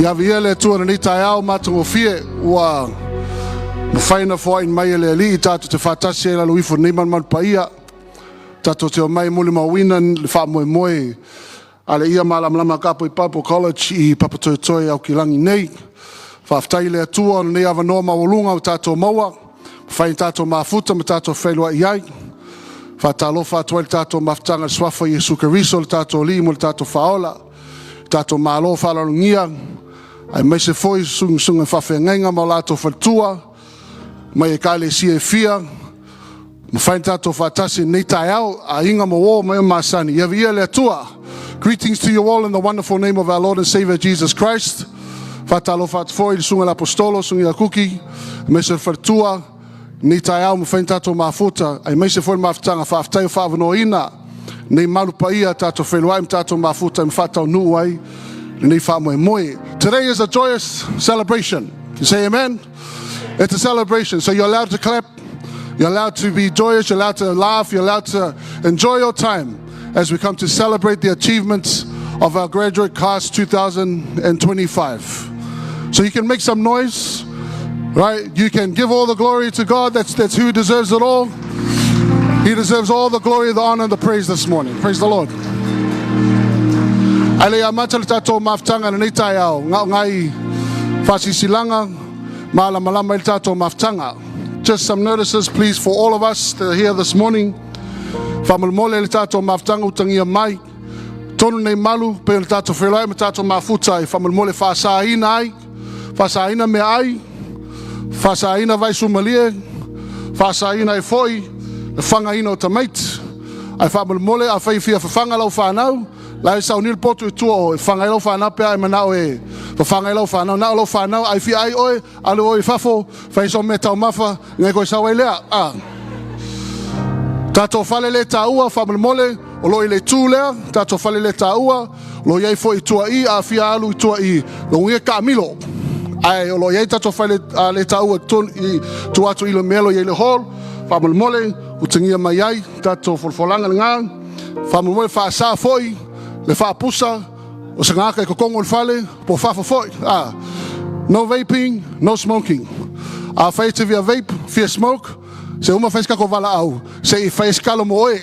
Ia viia le Atua i lenei taeao matagofie ua mafai ona foai mai e le Alii tatou te faatasi ai i lalo ifo o nei malumalu paia. Tatou te omai e molimauina le faamoemoe a le ia Malamalama Kapoi Bible College i Papatoetoe Aukilani nei. Faafetai i le Atua o lenei avanoa maualuga ua tatou maua, mafai ona tatou mafuta ma tatou feiloai ai. Faatalofa atu ai i le tatou mafutaga i le Suafa o Iesu Keriso o le tatou Alii ma le tatou Faaola, le tatou Malo faaaloalogia, aemaise foi susuga i faafeagaiga ma o latou faletua mai ekalesia e fia, mafai ona tatou faatasi i lenei taeao, aiga ma uo ma e masani, ia viia le Atua. Greetings to you all in the wonderful name of our Lord and Savior Jesus Christ. Faatalofa atu foi i le susuga i le Aposetolo, susuga ia Kuki, aemaise le faletua, lenei taeao mafai ona tatou mafuta, aemaise foi le mafutaga faafetai o faaavanoaina nei malu paia tatou feiloai ma tatou mafuta ma faataunuu ai lenei faamoemoe. Today is a joyous celebration. Can you say amen? It's a celebration. So you're allowed to clap, you're allowed to be joyous, you're allowed to laugh, you're allowed to enjoy your time as we come to celebrate the achievements of our graduate class 2025. So you can make some noise, right? You can give all the glory to God. That's who deserves it all. He deserves all the glory, the honor, and the praise this morning. Praise the Lord. Ae le amata le tatou mafutaga lenei taeao, ngao ngai whasisilaga, malamalama i le tatou mafutaga. Just some notices, please, for all of us that are here this morning. Faamolemole le tatou mafutaga utagia mai. Tonu nei malu, pe o le tatou feiloai ma tatou mafuta i faamolemole faasaina ai, faasaina mea ai, faasaina vai sumalie, faasaina ai foi le fagaina o tamaiti. Ae faamolemole a fai fia fafaga lau whanau, la e sauni le poto i tua o e faga ai lau whanau pe ai manao e fafaga ai lau whanau, na o lau whanau ai fia ai oe, alu oe i fafo, fai so mea taumafa, ngai koe sau ai lea. Ah. Tatou fale le tāua, faamolemole, o lo i le tū lea, tatou fale le tāua, lo iai foi i tua i, a fia alu i tua i, lo ngia ka milo. Ai, o lo iai tatou fale le tāua i tua atu i le melo i le hall, faamolemole, utagia mai ai, tatou folafolanga le ngā, faamolemole faasā foi, le faapusa, o se ngaka i kokongo le fale, po fafo foi. Ah, no vaping, no smoking. A fai te via vape, fia smoke, se uma fai se kako vala au, se i fai se kalo mo oe.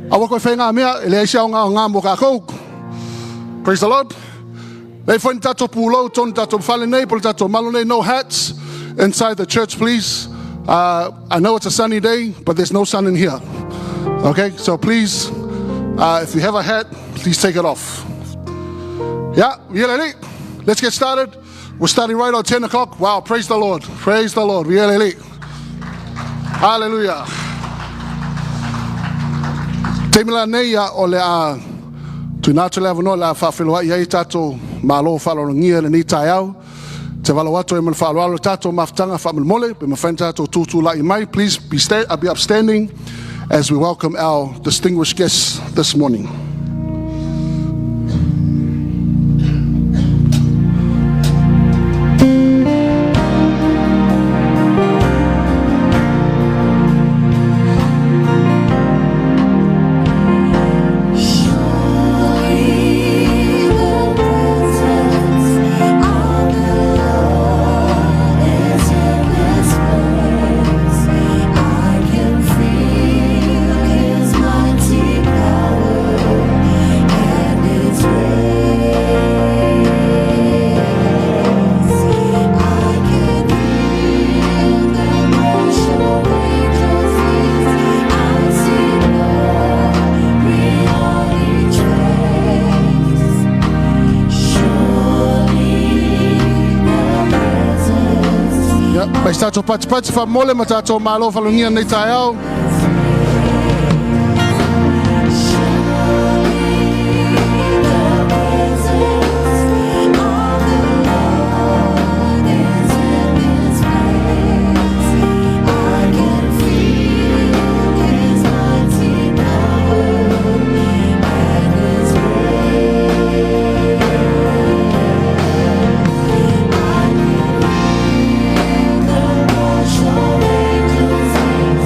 Aua koe whai ngā mea, e leai se au ngā o ngā mo kākou. Praise the Lord. Lei foi ni tātou pūlou, tonu tātou whale nei, po le tātou malo nei, no hats inside the church, please. I know it's a sunny day, but there's no sun in here. Okay, so please, if you have a hat, please take it off. Yeah, let's get started. We're starting right on 10 o'clock. Wow, praise the Lord. Praise the Lord. Hallelujah. Taimi nei ia o le a tuina atu le avanoa le a faafeiloai ai tatou malo faaaloalogia lenei taeao. Te valo atu e ma le faaaloalo tatou mafutaga faamolemole pe mafai ona tatou tutulai mai. Please be upstanding as we welcome our distinguished guests this morning. Surely the presence of the Lord is in this place. I can feel His mighty power and His grace. I can feel the rush of angels' wings. I see glory on each face. Surely the presence Ia, mai se tatou patipati faamolemole ma tatou malo faaaloalogia lenei taeao. Surely the presence of the Lord is in this place. I can feel His mighty power and His grace. I can feel the rush of angels' wings.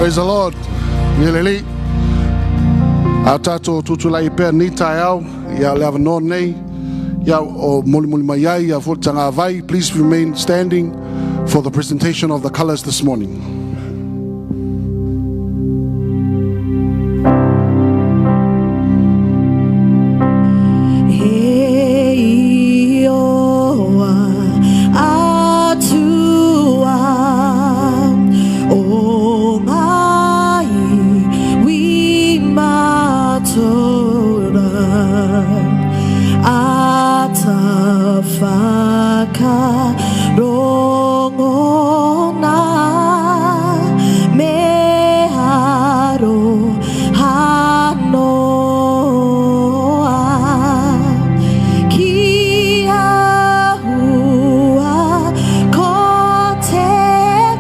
Praise the Lord. Ia lelei. A tātou tutulai pea ni taeao, ia le avanoa nei, ia o mulimuli mai ai, ia fo tanga vai. Please remain standing for the presentation of the colors this morning. E Ioa Atua o ngā iwi matora ata whakarongona me aroha noa ki a hua ko te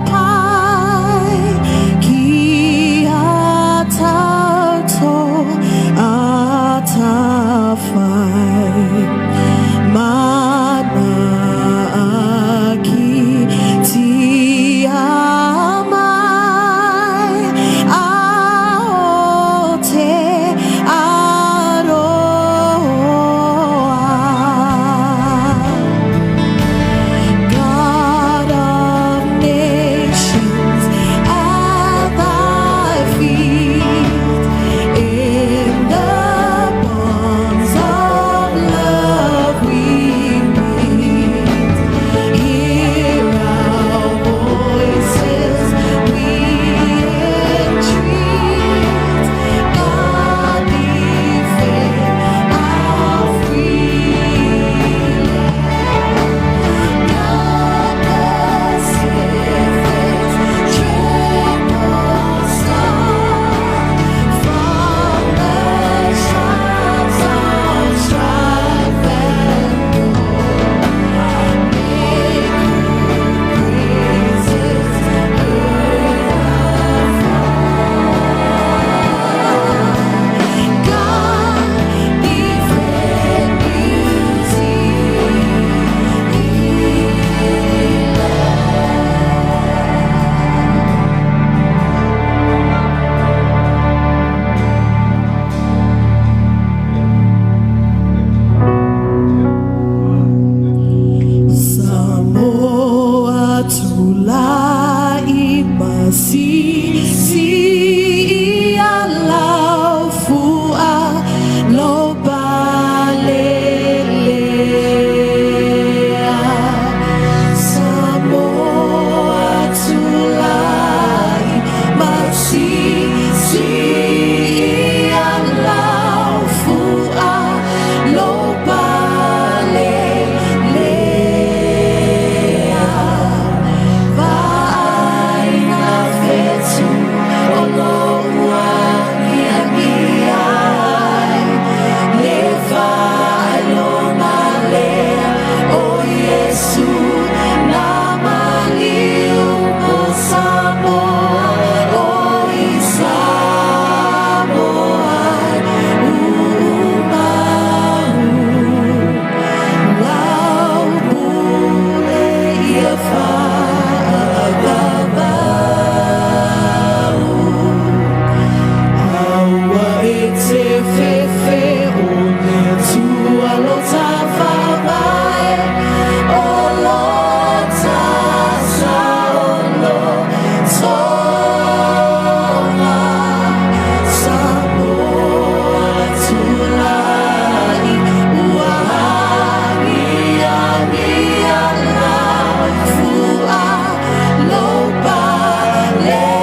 pai ki a tauto atawhai mana aki tia mai a o te aroha. God of nations, at thy feet, in the bonds of love we meet. Hear our voices, we entreat. God defend our free land. God Pacific's triple star from the tribes of strife and war, make her praises heard afar. God befriend New Zealand. Samoa tulai masisi ia lau fua lo palelea. Samoa tulai masisi ia lau fua lo palelea. Va'aina fetu o lo'u agiagi ai le faailoga lea o Iesu na maliu mo Samoa o i Samoa u'umahu lau pule ia fa'avavau. Aua e te fefe o le Atua lo ta fa'avae o lo ta saolotoga. Samoa tulai ua agiagi lau fua lo palelea.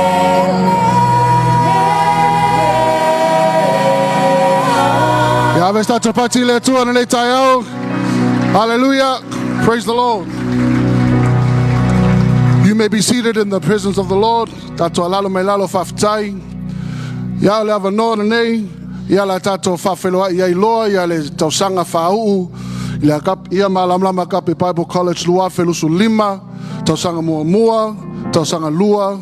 Ia ave sa pati le Atua na nei taeao. Hallelujah. Praise the Lord. You may be seated in the presence of the Lord. Tato alalo mai lalo fa'afetai. Ia le avanoa nei, ia la tato whawheloa ia iloa, ia le tausaga fāu'u, i le kap, ia Malamalama Agape Bible College 2025, tausaga muamua, tausaga lua,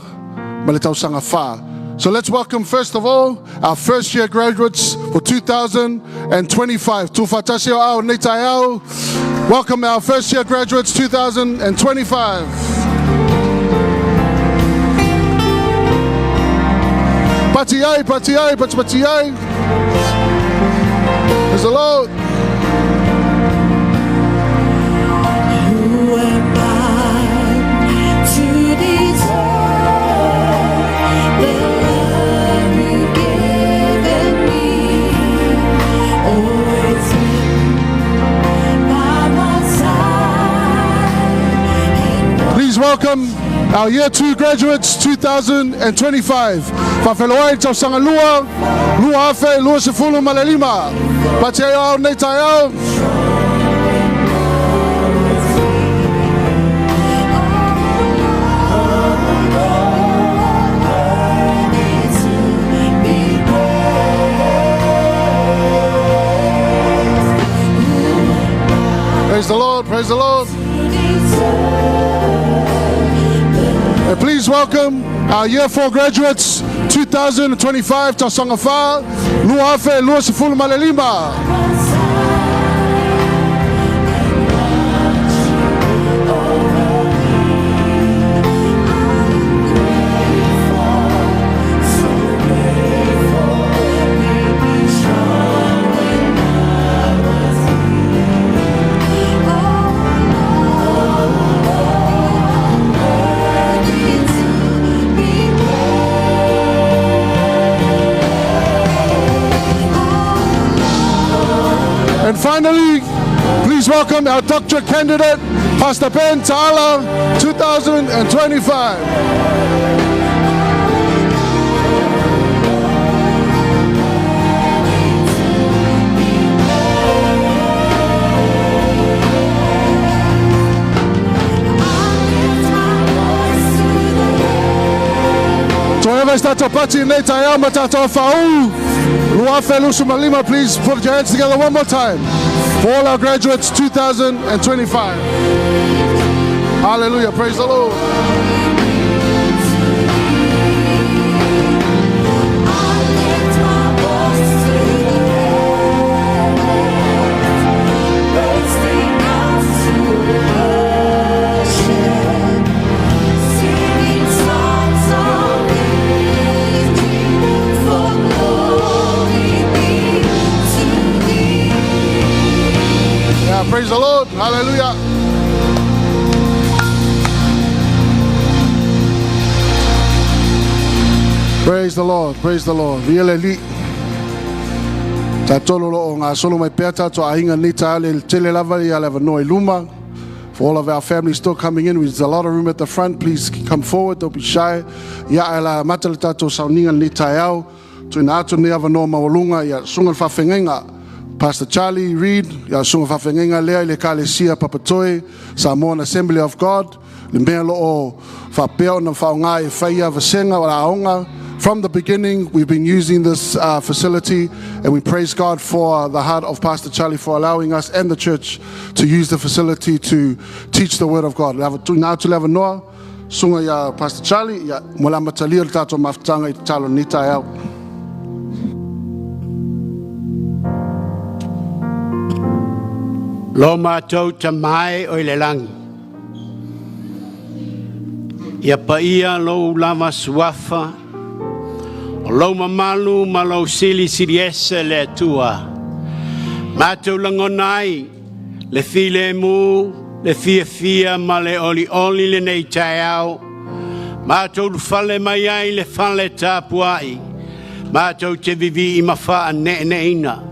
ma le tausaga fā. So let's welcome first of all our first year graduates for 2025. Tufatasi o au nei taeao. Welcome our first year graduates 2025. Pati ai, pati ai, pati pati ai. Praise the Lord. Who am I to deserve the love you've given me? Always been by my side and Please welcome our Year 2 graduates 2025. Faafeiloai tausaga lua, 2025. Pati ai au nei taeao. Worthy to be praised. Praise the Lord, praise the Lord. To deserve And please welcome our Year 4 graduates 2025 tausaga fa, 2025. My side and watch over me. I'm grateful, so grateful. Made me strong when I was weak. Oh Lord, worthy to be praised. And finally, please welcome our doctorate candidate, Pastor Ben Taala, 2025. I lift my voice to the Toeva i tātou pati nei taeao ma tātou whaū. 2025, please put your hands together one more time for all our graduates 2025. Hallelujah, praise the Lord. I lift my voice to the heavens, bursting out to worship, singing songs of victory, for glory be to Thee. Yeah, praise the Lord. Hallelujah. Praise the Lord, praise the Lord. Viia le Alii. Tātou o lo o gasolo mai pea tātou aiga nei taeao le tele lava ia le avanoa i luma. For all of our families still coming in, there's a lot of room at the front. Please come forward, don't be shy. Ia e la mata le tātou sauniga nei taeao. Tuuina atu nei avanoa maualuga ia susuga le faafeagaiga. Pastor Charlie Reid, ia susuga faafeagaiga lea i le Ekalesia Papatoe, Samoan Assembly of God, le mea lo o faapea ona faaaoga e faia vasega o aoga. From the beginning, we've been using this facility, and we praise God for the heart of Pastor Charlie for allowing us and the church to use the facility to teach the Word of God. Le tuuina atu le avanoa, susuga ia Pastor Charlie, ia mo le amatalia o le tātou mafutaga i te talo ni taeao. Lo mātou Tama e o i le lagi. Ia paia lou lava suafa, o lou mamalu ma lou silisili ese le Atua. Mātou lagona ai, le filemu, le fiafia ma le olioli lenei taeao. Mātou ulufale mai ai le fale tapuai. Mātou te vivii ma faaneeneina.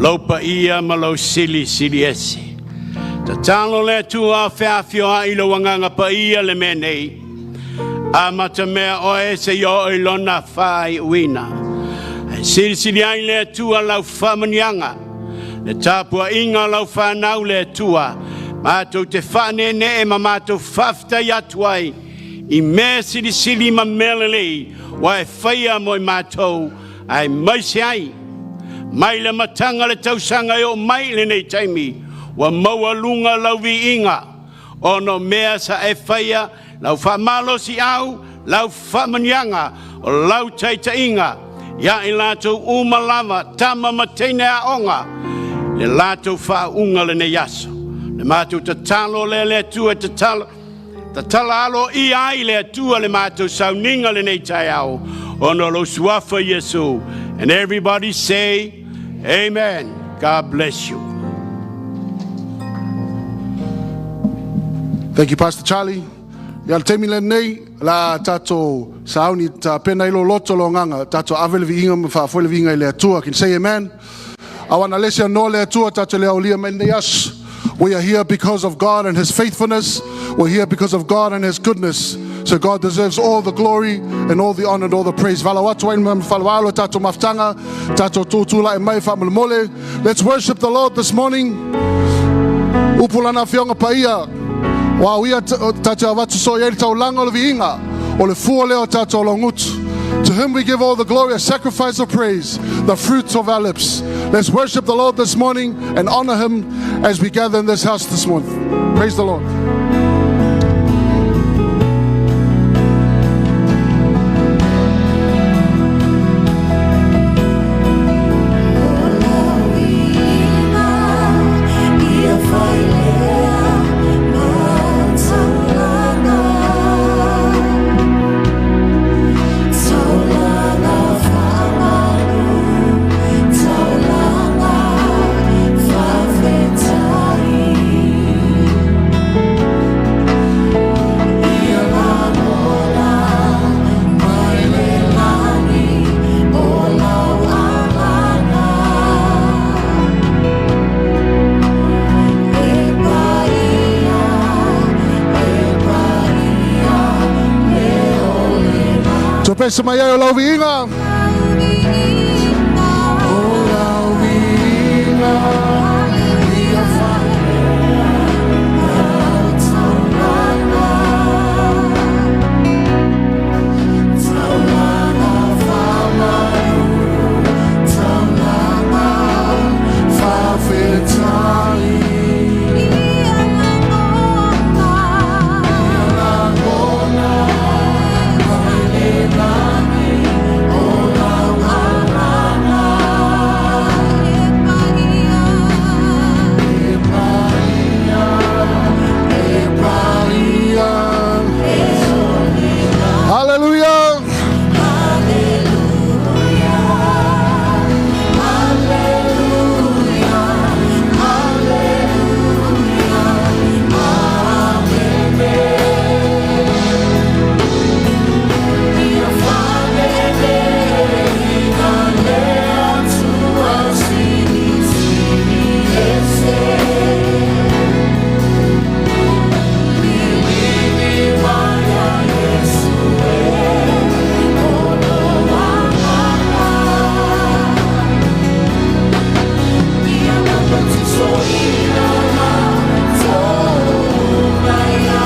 Lou paia ma lou silisili ese. Tatalo le Atua feafioai lou Agaga Paia le mea nei. Amata mea oe seia oo i lona faaiuina. Ae silisili ai le Atua lau faamanuiaga. Le tapuaiga lau fanau le Atua. Mātou te faaneenee ma mātou faafetai atu ai. I mea silisili ma mea lelei. Ua e faia mo i mātou. Aemaise ai. Mai le amataga le tausaga e oo mai i lenei taimi. Ua maualuga lau viiga. Ona o mea sa e faia, lau faamalosiau, lau faamanuiaga, o lau taitaiga, ia i latou uma lava, tama ma teine aoga, le latou faauuga lenei aso. Le matou tatalo lea le Atua e tatalo, tatala aloaia ai le Atua le matou sauniga lenei taeao. Ona o lou suafa Iesu. And everybody say, Amen. God bless you. Thank you, Pastor Charlie. Ia le taimi lenei, la tatou sauni tapena i lo loto lo agaga, tatou ave le viiga ma faafoi le viiga i le Atua. Can you say amen? Aua na lesi no le Atua tatou le aulia mai nei aso. We are here because of God and His faithfulness. We're here because of God and His goodness. So God deserves all the glory and all the honor and all the praise. Valaau atu ai ma faaaloalo tatou mafutaga, tatou tutulai mai faamolemole. Let's worship the Lord this morning. Upu lana afioga paia. Wa uia tatou avatu so i le taulaga o le viiga. O le fua lea o tatou logutu. To him we give all the glory, a sacrifice of praise, the fruits of our lips. Let's worship the Lord this morning and honor him as we gather in this house this morning. Praise the Lord. Ia failea ma taulaga, taulaga faamalu, taulaga faafetai. Ia lagona mai le lagi o lau agaga. E paia, e paia, le o le Topesa mai ai o lau viiga. O lau viiga, ia failea taulaga, taulaga faamalu, taulaga faafetai. Ia lagona mai le lagi o lau agaga. E paia, e paia. Hallelujah. Hallelujah, Hallelujah, Hallelujah, Amen. Ia faaleleiga le Atua Silisili Ese. Liligi mai ia Iesu e o lou agaga. Ia papatisoina matou uma ia.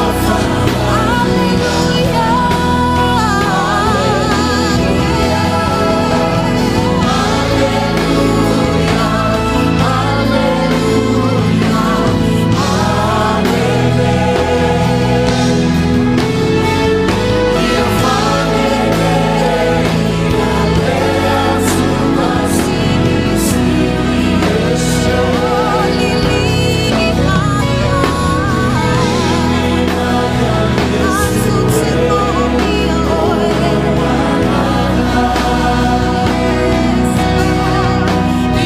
Hallelujah, Hallelujah, Hallelujah, Amen. Ia faaleleiga le Atua Silisili Ese. Liligi mai ia Iesu e o lou agaga.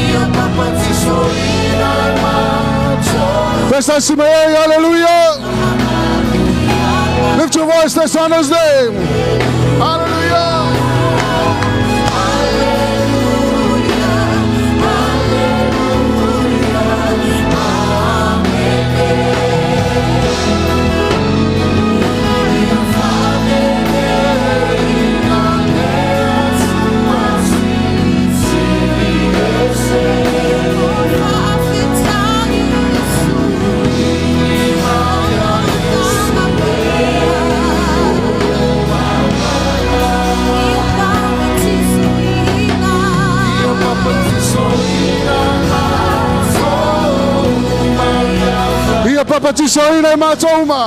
Ia papatisoina matou. Pesa mai ai, hallelujah. Lift your voice, let's honor his name. Hallelujah. Hallelujah, Hallelujah, Amen. Ia faaleleiga le Atua Silisili Ese. Faafetai Iesu, mai ia Iesu e o lou agaga. Ia papatisoina, Ia papatisoina matou uma ia. Ia papatisoina i matou uma.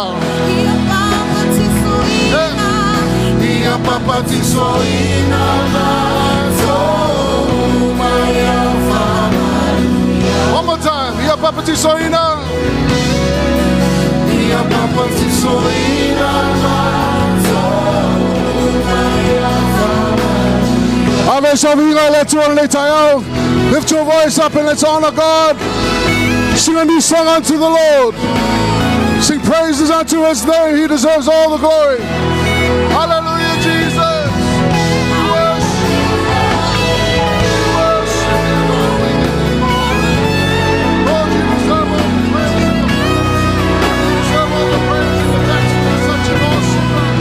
Ia papatisoina, Ia papatisoina matou uma ia. One more time. Ia papatisoina. Ia papatisoina matou uma ia. Ave saviga le Atua lenei taeao. Lift your voice up and let's honor God. Sing a new song unto the Lord. Sing praises unto his name. He deserves all the glory. Hallelujah, Jesus. We worship you. We worship you, Lord. We give you glory. Lord, you deserve all the praise and the You deserve all the praise and the thanks. You're such an awesome God.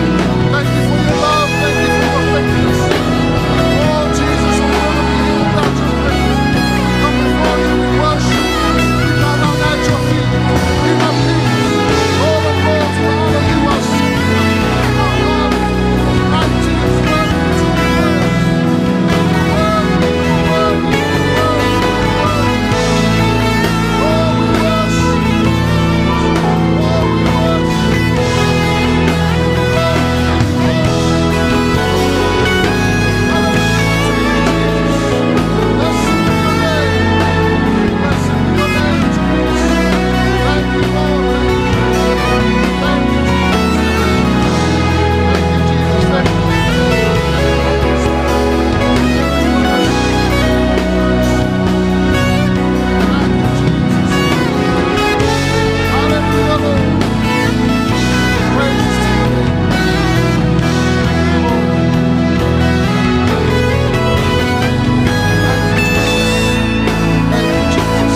Thank you for your love. Thank you for your faithfulness. Oh, Jesus, we want to be here without your presence. We come before you. We worship you. We bow down at your feet. King of kings, Lord of lords, we honor you, our Savior, our God. Mighty is worthy to be praised. Worthy, worthy, worthy, worthy. Oh, we worship you. Oh, we worship you. Blessed be your name. Blessed be your name, Jesus. Thank you, Lord. Thank you, Jesus. Thank you, Jesus. Thank you. Thank you, Jesus. Hallelujah, Lord. Praises to your name. Thank you, Lord. Thank you, Jesus. Thank you, Jesus.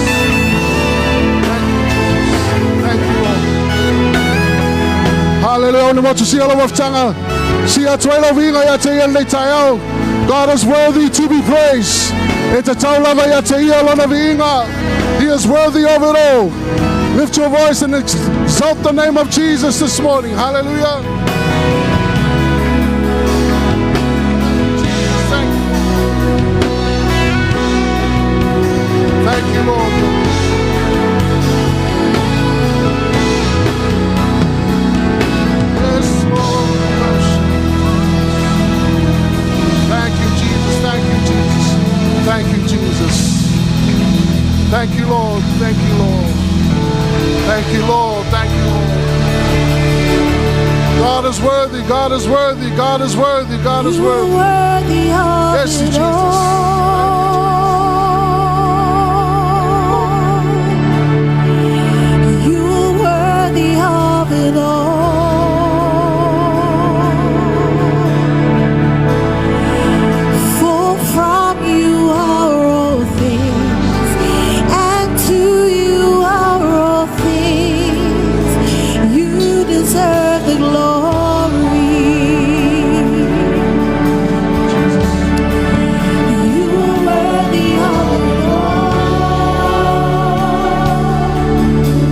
Thank you, Jesus. Thank you, Lord. Hallelujah. Ona motu sia lau wafutanga. Sia atu ai lau viiga ia te ia lenei taeao. God is worthy to be praised. E tatau lava ia te ia lona viiga. He is worthy of it all. Lift your voice and exalt the name of Jesus this morning. Hallelujah. Jesus, thank you. Thank you, Lord. Yes, Lord. Worship. Thank you, Jesus. Thank you, Jesus. Thank you, Jesus. Thank you, Lord. Thank you, Lord. Thank you, Lord. Thank you, Lord. God is worthy. God is worthy. God is worthy. God is You are worthy. worthy of Yes, it Jesus. all. You are worthy of it all. For from you are all things, and to you are all things. You deserve the glory. You are worthy of it all.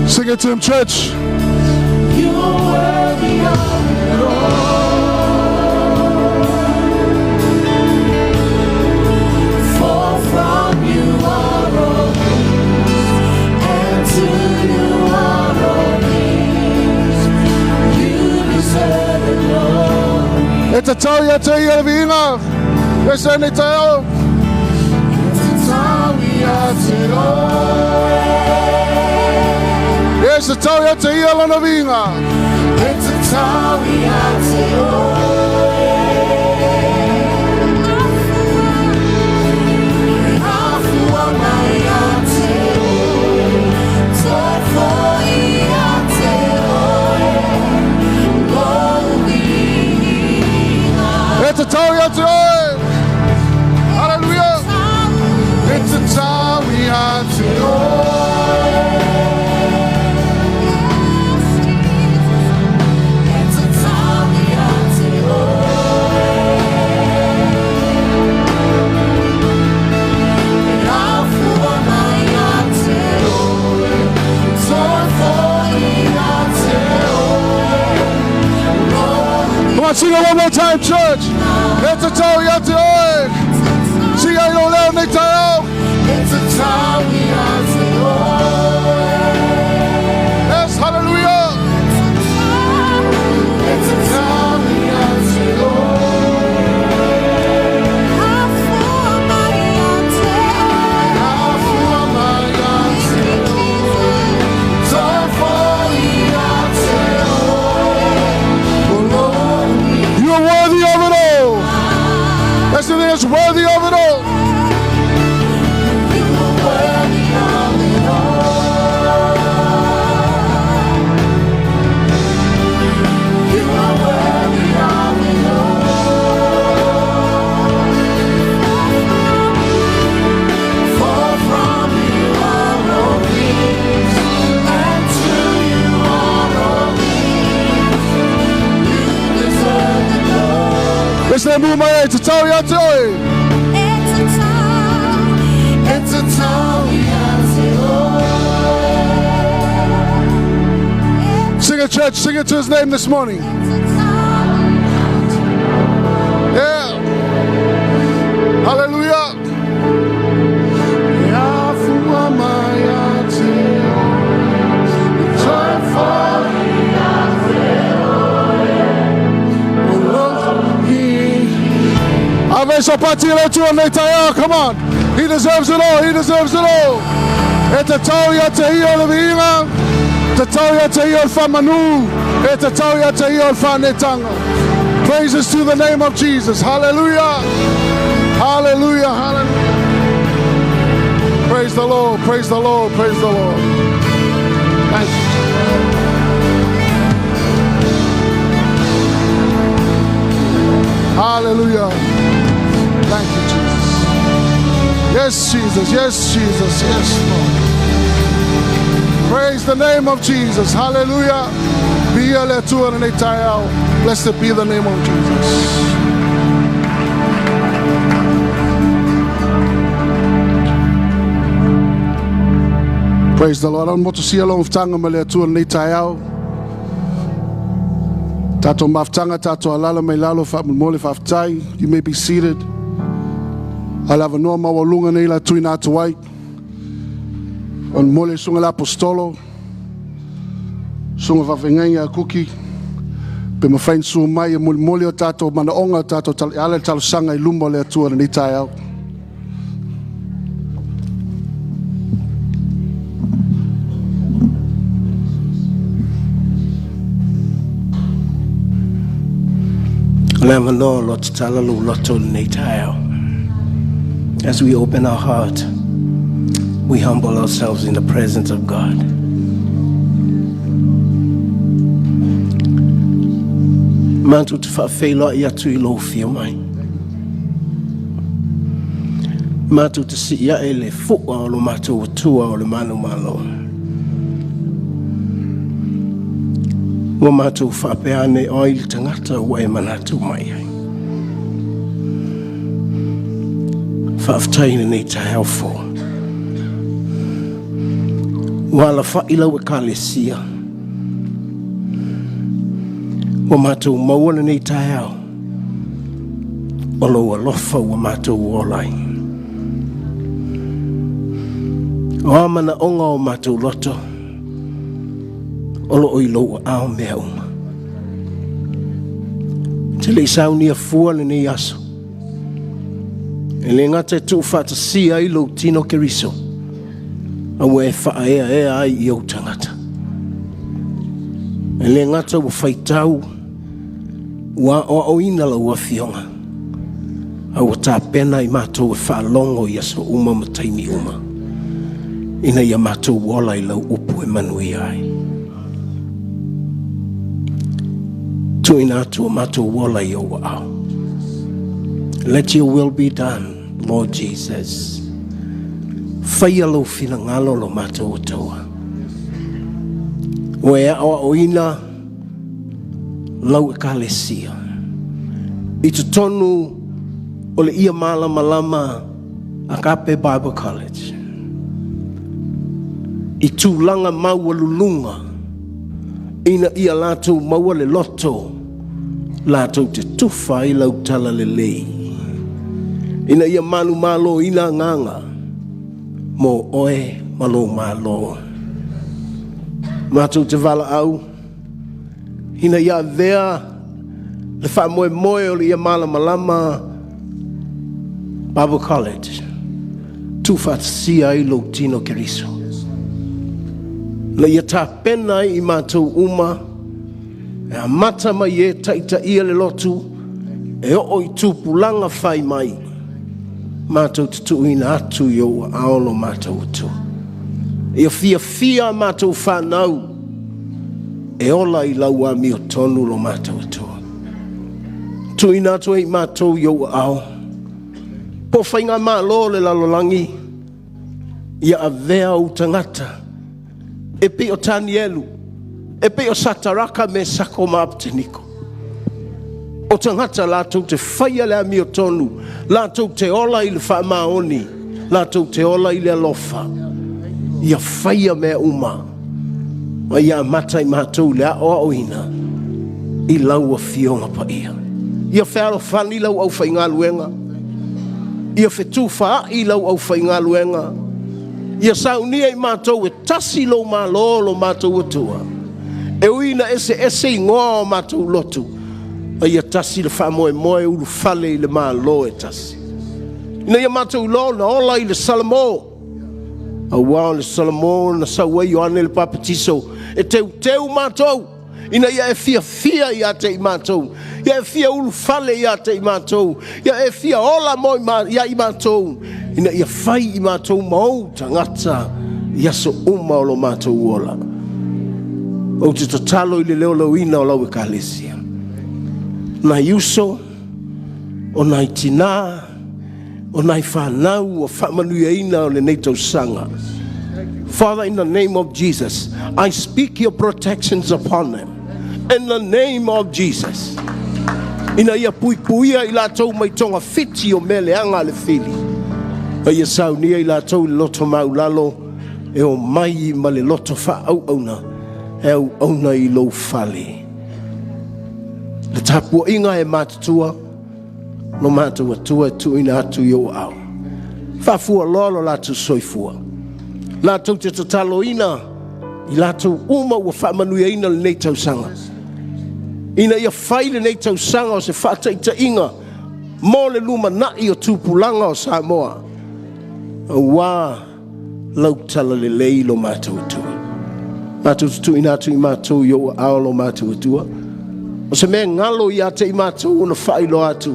Sing it to him, church. You are worthy of it all. For from you are all things, and to you are all things. You deserve the glory. E tatau ia te ia le viiga. Yes, e nei taeao. Tatau ia te oe. Yes, e tatau ia te ia lona viiga. E tatau ia te oe. Afua mai ia te oe, toe foi ia te oe, lou viiga. E tatau ia te oe. Hallelujah. E tatau ia te oe. E tatau ia te oe. Afua mai ia te oe, toe foi ia te oe, lou Come on, sing it one more time, church. E tatau ia te oe. Sia i lo leo nei taeao. E tatau ia te oe. Yes, hallelujah. E tatau ia te oe. Afua mai ia te oe. Afua mai ia te oe. Toe foi ia te oe. O lou You are worthy of it all. That's the thing that's worthy of Pese le mu mai e tatau ia te oe. E tatau, e tatau ia te oe. Sing it, church. Sing it to his name this morning. Yeah. Hallelujah. E afua mai a te oe, e toe whai Ave so pati le tua nei taeao, come on. He deserves it all, he deserves it all. E tatau ia te ia o le viiga, tatau ia te ia o le whamanu, e tatau ia te ia o le whanetanga. Praises to the name of Jesus. Hallelujah. Hallelujah. Hallelujah. Praise the Lord. Praise the Lord. Praise the Lord. Thank you. Hallelujah. Thank you, Jesus. Yes, Jesus. Yes, Jesus. Yes, Lord. Praise the name of Jesus. Hallelujah. Be le Atua lenei taeao. Blessed be the name of Jesus. Praise the Lord. An motu sia lo mftanga ma le Atua lenei taeao. Tatou mafutanga, tatou alala mai lalo faamolemole faafetai. You may be seated. A le avanoa maualuga nei la tuina atu ai. O le mole suga le apostolo, suga faafeagaiga a Kuki, pe mafai ona sua mai e molimoli o tatou manaoga, o tatou e ala i le talosaga i luma o le Atua i lenei taeao. O le avanoa o lo tatala lou loto i lenei taeao. As we open our heart, we humble ourselves in the presence of God. Matou te faafeiloai atu i lou afio mai. Matou te sii ae le fua o lo matou Atua o le manumalo. Ua matou faapea ane o ai le tagata ua e manatu mai ai. Faafetai i lenei taeao fou. Ua alafai lau Ekalesia. Ua matou maua lenei taeao. O lou alofa ua matou ola ai. O a manaoga o matou loto, o loo i lou aao mea uma. Te le i saunia fua lenei aso. E le gata e tuufaatasia ai lou tino Keriso, a ua e faaeaea ai i ou tagata. E le gata ua faitau, ua aoaoina lau Afioga, a ua tapena i matou e faalogo i aso uma ma taimi uma, ina ia matou ola i lau upu e manuia ai. Tuuina atu o matou ola i ou aao. Let your will be done, Lord Jesus. Faia lou finagalo lo matou Atua. Ua e aoaoina lau Ekalesia i totonu o le ia malamalama Agape Bible College i tulaga maualuluga ina ia latou maua le loto latou te tufa ai lau talalelei ina ia manumaloina agaga mo oe ma lou Malo. Matou te valaau ina ia avea le faamoemoe o le ia malamalama Bible College tuufaatasia ai lou tino Keriso. Na ia tapena ai i matou uma e amata mai e taitaia le lotu e oo i tupulaga fai mai matou te tuuina atu i ou aao lo matou Atua. Ia fiafia a matou fanau e ola i lau amiotonu lo matou Atua. Tuuina atu ai i matou i ou aao po o faigamalo o le lalolagi ia avea ou tagata e pei o Tanielu, e pei o Sataraka, Mesako ma Apeteniko. O tagata latou te faia le amiotonu, latou te ola i le faamaoni, latou te ola i le alofa. Ia faia mea uma, ma ia amata i matou le aoaoina i lau Afioga Paia. Ia fealofani lau aufaigaluega, ia fetufaai lau aufaigaluega, ia saunia i matou e tasi lou malo lo matou Atua. E ui ina eseese igoa o matou lotu, a ia tasi le faamoemoe ulufale i le Malo e tasi. Ina ia matou iloa ona ola i le Salamo, aua o le Salamo na sau ai Ioane le Papatiso, e teuteu matou, ina ia e fiafia ia te i matou, ia e fia ulufale ia te i matou, ia e fia ola mo ia i matou, ina ia fai i matou ma ou tagata i aso uma o lo matou ola. Ou te tatalo i le leoleoina o lau ekalesia. Nai uso, o nai tinā, o nai whanau ua faamanuiaina o lenei tausaga. Father, in the name of Jesus, I speak your protections upon them. In the name of Jesus. Ina ia puipuia i latou mai toga fiti o mea leaga a le fili. A ia saunia i latou i le loto maulalo e o mai ma le loto faaauauna e auauna i lou fale. Le tapuaiga e matutua, lo matou Atua e tuuina atu i ou aao. Faafualoa lo latou soifua. Latou te tataloina i latou uma ua faamanuiaina lenei tausaga. Ina ia fai lenei tausaga o se faataitaiga mo le lumanai o tupulaga o Samoa. Aua lau talalelei lo matou Atua. Matou te tuuina atu i matou i ou aao lo matou Atua. O se mea galo ia te i matou ona faailoa atu,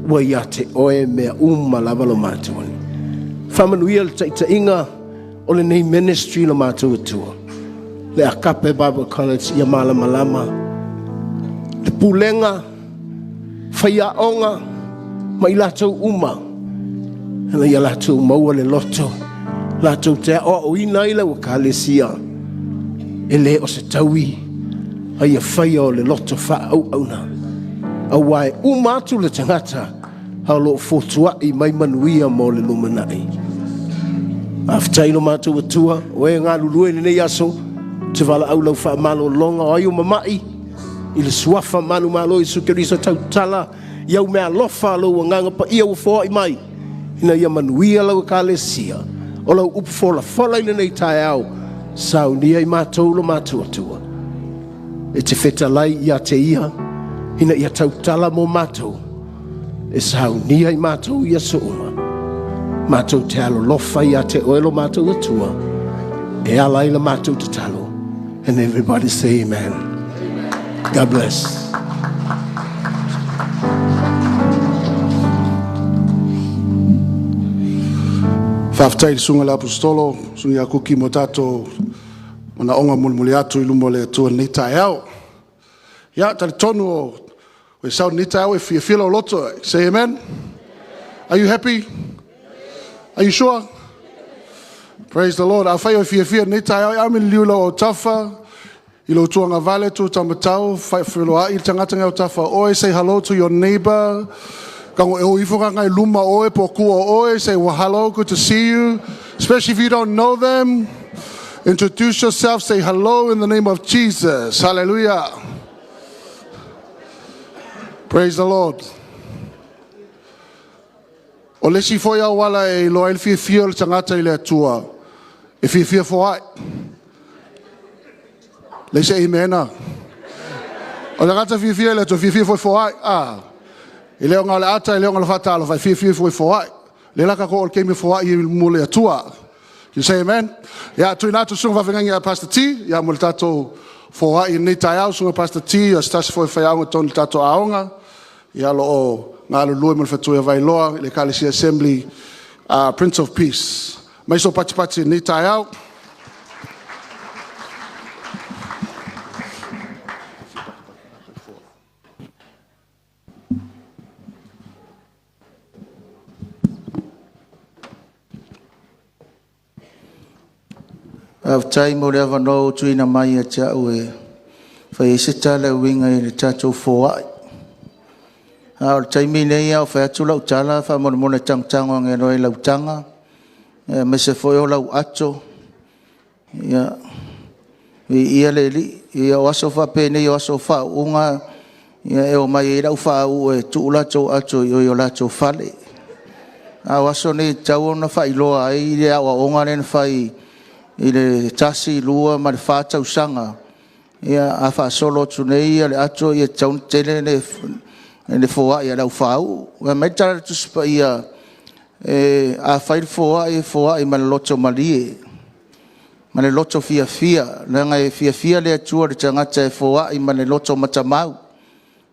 ua ia te oe mea uma lava lo matou Alii. Faamanuia le taitaiga o lenei ministry lo matou Atua. Le Agape Bible College ia malamalama. Le pulega, faiaoga ma i latou uma. Ina ia latou maua le loto, latou te aoaoina ai lau ekalesia. E le o se taui, a ia faia o le loto faaauauna. Aua e uma atu le tagata, a o lo o fotuai mai manuia mo le lumanai. Faafetai lo matou Atua, o e galulue i lenei aso, te valaau lau faamalologa o ai o mamai, i le suafa manumalo Iesu Keriso tautala i au meaalofa a lou agaga paia ua foai mai, ina ia manuia lau ekalesia, o lau upu folafola i lenei taeao, saunia i matou lo matou Atua. E te fetalai ia te ia, ina ia tautala mo matou, e saunia i matou i aso uma. Matou te alolofa ia te oe lo matou Atua, e ala ai la matou tatalo. And everybody say amen. God bless. Faafetai i le susuga i le Aposetolo, susuga ia Kuki mo tatou manaoga mulimuli atu i luma o le Atua i lenei taeao. Ia, talitonu o e sau i lenei taeao e fiafia lou loto. Say amen. Are you happy? Are you sure? Praise the Lord. Afai o fiafia i lenei taeao, e ame liliu lau autafa, i lou tuagavale, tu tamatau, faafeiloai le tagata ngai autafa oe, say hello to your neighbor. Kango e o ifo ka ngai luma oe, po kua oe, say well, hello, good to see you. Especially if you don't know them, introduce yourself, say hello in the name of Jesus. Hallelujah. Praise the Lord. O le isi foi auala e iloa ai le fiafia o le tagata i le Atua, e fiafia foai. Le se amen. O le tagata fiafia i le Atua, fiafia foi foai. Ah. E le o ngā le ata, e le o ngā le whātalo, fiafia foi foai. Le la ka ko o le keimi foai i mo le Atua. You say amen? Ia, tuuina atu susuga faafeagaiga Pastor T, ia mo le tatou foai i lenei taeao, susuga Pastor T, o se tasi foi faiaoga tonu i le tatou aoga, ia lo o galulue mo le fatua ia Vailoa i le Ekalesia Assembly Prince of Peace. Mai so patipati i lenei taeao. Faafetai mo le avanoa ua tuuina mai ia te au e fai ai se tala e uiga i le tatou foai. A o le taimi nei a o fai atu lau tala, faamolemole tagotago ane loa i lau taga, aemaise foi o lau ato. Ia, viia le Alii. Ia o aso faapenei o aso o faauuga, ia e omai ai le au faauu e tuu latou ato i o i o latou fale. A o aso nei e tatau ona faailoa ai le aoaoga lea na fai i le 1, 2 ma le 4 tausaga. Ia a faasolo atu nei le ato e tatau ona tele le foai a le au faauu. Fai mai le tala a le Tusi Paia, a fai le foai, e foai ma le loto malie, ma le loto fiafia, leaga e fiafia le Atua i le tagata e foai ma le loto matamau,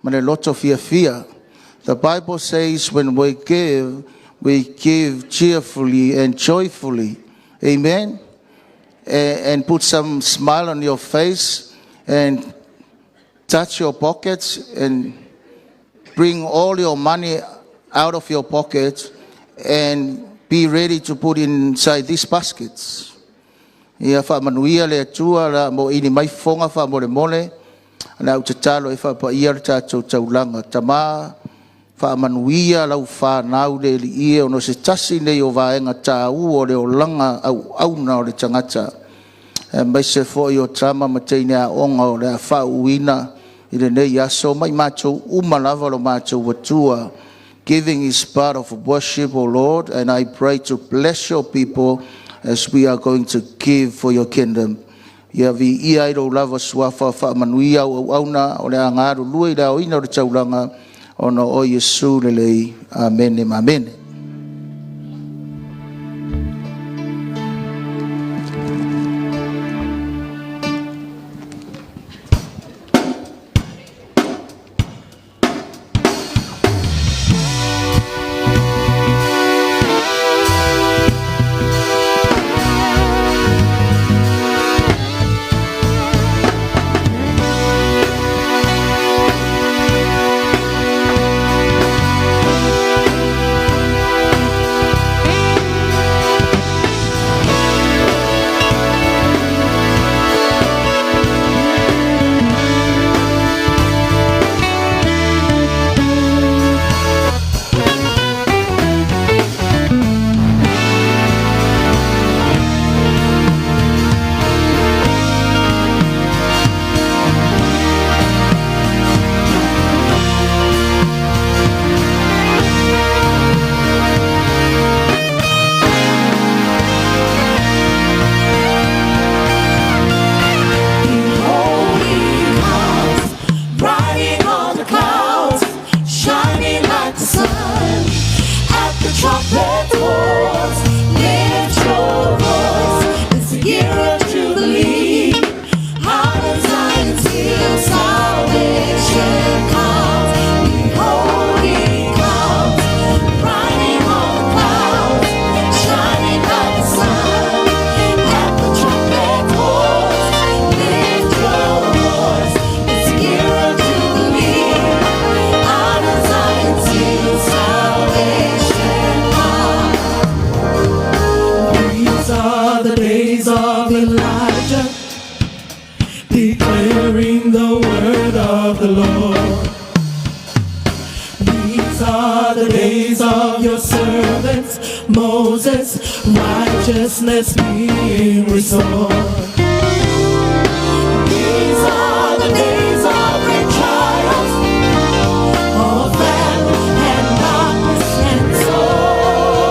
ma le loto fiafia. The Bible says when we give, we give cheerfully and joyfully. Amen. And put some smile on your face and touch your pockets and bring all your money out of your pockets and be ready to put inside these baskets. Ia faamanuia le Atua la mo ini mai fofoga faamolemole le au tatalo e faapaia le tatou taulaga. Tama, faamanuia lau whānau le li e ono se tasi nei o vaega tāua o le olaga auauna o le tagata. Aemaise foi o tama ma teine aoga o le a faauuina i lenei aso ma i matou uma lava lo matou Atua. Giving is part of worship, O Lord, and I pray to bless your people as we are going to give for your kingdom. Ia viia ai lou lava suafa faamanuia au auauna o le a galulue i le aoina o le taulaga ona o Iesu lelei. Amene ma amene. Behold, he comes, riding on the clouds, shining like the sun. At the trumpet voice, lift your voice. It's the year of Jubilee. Out of Zion's hill, salvation comes. Behold, he comes, riding on the clouds, shining like the sun. At the trumpet voice, lift your voice. It's the year of Jubilee. Out of Zion's hill, salvation comes. These are the days of Elijah, declaring the word of the Lord. These are the days of your servants, Moses, righteousness being restored. These are the days of great trials, of famine and darkness and sword.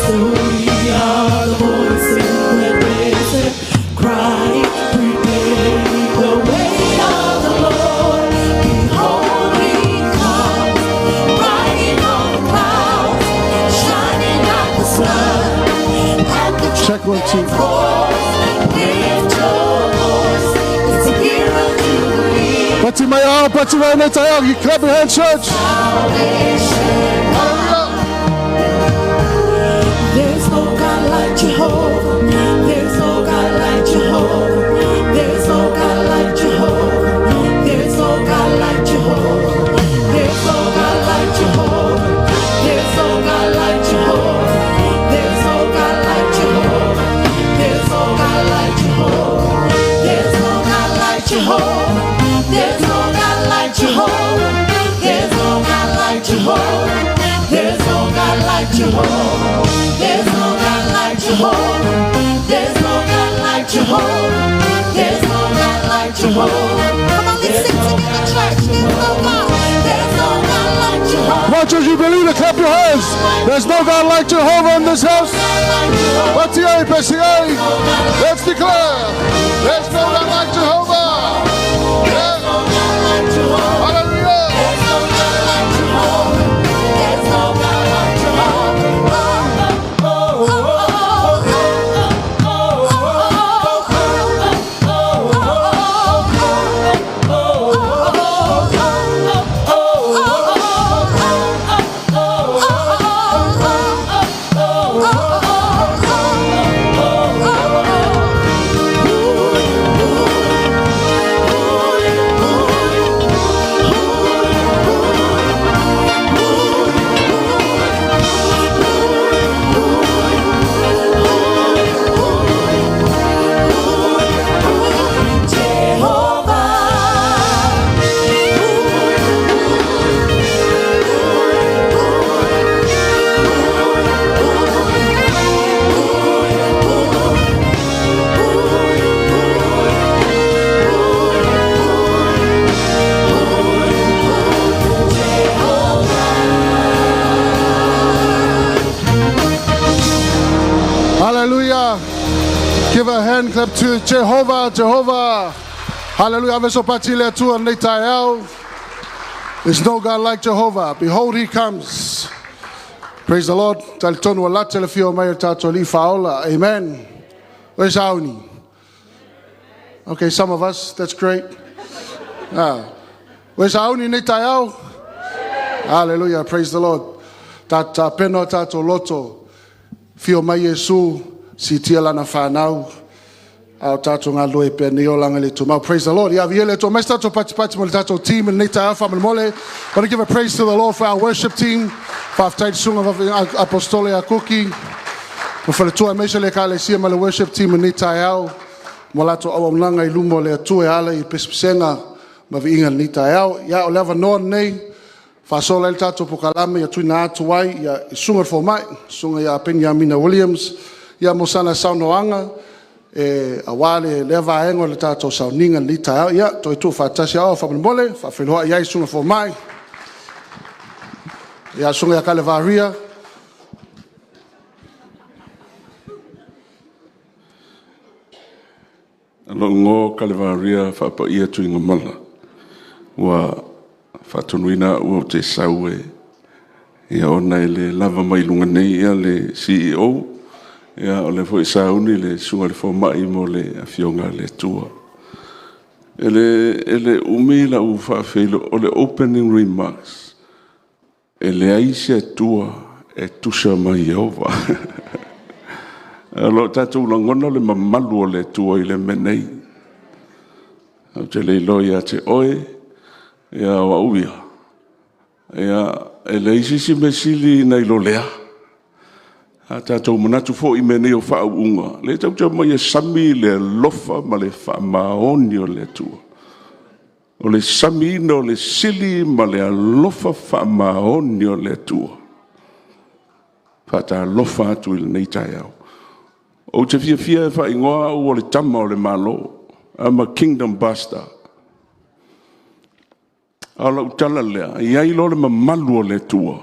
So we are the voice in the desert, crying, prepare ye the way of the Lord. Behold, he comes, riding on the clouds, shining like the sun. At the Check one, two. trumpet voice, lift your voice. It's the year of Jubilee. Pati mai ao, pati mai nei tai You clap your hands, church. Salvation comes. There's no God like Jehovah. There's no God like Jehovah. There's no God like Jehovah. There's no God like Jehovah. There's no God like Jehovah. There's no God like Jehovah. There's no God like Jehovah. There's no God like Jehovah. There's no God like Jehovah. There's no God like Jehovah. There's no God There's no God, there's no God like Jehovah. Watch as you believe it, clap your hands. There's no God like Jehovah in this house. Pati ai, pesi ai. Let's declare. There's no God like Jehovah. Yeah. No God like Jehovah. Hallelujah. There's no God like Jehovah. There's no God like Jehovah. Oh, oh, oh, oh, Jehovah. Hallelujah. Give a hand clap to Jehovah, Jehovah. Hallelujah. Ave so pati le atua nei tai au. There's no God like Jehovah. Behold, he comes. Praise the Lord. Talitonu wa late le fio mai o tātou li whaola. Amen. Where's Auni? Okay, some of us. That's great. Ah. Where's Auni nei tai au? Hallelujah. Praise the Lord. Ta ta peno tātou loto. Fio mai Yesu, si tia lana whanau. Ao tātou ngā loe pēr ni o langa le tumau. Praise the Lord. Ia vi ele tō mai tātou pati pati mo le tātou team and nei tā awha mole. Want to give a praise to the Lord for our worship team. Whaftai sunga wawe apostole a kuki. Mo whale tua meisha le kale sia ma le worship team and nei tā au. Mo lato au amlanga i lumo le atue ala i pespisenga ma vi inga nei tā au. Ia o leava noa nei. Whasola ele tātou pokalame ia tuina atu ai ia i sunga fo mai, sunga ia Penyamina Williams, ia Mosana Saunoanga, e a wale lea vaenga o le tātou sauninga ni tā au, ia toi tū whaatasi au whamanemole, whawheloa ia i sunga fo mai. Ia sunga ia kale varia. Lo ngo kalevaria whaapa ia tu inga mala. Ua whaatonuina ua o te sau e ia ona e le lava mai lunga nei ia le CEO. Ia o le foi sauni le sunga le fomai mo le afioga le tua. E le umi la u whaafeilo o le opening remarks. E le aisi a tua e tusa mai Yehova. Lo tātou langona le mamalu o le tua i le menei. Au te leilo ia te oe, ia o au ia. Ia, e le isi si mesili nei lo lea. A tātou manatu fo i menei o whaauunga. Le tau te mai e sami le lofa ma le whaamaoni o le tua. O le sami ina o le sili ma le alofa whaamaoni o le tua. Whaata alofa atu i le nei tai au. O te fia fia e whaingoa au o le tama o le malo. I'm a kingdom buster. A lau tala lea, i ai lo le mamalu o le tua.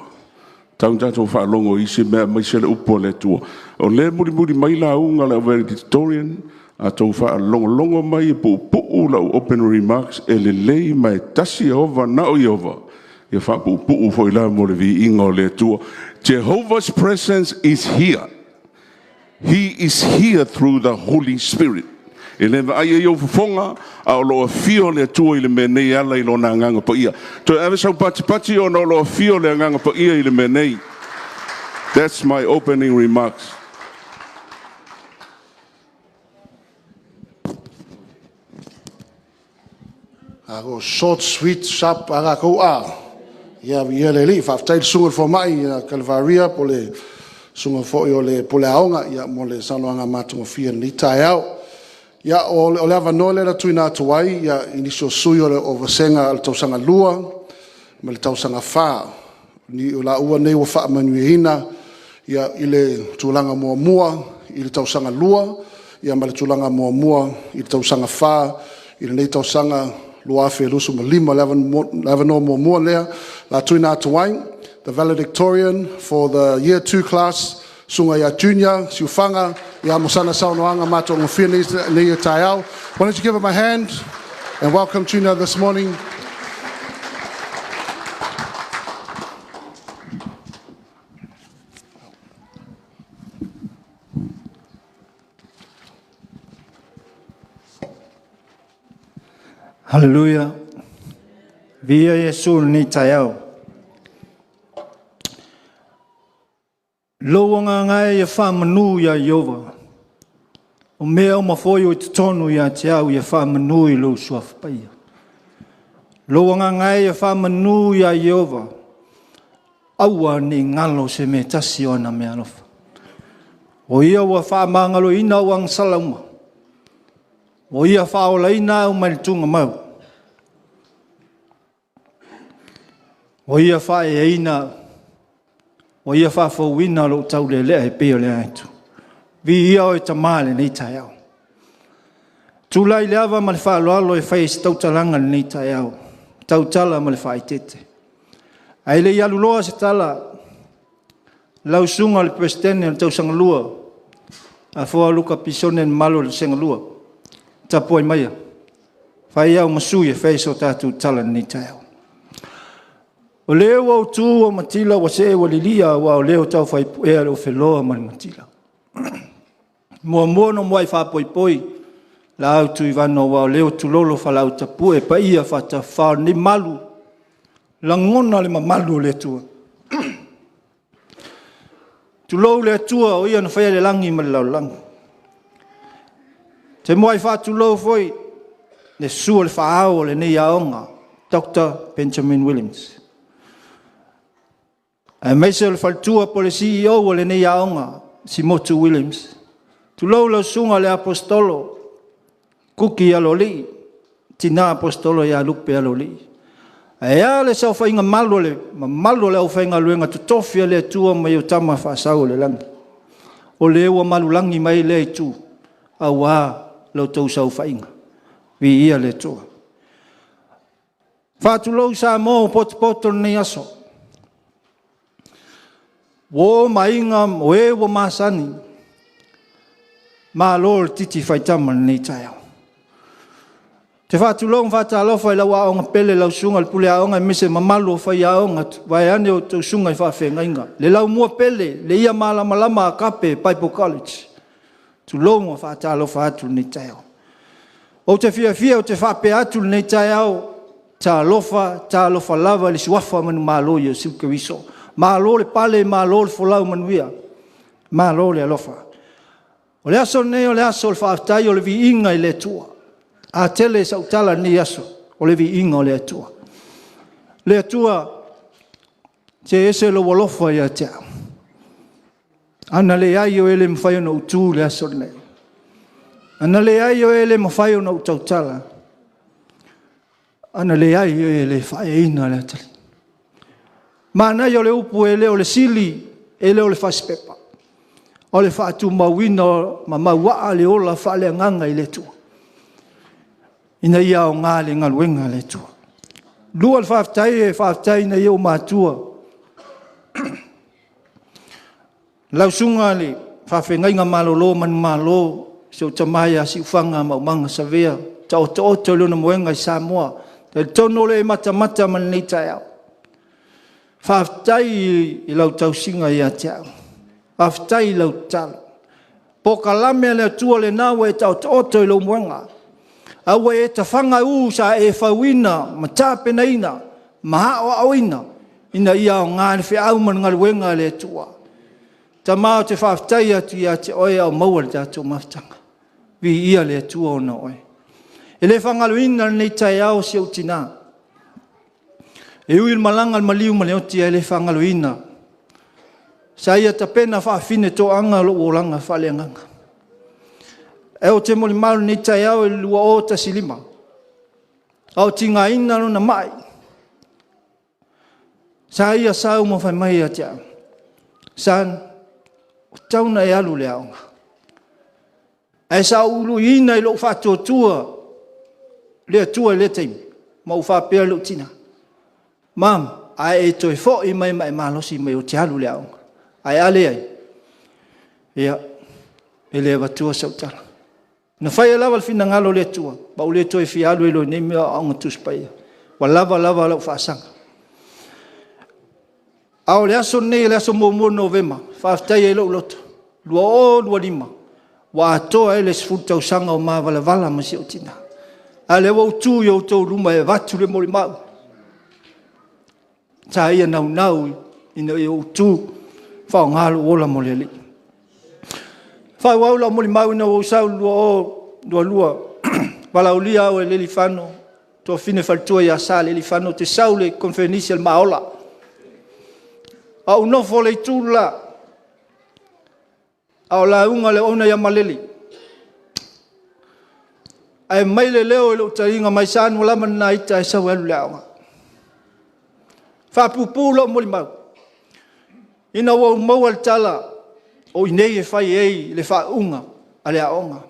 Tau tātou whaalongo isi mea mai se le upo o le tua. O le muri muri mai la unga le valedictorian, a tau whaalongo mai e puupuu lau open remarks e le lei mai tasi Yehova na o Yehova. Ia whaapuupuu fo ila mo le vi inga o le tua. Jehovah's presence is here. He is here through the Holy Spirit. E le ai e iau fufonga, a o loa fio le atua i le mea nei ala i lona anganga pa ia. Toe ave sau pati pati o na o loa fio le anganga pa ia i le mea nei. That's my opening remarks. A ko short, sweet, sharp, aga kou a. Ia ia le li, whaftai le sunga fo mai, ia Kalvaria, po le sunga fo i o le po le aonga, ia mo le sanoanga mātunga fia ni tai au. Ia o le ava noa le tuina atu ai, ia inisio sui o le o vasenga o le tausaga lua, ma le tausaga whā. Ni o la ua nei ua wha manuehina, ia i le tūlanga mua mua, i le tausaga lua, ia ma le tūlanga mua mua, i le tausaga whā, i le nei tausaga 2025. Le avanoa muamua lea o le a tuuina atu ai the valedictorian for the Year 2 class, Susuga ia Junior Siufaga mo sana saunoaga matagofie i lenei taeao. Why don't you give him a hand and welcome Junior this morning. Haleluya. Viia Iesu i lenei taeao. Lou agaga e ia faamanu ia Ieova, o mea uma foi o i totonu ia te au ia faamanu i lou suafa paia. Lou agaga e ia faamanu ia Ieova, aua ne i galo se mea e tasi o ana meaalofa. O ia ua faamagaloina au agasala uma, o ia faaolaina au mai le tuugamau. O ia faaeaina au, ua ia faafouina lou taulelea e pei o le aitu. Viia oe Tama i lenei taeao. Tulai le ava ma le faaaloalo e fai ai se tautalaga i lenei taeao, tautala ma le faaeteete. Ae le i aluloa se tala, lau susuga i le Peresetene o le Tausaga 2, Afoa Luka Pisone ma le mamalu o le Vasega 2, tapuai maia, fai au ma sui e fai so tatou tala i lenei taeao. O lea ua ou tu ua matila ua see ua lilia aua o lea ua taufai puea le ofeloa ma le matila. Muamua ona muai faapoipoi la Tuivano aua o lea ua tulolo falaau tapue paia faatafafa o lenei malu, lagona le mamalu o le Atua. Tulou le Atua o Ia na faia le lagi ma le lalolagi. Ou te muai faatulou foi le susu o le faa-ao o lenei aoga, Dr. Benjamin Williams, aemaise o le faletua po o le CEO o lenei aoga, Simotu Williams. Tulou lau Susuga i le Aposetolo Kuki Aloalii, tina Aposetolo ia Lupe Aloalii. Ae a le saofaiga malu a le mamalu o le aufaigaluega totofi a le Atua mai o Tama Faasau o le Lagi. O lea ua malulagi mai lea itu, aua la outou saofaiga. Viia le Atua. Faatulou Samoa ua potopoto i lenei aso. Uo ma aiga o e ua masani, malo le titi faitama i lenei taeao. Ou te faatulou ma faatalofa i lau aoga pele lau susuga i le pule aoga aemaise le mamalu o faiaoga, vaeane a outou susuga i faafeagaiga, le laumua pele, le ia malamalama Agape Bible College. Tulou ma faatalofa atu i lenei taeao. Ou te fiafia ou te faapea atu i lenei taeao, talofa, talofa lava i le suafa manumalo o Iesu Keriso. Malo le pale, malo le folau manuia, malo le alofa. O le aso lenei o le aso o le faafetai o le viiga i le Atua. A tele sau tala i lenei aso, o le viiga o le Atua. Le Atua, se ese lou alofa ia te au. A na leai oe e le mafai ona ou tu i le aso lenei. A na leai oe e le mafai ona ou tautala. A na leai oe e le faaeaina le atalii. Manaia o le upu e le o le sili, e le o le fasipepa. O le faatumauina ma mauaa le ola faaleagaga i le Atua, ina ia aoga i le galuega a le Atua. Lua le faafetai e faafetai i ou matua, lau susuga i le faafeagaiga malolo manumalo, si ou tama ia Siufaga Maumaga Savea, taotooto i lona moega i Samoa. E talitonu o lo o e matamata mai i lenei taeao. Faafetai i lau tausiga ia te au, faafetai i lau tatalo. Polokalame a le Atua lena ua e taotooto i lou moega, a ua e tafaga ū sa e fauina ma tapenaina ma aoaoina ina ia aoga le feau ma le galuega a le Atua. Tama ou te faafetai atu ia te oe a o maua le tatou mafutaga. Viia le Atua ona o oe. E le faagaloina lenei taeao si ou tina. E ui i le malaga a le maliu ma le oti ae le faagaloina. Sa ia tapena faafinetoaga lou olaga faaleagaga. Ae ou te molimau i lenei taeao i le 2015, a o tigaina lona mai, sa ia sau ma fai mai ia te au, son, ua tatau ona e alu i le aoga. Ae sa ou uluiina i lou faatuatua le Atua i lea taimi. Ma ou faapea i lou tina, Mom, a e toe foi mai ma e malosi mai ou te alu i le aoga. Ae a leai, ia, e le avatua sau tala. Na fai lava le finagalo o le Atua, ma ou le toe fia alu ai loa i nei mea o Aoga Tusi Paia. Ua lava lava lau faasaga. A o le aso lenei o le aso 1 o Novema, e faafetai ai lou loto, 2025, ua atoa ai le 10 tausaga o ma valavala ma si ou tina. A o lea ua ou tu i o outou luma e avatu le molimau. Sa ia naunau ina ia ou tu e faaaoga lou ola mo le Alii. Faaauau lau molimau ina ua ou sau i le 2022, valaaulia au e Lealiifano, tuafafine faletua ia Sa Lealiifano, ou te sau i le Koneferenisi a le Ma Ola. A ou nofo i le itu le la, a o lauga le auauna ia Malele. Ae aumai le leo i lou taliga mai, Sa ua lava lena ita ae sau e alu i le aoga. Faapuupuu lau molimau, ina ua ou maua le tala o i inei e fai ai le faauuga a le aoga,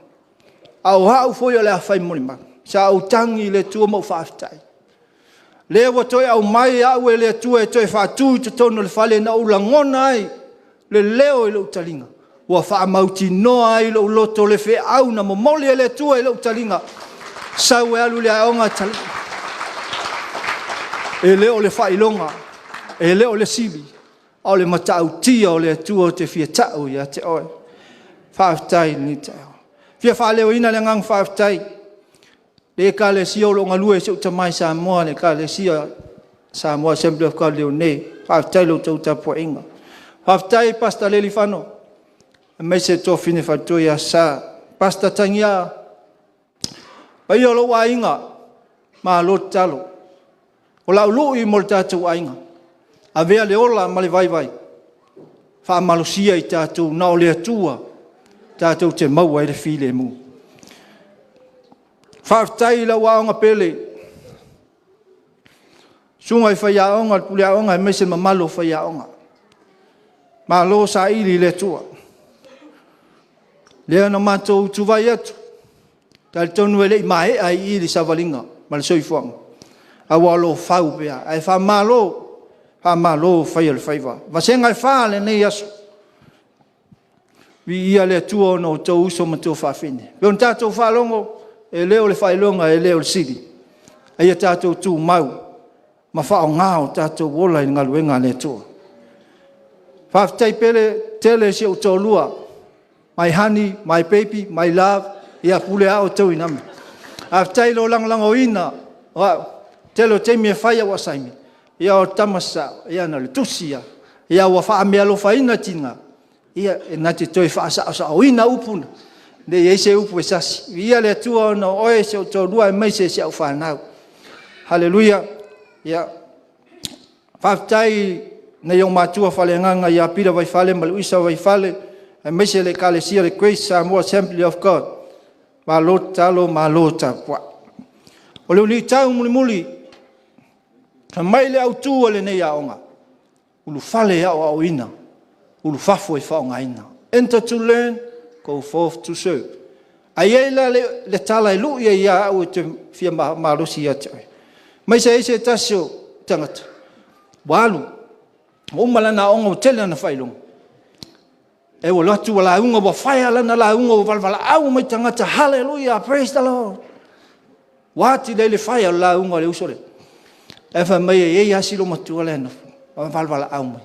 a o au foi o le a fai molimau. Sa ou tagi i le Atua ma ou faafetai, lea ua toe aumai au e le Atua e toe faatu i totonu o le fale na ou lagona ai le leo i lou taliga, ua faamautinoa ai i lou loto le feau na momoli e le Atua i lou taliga, sau e alu i le aoga. E le o le faailoga, e le o le sili, a o le matautia o le Atua ou te fia tau ia te oe. Faafetai i lenei taeao. E fia faaleoina le agaga faafetai i le Ekalesia o lo o galue ai si ou tama i Samoa, le Ekalesia Samoa Assembly of God i Leone, faafetai i la outou tapuaiga. Faafetai Pastor Lealiifano aemaise le tuafafine faletua ia Sa, Pastor Tagia, le paia o lou aiga, malo tatalo. O lau lui mo le tatou aiga, avea le ola ma le vaivai, faamalosia i tatou na o le Atua tatou te maua ai le filemu. Faafetai i lau aoga pele, susuga i faiaoga, le pule aoga aemaise le mamalu o faiaoga. Malo saili i le Atua. Lea na matou utuvai atu, talitonu e le i maea i i le savaliga ma le soifuaga, ae o lo o fau pea. Ae faamalo, faamalo fai o le faiva. Vasega e 4 lenei aso, viia le Atua ona o outou uso ma tuafafine. E pei ona tatou faalogo, e le o le faailoga e le o le sili, a ia tatou tumau ma faaaoga o tatou ola i le galuega a le Atua. Faafetai tele i si ou toalua, my honey, my baby, my love, ia pule lava outou i na mea. Faafetai i lou lagolagoina o au, tele o taimi e fai au assignment, ia o le tama sasao, ia na o le tusi lava. Ia ua faameaalofaina tiga, ia e na te toe faasaosaoina upu ne i i ai se upu e sasi. Viia le Atua ona o oe si ou toalua aemaise si au fanau. Haleluia! Ia, faafetai i nai ou matua faaleagaga ia Pita Vaifale ma Louisa Vaifale, aemaise le Ekalesia o le Grace Samoa Assembly of God, malo tatalo malo tapuai. O le luitau mulimuli, fai mai le autu o lenei aoga, ulufale e aoaoina, ulufafo e faaaogaina. Enter to learn, go forth to serve. A i ai la le tala e lui ai ia au ou te fia malosi ia te oe, aemaise ai se tasi o tagata ua alu, ua uma lana aoga ua tele ana faailoga, ae ua alu atu ua lauga, ua fire lana lauga ua valavalaau mai tagata, hallelujah, praise the Lord. Ua atili ai le fire o le lauga a le uso lea. Ae fai mai e i ai lava si olomatua la e nofo ma valavalaau mai.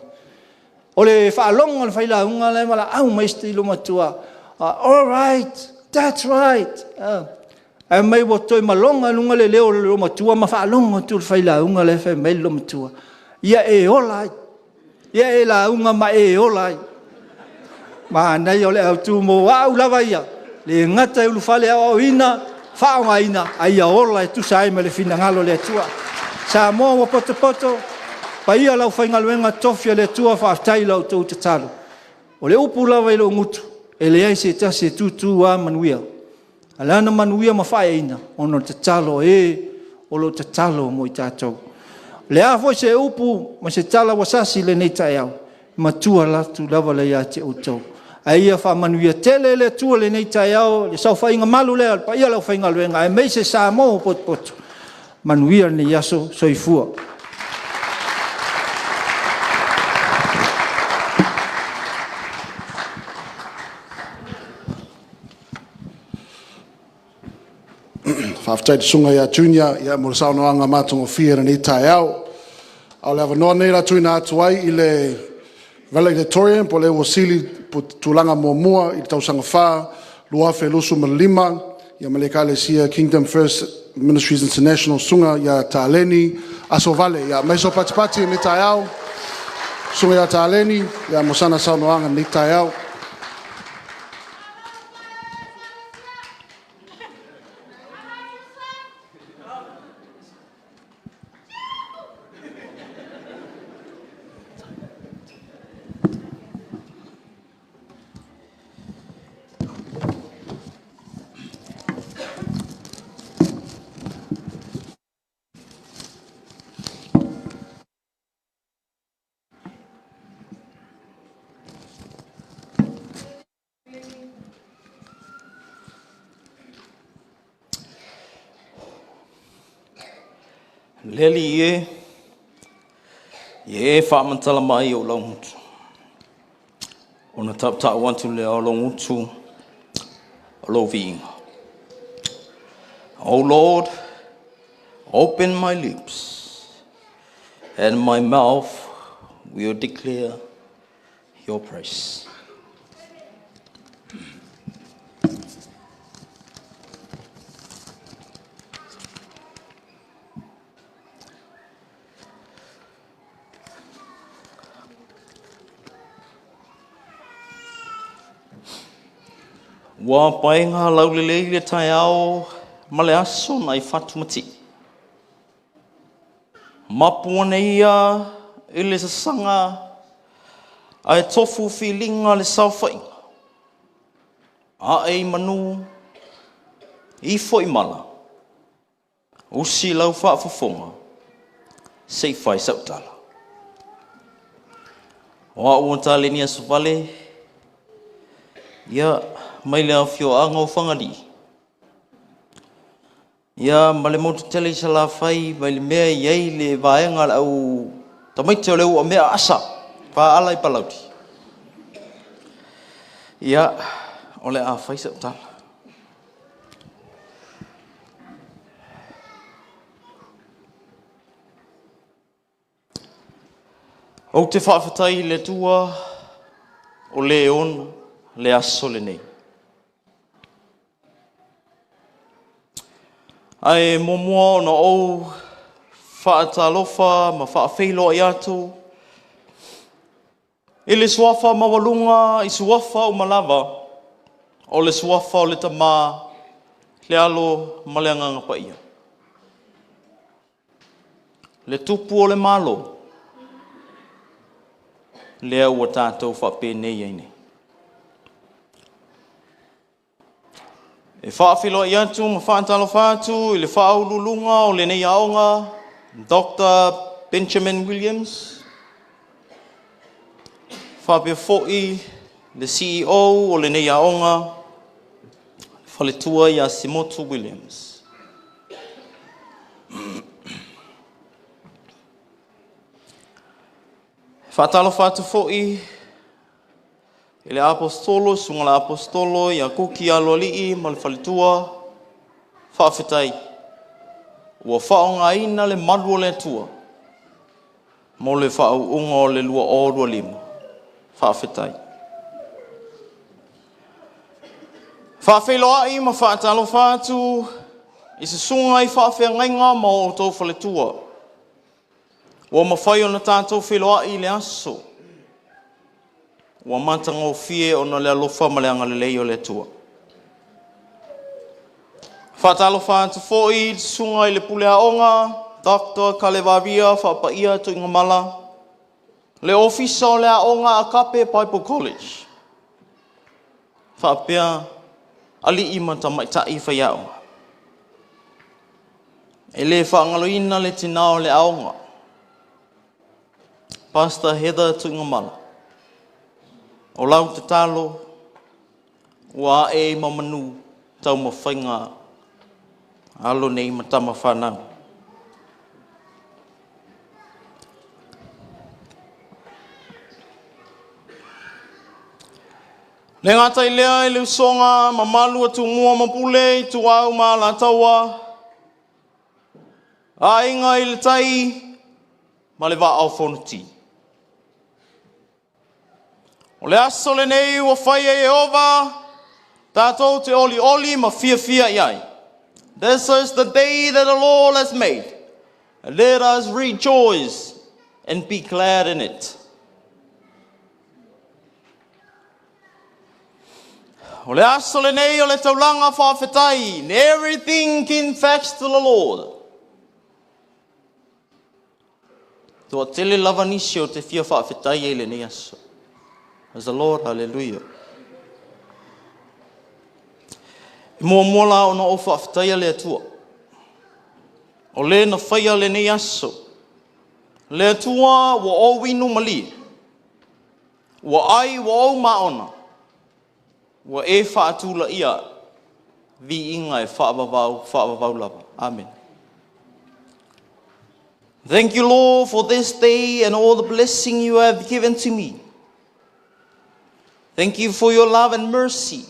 O le faalogo a le failauga la e valaau mai si olomatua, all right, that's right. Ae mai ua toe maloga i luga le leo o le olomatua ma faalogo atu le failauga la e fai mai le olomatua, ia e ola ai, ia e lauga ma e ola ai. Manaia o le autu mo au lava ia, le gata e ulufale e aoaoina, faaaogaina, a ia ola e tusa ai ma le finagalo o le Atua. Samoa ua potopoto, paia o le aufaigaluega totofi a le Atua, faafetai i la outou tatalo. O le upu lava i lou gutu, e leai se tasi e tutu lava manuia. A o le a manuia ma faaeaina? Ona o le tatalo a e o lo o tatalo mo i tatou. O le a foi se upu ma se tala ua sasi i lenei taeao, e matua atu lava ia te outou. Ae ia faamanuia tele e le Atua lenei taeao i le saofaiga malu lea a le paia o le aufaigaluega aemaise Samoa ua potopoto. Manuia lenei aso, soifua. Faafetai i le susuga ia Junior ia, mo le saunoaga matagofie i lenei taeao. A o le avanoa lenei o le a tuuina atu ai i le Valedictorian po o le ua sili i tulaga muamua i le Tausaga 4 2025 mai le Ekalesia Kingdom First Ministries International, le Susuga ia Taleni Asovale. Ia aumai sou patipati i lenei taeao le Susuga ia Taleni mo sana saunoaga i lenei taeao. Le Alii e, ia e faamatala mai ou laugutu, ona tautau atu lea o logutu o lou viiga. O Lord, open my lips, and my mouth will declare your praise. Ua paega laulelei le taeao ma le aso nai Fatumati'i. Mapu ane ia i le sasaga ae tofu filiga le saofaiga. Ae i manu, ifo i mala, usi lau faafofoga, se i fai sau tala. O au o Taleni Asovale, ia, mai le afioaga o Fagalii, ia, ma le motu tele i Salafai, mai le mea e i ai le vaega a le au tamaiti o le Uamea Asa, Faala i Palauli. Ia, o le a fai sau tala. Ou te faafetai i le Atua o le ona le aso lenei. Ae muamua ona ou faatalofa ma faafeiloai atu i le suafa maualuga i suafa uma lava, o le suafa o le Tama, le Alo ma le Agaga Paia. Le tupu o le Malo, lea ua tatou faapenei ai nei. E faafeiloai atu ma faatalofa atu i le faauluuluga o lenei aoga, Dr. Benjamin Williams, faapea foi le CEO o lenei aoga, faletua ia Simotu Williams. E faatalofa atu foi i le Aposetolo, susuga i le Aposetolo ia Kuki Aloalii ma le faletua, faafetai ua faaaogaina le malu o le Atua mo le faauuga o le 2025. Faafetai. Faafeiloai ma faatalofa atu i susuga i faafeagaiga ma o outou faletua, ua mafai ona tatou feiloai i le aso ua matagofie ona o le alofa ma le agalelei o le Atua. Faatalofa atu foi i le susuga i le pule aoga Dr. Kalevaria Faapaia Tuigamala, le ofisa o le aoga Agape Bible College, faapea alii ma tamaitai faiaoga. E le faagaloina le tina o le aoga, Pastor Heather Tuigamala. O lau tatalo ua ae ma manu taumafaiga alo nei ma tama fanau. Le gata i lea i le usoga mamalu a Tumua ma Pule, Ituau ma Alataua, Aiga i le Tai ma le Vaa o Fonoti. O le aso lenei ua fai e Ieova, tatou te olioli ma fiafia i ai. This is the day that the Lord has made. Let us rejoice and be glad in it. O le aso lenei o le taulaga faafetai. In everything give thanks to the Lord. Toatele lava nisi o te fia faafetai ai i lenei aso. Praise the Lord, hallelujah. E muamua la ona ou faafetaia le Atua. O le na faia lenei aso. Le Atua ua ou inu malie. Ua ai ua ou maona. Ua e faatulaia viiga e faavavau, faavavau lava. Amen. Thank you, Lord, for this day and all the blessing you have given to me. Thank you for your love and mercy.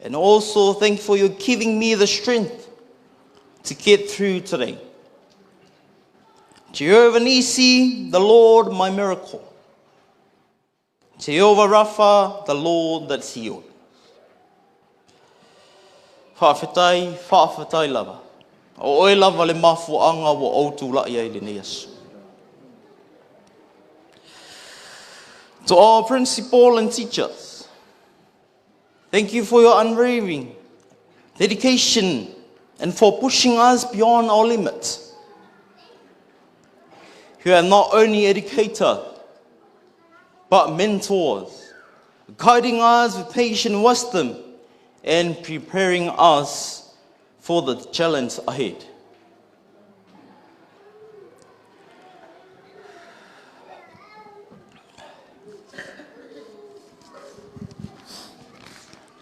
And also thank you for your giving me the strength to get through today. Jehovah Nisi, the Lord my miracle. Jehovah Rapha, the Lord that's healed. Faafetai, faafetai lava. O oe lava le mafuaaga ua ou tulai ai lenei aso. To our principal and teachers, thank you for your unwavering dedication and for pushing us beyond our limits. You are not only educator, but mentors, guiding us with patient wisdom and preparing us for the challenge ahead.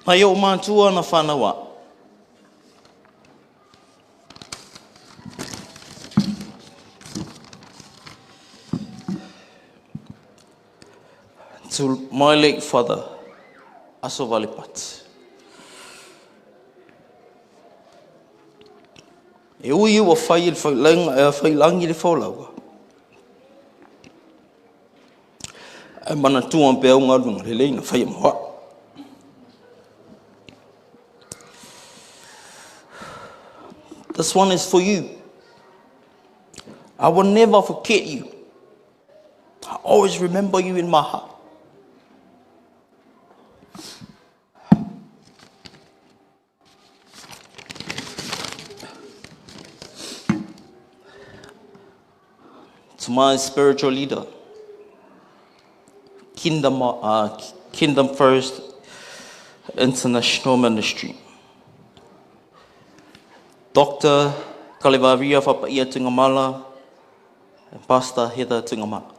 Mai o matua na whanawa. To my late father, Aso Valepat. E ui ua fai e le failangi le folauga. Ae manatua pea au galuega lelei na faia mo au. This one is for you. I will never forget you. I always remember you in my heart. To my spiritual leader, Kingdom First International Ministry, Dr. Kalevaria Fapaia Tungamala and Pastor Heather Tungamala.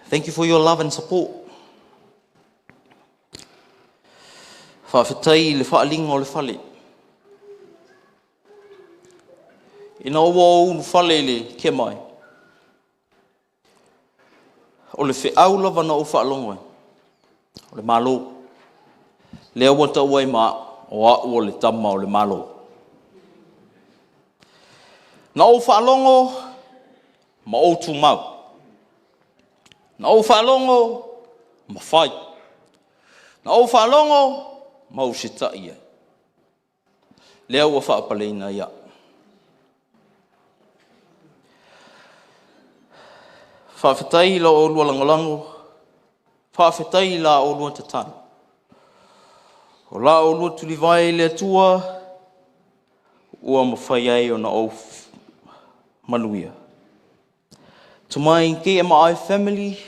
Thank you for your love and support. Faafetai i le faaaliga o le fale. Ina ua ou ulufale i le KMI, o le feau lava na ou faalogo ai, o le Malo. Lea ua taua ai ma au, o au o le tama o le Malo. Na ou faalogo ma ou tumau. Na ou faalogo ma fai. Na ou faalogo ma ou setai ai. Lea ua faapaleina ai au. Faafetai i la oulua lagolago, faafetai i la oulua tatalo. O la oulua tulivae i le Atua ua mafai ai ona ou manuia. To my KMI family,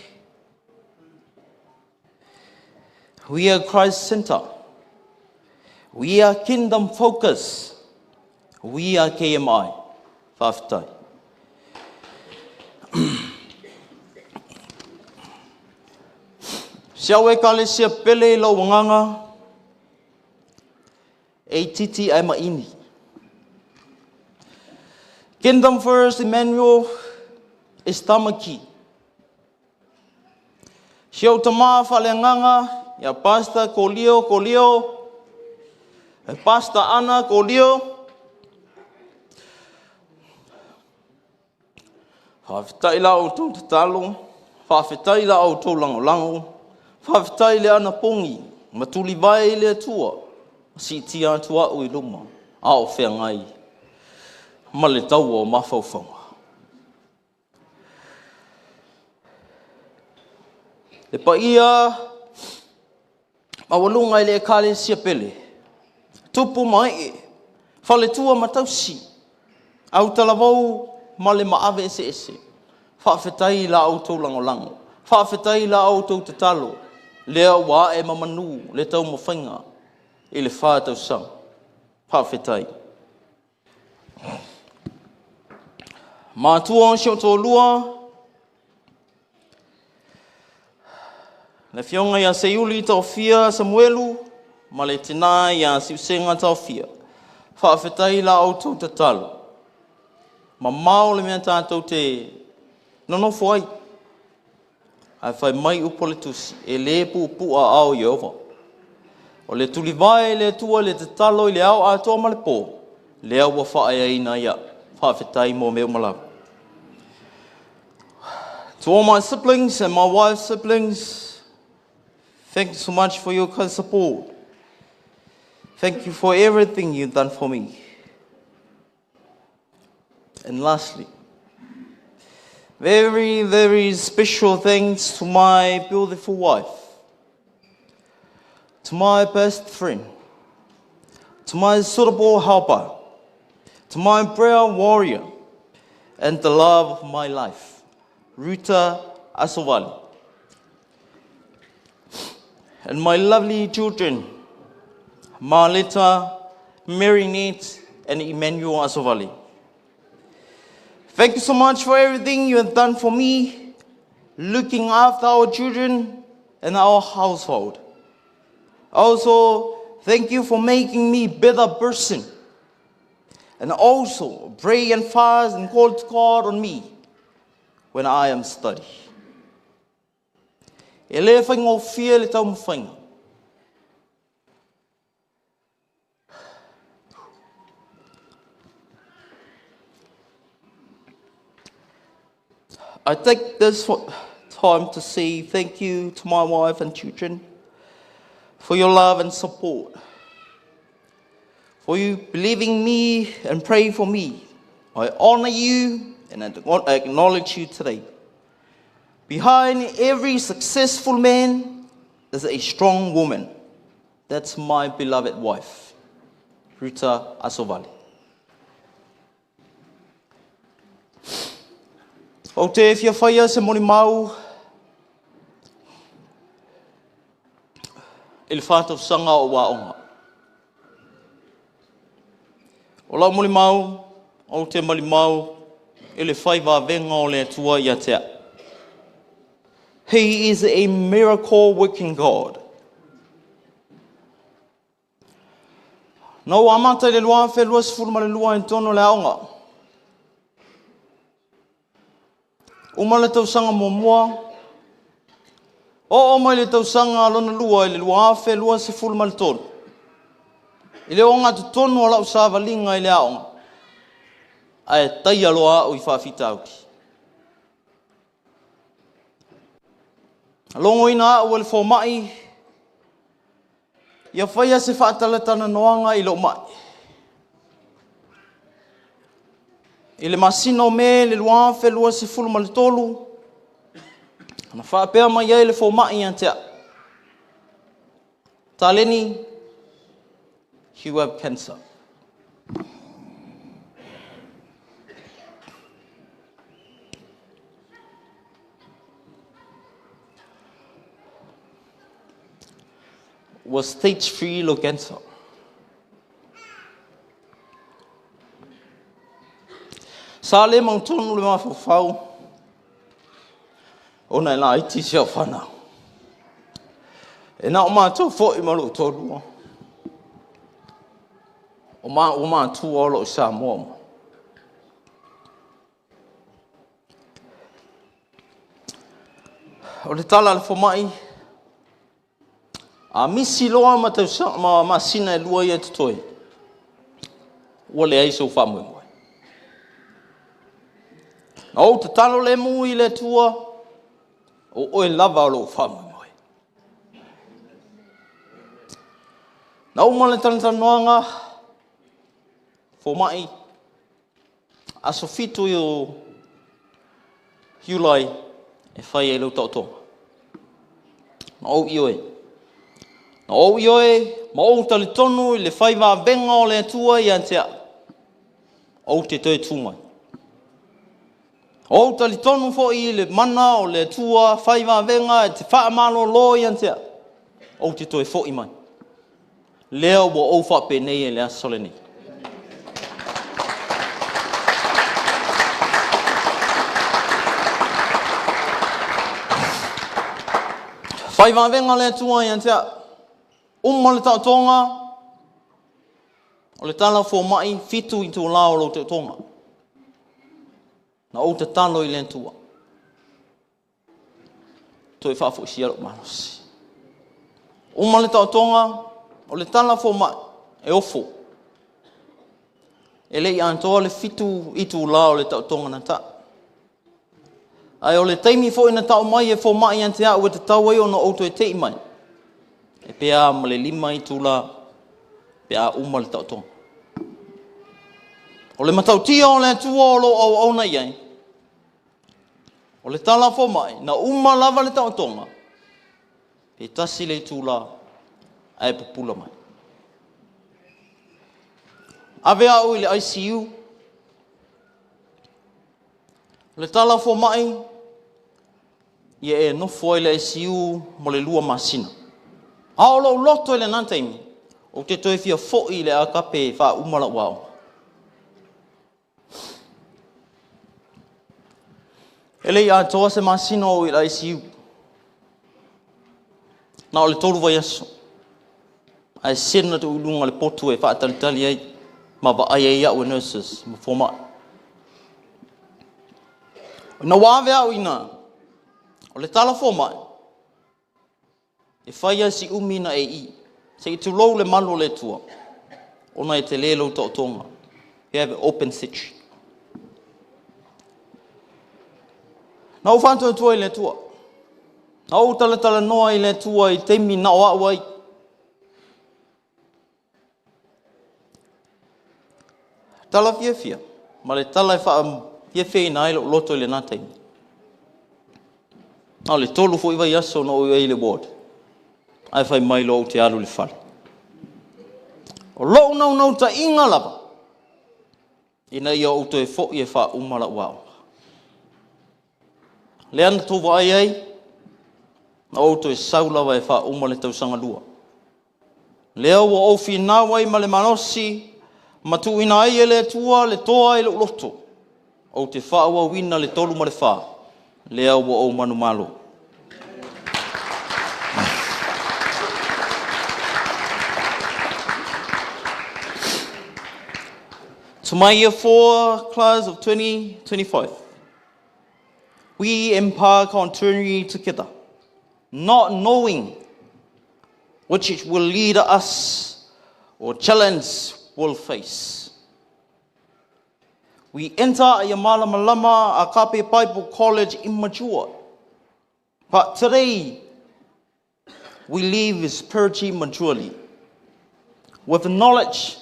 we are Christ Center. We are Kingdom Focus. We are KMI. Faafetai. Si au ekalesia pele i lou agaga, e itiiti ae maini. Kingdom First Emmanuel is Tamaki. Si ou tamā faaleagaga ia Pastor Kolio Kolio, e Pastor Ana Kolio, faafetai la outou tatalo, faafetai la outou lagolago, faafetai le anapogi ma tulivae i le Atua, siitia atu au i luma, a o feagai ma le taua o mafaufauga. Le paia maualuga i le Ekalesia pele, tupu ma ee, faletua ma tausi, autalavou ma le maave eseese, faafetai i la outou lagolago, faafetai i la outou tatalo, lea ua ae ma manu le taumafaiga i le 4 tausaga. Faafetai. Matua o si ou toalua, le afioga ia Seiuli Taofia Samuelu ma le tina ia Siusega Taofia, faafetai i la outou tatalo. Mamao le mea tatou te nonofo ai, ae fai mai upu a le tusi, e le puupuu aao o Ieova. O le tulivae i le Atua i le tatalo i le ao atoa ma le pō, lea ua faaeaina ai au. Faafetai mo mea uma lava. To all my siblings and my wife's siblings, thank you so much for your kind support. Thank you for everything you've done for me. And lastly, very, very special thanks to my beautiful wife, to my best friend, to my suitable helper, to my prayer warrior, and the love of my life, Ruta Asovali. And my lovely children, Marleta, Marinette, and Emmanuel Asovali. Thank you so much for everything you have done for me, looking after our children and our household. Also, thank you for making me a better person. And also, pray and fast and call to God on me when I am studying. E le faigofie le taumafaiga. I take this time to say thank you to my wife and children for your love and support, for you believing me and praying for me. I honor you and I acknowledge you today. Behind every successful man is a strong woman. That's my beloved wife, Ruta Asovali. O te fia whaia se moni mau i le whātausaga o waonga. O lau moli mau, o te mali mau, i le whai vāvenga o le Atua ia te au. He is a miracle working God. Na ua amata i le 2022 i totonu o le aoga. Uma le tausaga muamua, oo mai le tausaga lona lua i le 2023. I le ogatotonu o lau savaliga i le aoga, ae taia loa au i faafitauli. Logoina au e le fomai, ia faia se faatalatalanoaga i lou mai. I le masina o Me le 2023, na faapea mai ai le fomai ia te au. Taleni, you have cancer. Was stage 3 lung cancer. Sa le mautonu le mafaufau ona e laiti si au fanau. E na o mātou foi ma lou toalua. O ma o mātua o loo Samoa ma. O le tala a le fomai, a misi loa ma, tausa, ma masina e lua ia totoe, ua leai sou faamoemoe. Na ou tatalo lemu i le Atua, o oe lava o lou faamoemoe. Na uma le talatalanoaga, fomai, aso 7 o Iulai e fai ai lau taotoga. Na ou ioe. Na ou ioe ma ou talitonu i le fai vavega o le Atua ia te au. Ou te toe tu mai. Ou talitonu foi i le mana o le Atua fai vavega e te faamalolo ia te au. Ou te toe foi mai. Lea ua ou faapenei e le aso lenei. Fai vavega le Atua ia te au. Uma le taotoga, o le tala fomai, 7 itulā o lou taotoga. Na ou tatalo i le Atua. Toe faafoisia lou malosi. Uma le taotoga, o le tala fomai, e ofo. E le i atoa le 7 itulā o le taotoga na taa. Ae o le taimi foi na tau mai e fomai ia te au e tatau ai ona ou toe tei mai. E pea ma le 5 itulā, pe a uma le taotoga. O le matautia o le Atua o lo o auauna i ai, o le tala fomai, na uma lava le taotoga, pe tasi le itulā, ae pupula mai. Ave au i le ICU, le tala fomai, ia e nofo ai le ICU mo le 2 masina. A o lou loto i lena taimi, ou te toe fia foi i le akape e faauma lau aoga. E le i atoa se masina o i le ICU. Na o le 3 vaiaso. Ae sena tu i luga le potu e faatalitali ai ma vaai ai au e nurses ma fomai. Na ua ave au ina, o le tala fomai, e fai a si umi na e i. Se i tulou le malu o le Atua, ona e te le lau taotoga. You have open surgery. Na ou faatuatua i le Atua. Na ou talatalanoa i le Atua i taimi na o au ai. Tala fiafia, ma le tala e faafiafiaina ai lou loto i lena taimi. Na o le 3 foi vaiaso na ou i ai i le ward. Ae fai mai loa ou te alu i le fale. O lou naunautaiga lava, ina ia ou toe foi e faauma lau aoga. Lea na tou vaai ai, na ou toe sau lava e faauma le tausaga 2. Lea ua ou finau ai ma le malosi, ma tuuina ai e le Atua le toa i lou loto. Ou te faaauauina le 3 ma le 4, lea ua ou manumalo. To my year 4 class of 2025, we embark on journey together, not knowing which it will lead us or challenge we'll face. We enter Ayamalamalama Agape Bible College immature, but today we leave spiritually maturely, with knowledge,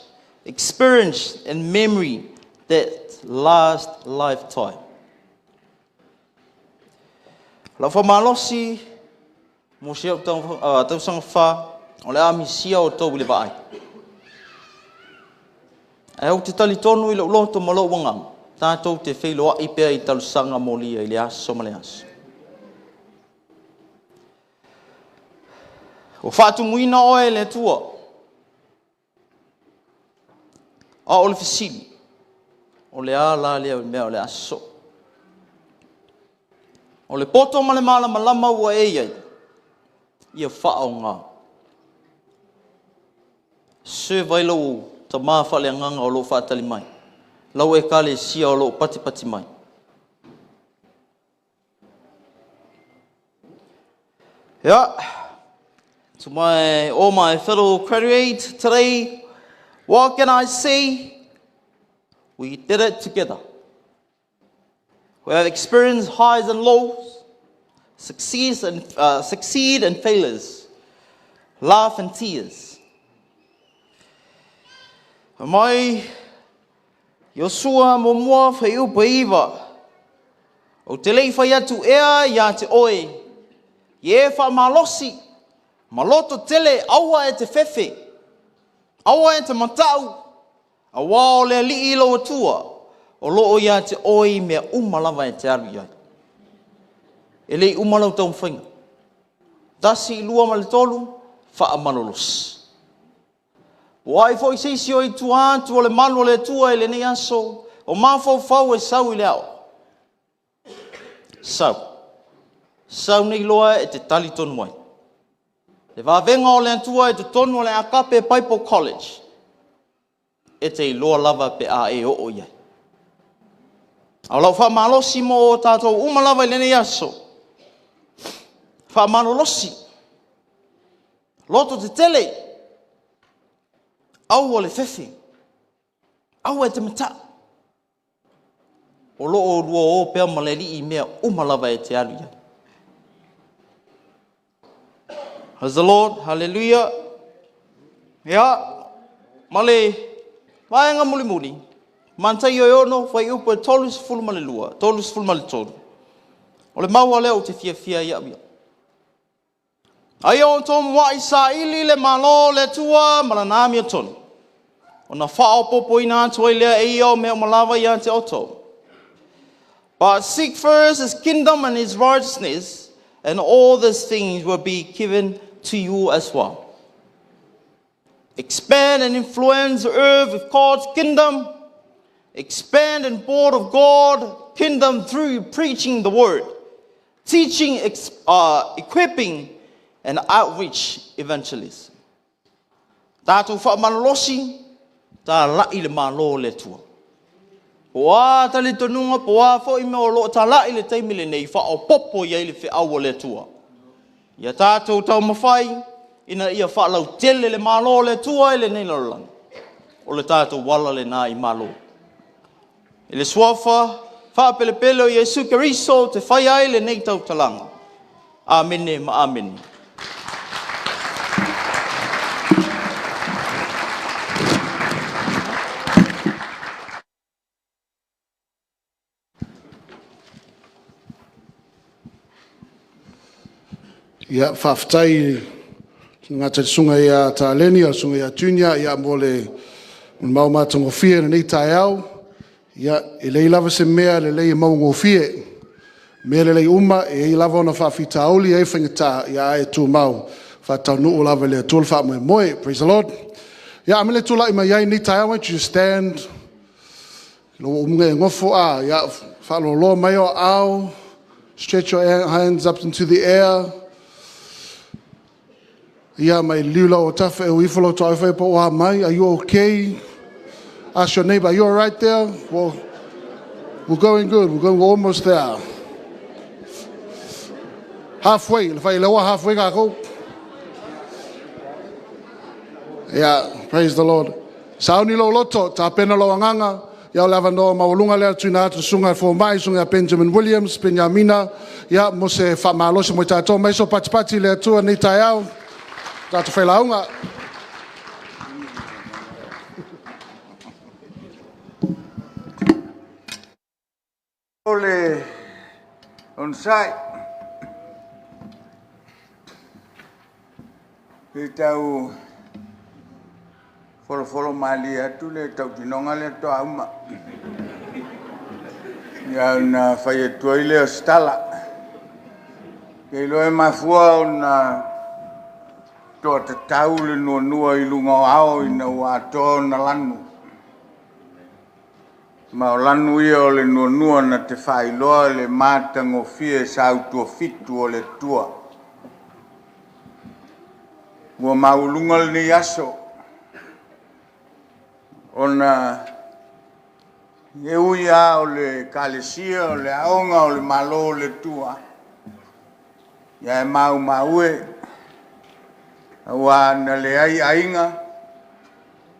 experience, and memory that last lifetime. Lau whamalosi, mo se au tausanga wha, o le amisia o tau i le vaai. Ae ou te talitonu i lou loto ma lou agaga, tatou te feiloai pea i talosaga molia i le aso ma le aso. O faatumuina oe le Atua, a o le fesili, o le a la lea mea o le aso. O le poto ma le malamalama ua e iai, ia faaoga. Serve ai lau tama faaleagaga o lou faatali mai. Lau ekalesia o lou patipati mai. Yeah. To my all my fellow graduates today, what can I say? We did it together. We have experienced highs and lows, succeeds and, succeed and failures, laugh and tears. Mai Iosua muamua fuaiupu e 9. Ou te le i fai atu ea ia te oe, ia e faamalosi, ma loto tele aua e te fefe, aua e te mata'u, auā o le Alii lou Atua, o loo ia te oe i mea uma lava e te alu i ai. E le i uma lau taumafaiga. 1, 2 ma le 3, faamalolosi. Ua ai foi se isi o i tua atu o le malu o le Atua i lenei aso, o mafaufau e sau i le ao. Sau. Sau nei loa e te talitonu ai. Le vavega o le Atua i totonu o le Agape Bible College, e te iloa lava pe a e oo i ai. A o lau faamalosi mo tatou uma lava i lenei aso, faamalolosi, loto tetele, aua le fefe, aua e te mata'u. O loo oulua o pea ma le Alii i mea uma lava e te alu i ai. Praise the Lord, hallelujah. Ia, ma le vaega mulimuli, Mataio e 6, fuaiupu e 32, 33. O le maua lea ou te fiafia ai au ia. A ia outou muai saili le Malo o le Atua ma lana amiotonu, ona faaopoopoina atu ai lea e ia o mea uma lava ia te outou. But seek first his kingdom and his righteousness, and all these things will be given to you as well. Expand and influence the earth with God's kingdom. Expand and board of God kingdom through preaching the word, teaching, equipping, and outreach evangelism. Tatou faamalolosi, tala'i le Malo o le Atua. Po a talitonuga, po a foi mea o loo tala'i le taimi lenei, faaopoopo i ai le feau o le Atua. Ia tatou taumafai ina ia faalautele le Malo o le Atua i lenei lalolagi. O le tatou ala lena i Malo. I le suafa faapelepele o Iesu Keriso te fai ai lenei tautalaga. Amene ma amene. Ia, faafetai le gata i le susuga ia Taleni, o le susuga ia Junior, ia mo le mau matagofie i lenei taeao. Ia, e leai lava se mea lelei e mauagofie. Mea lelei uma e i ai lava ona faafitauli, e i ai faigata, ia ae tumau, faataunuu lava i le Atua le faamoemoe. Praise the Lord. Ia, a mea le tulai mai ai lenei taeao, why don't you stand? Lo ua umunga e gofo a, ia, faaloloa mai o ao, stretch your hands up into the air. Ia, mai liu lau o tafa e uifo lau toa e po o mai. Are you okay? Ask your neighbor, are you all right there? Well, we're going good. We're almost there. Halfway. Le whai lewa halfway ka kou. Yeah, praise the Lord. Sauni lo loto, ta pena lo anganga, ia o le avanoa maualuga lea tuuina atu susuga e fomai, susuga Benjamin Williams, Benyamina, ia mo se faamalosi mo i tatou mai so patipati le Atua nei taeao, tatou failauga. O le onosai pe tau folofolo malie atu le tautinoga lea toa uma. Ia na fai atu ai lea o se tala. Ke iloa e mafua ona toa tatau le nuanua i luga o ao ina ua atoa ona lanu. Ma o lanu ia o le nuanua na te faailoa le matagofie sautuafitu o le Atua. Ua maualuga lenei aso, ona e ui lava o le ekalesia, o le aoga, o le Malo o le Atua. Ia e maumau e, auā na leai aiga,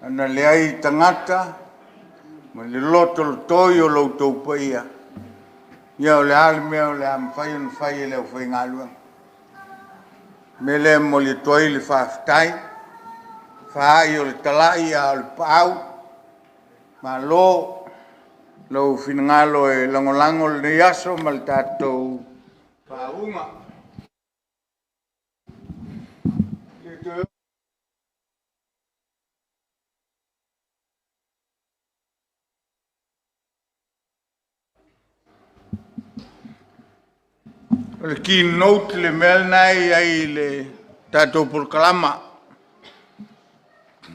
na leai tagata, ma le lotolotoi o lo outou paia, ia o le a le mea o le a mafai ona fai e le aufaigaluega. O le mea lea e momoli atu ai le faafetai, faai o le talai a o le paau, malo lou finagalo e lagolago lenei aso ma le tatou faauuga. O le keynote le mea lena e i ai i le tatou polokalama.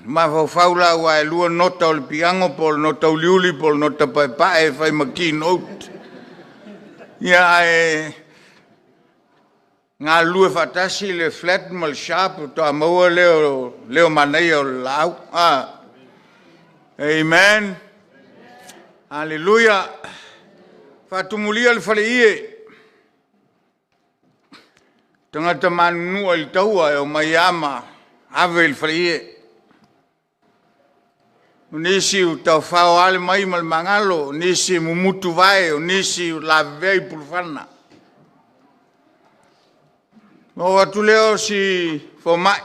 Mafaufau la aua e lua nota o le piano po o le nota uliuli po o le nota paepae e fai ma keynote. Ia ae galulue faatasi le flat ma le sharp faatoa maua lea o leo manaia o le laau. Amen. Haleluia. Faatumulia le faleie. Tagata manunua i le taua e omai lava ma ave i le faleie. O nisi ua taofao lava le mai ma le magalo, o nisi e mumutu vae, o nisi ua lavevea i pulufana. Ona oo atu lea o si fomai,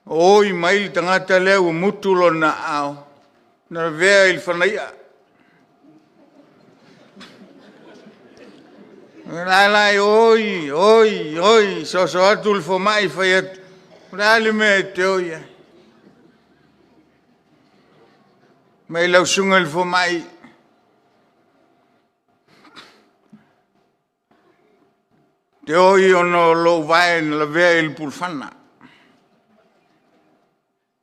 oi mai le tagata lea ua mutu lona aao na lavea i le fanaia. O la la e oi, oi, oi, soso atu le fomai fai atu, o le a le mea e te oi ai? Mai lau susuga i le fomai, ou te oi ona o lou vae na lavea i le pulufana.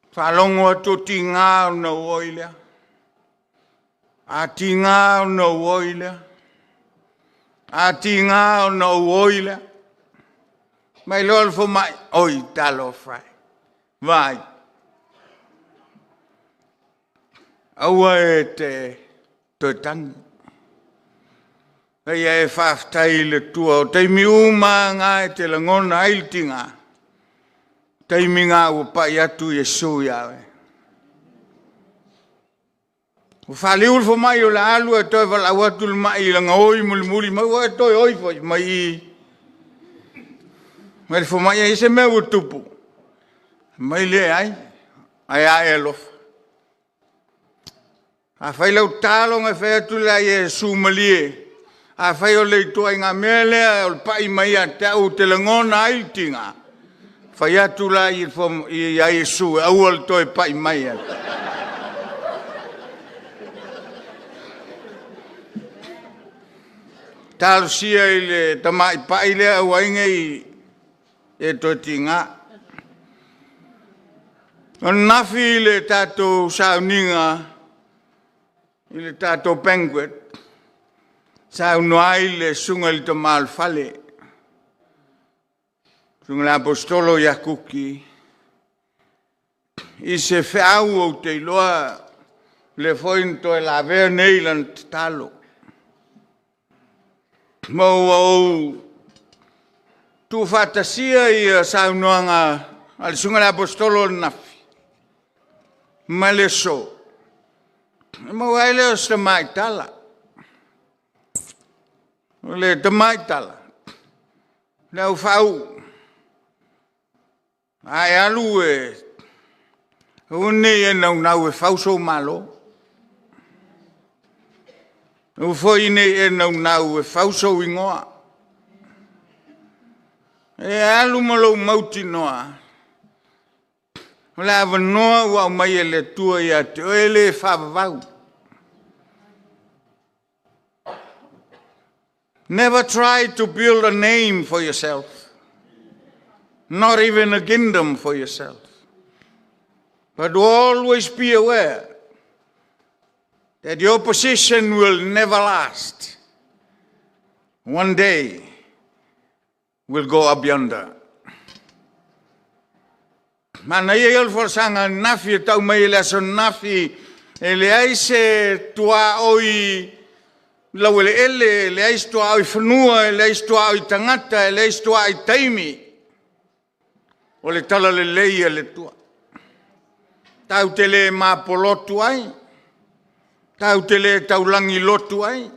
Faalogo atu o tiga ona ou oi lea. A tiga ona ou oi lea. A tiga ona ou oi lea. Mai loa le fomai, oi talofa e, vaai, aua e te toe tagi. A ia e faafetai i le Atua. O taimi uma lava na e te lagona ai le tiga, o taimi na ua pai atu Iesu ia oe. Ua faaliu le fomai o le a alu ae toe valaau atu le mai i lana oi mulimuli mai, ua e toe oi foi mai i. Mai le fomai, e i ai se mea ua tupu? Mai leai, ae a e alofa. Afai lau tatalo ona e fai atu lea ia Iesu malie, afai o le ituaiga mea lea o le pai mai ia te au ou te lagona ai le tiga, fai atu la ia Iesu e aua le toe pai mai ia te au. Talosia i le tamaipai lea aua ai ne i e toe tiga. O ananafi i le tatou sauniga i le tatou banquet, saunoa ai le susuga i le tama o le fale, susuga i le Aposetolo ia Kuki, i se feau ou te iloa lea foi na toe lavea nei i lana tatalo. Ma ua ou tuufaatasia ia saunoaga a le Susuga i le Aposetolo ananafi ma le aso, ona maua ai lea o si tamai tala. O le tamai tala, le au faauu, a e alu e aua ne i e naunau e fau sou Malo. Aua foi ne i e naunau e fau sou igoa. E alu ma lou mautinoa, o le avanoa ua aumai e le Atua ia te oe, e le faavavau. Never try to build a name for yourself, not even a kingdom for yourself. But always be aware that your position will never last. One day will go up yonder. Manaia ia o le folasaga ananafi e tau mai e le aso ananafi, e leai se tuaoi Laueleele, e leai se tuaoi fanua, e leai se tuaoi tagata, e leai se tuaoi taimi. O le talalelei a le Atua. Tatou te le mapolotu ai, tatou te le taulagi lotu ai,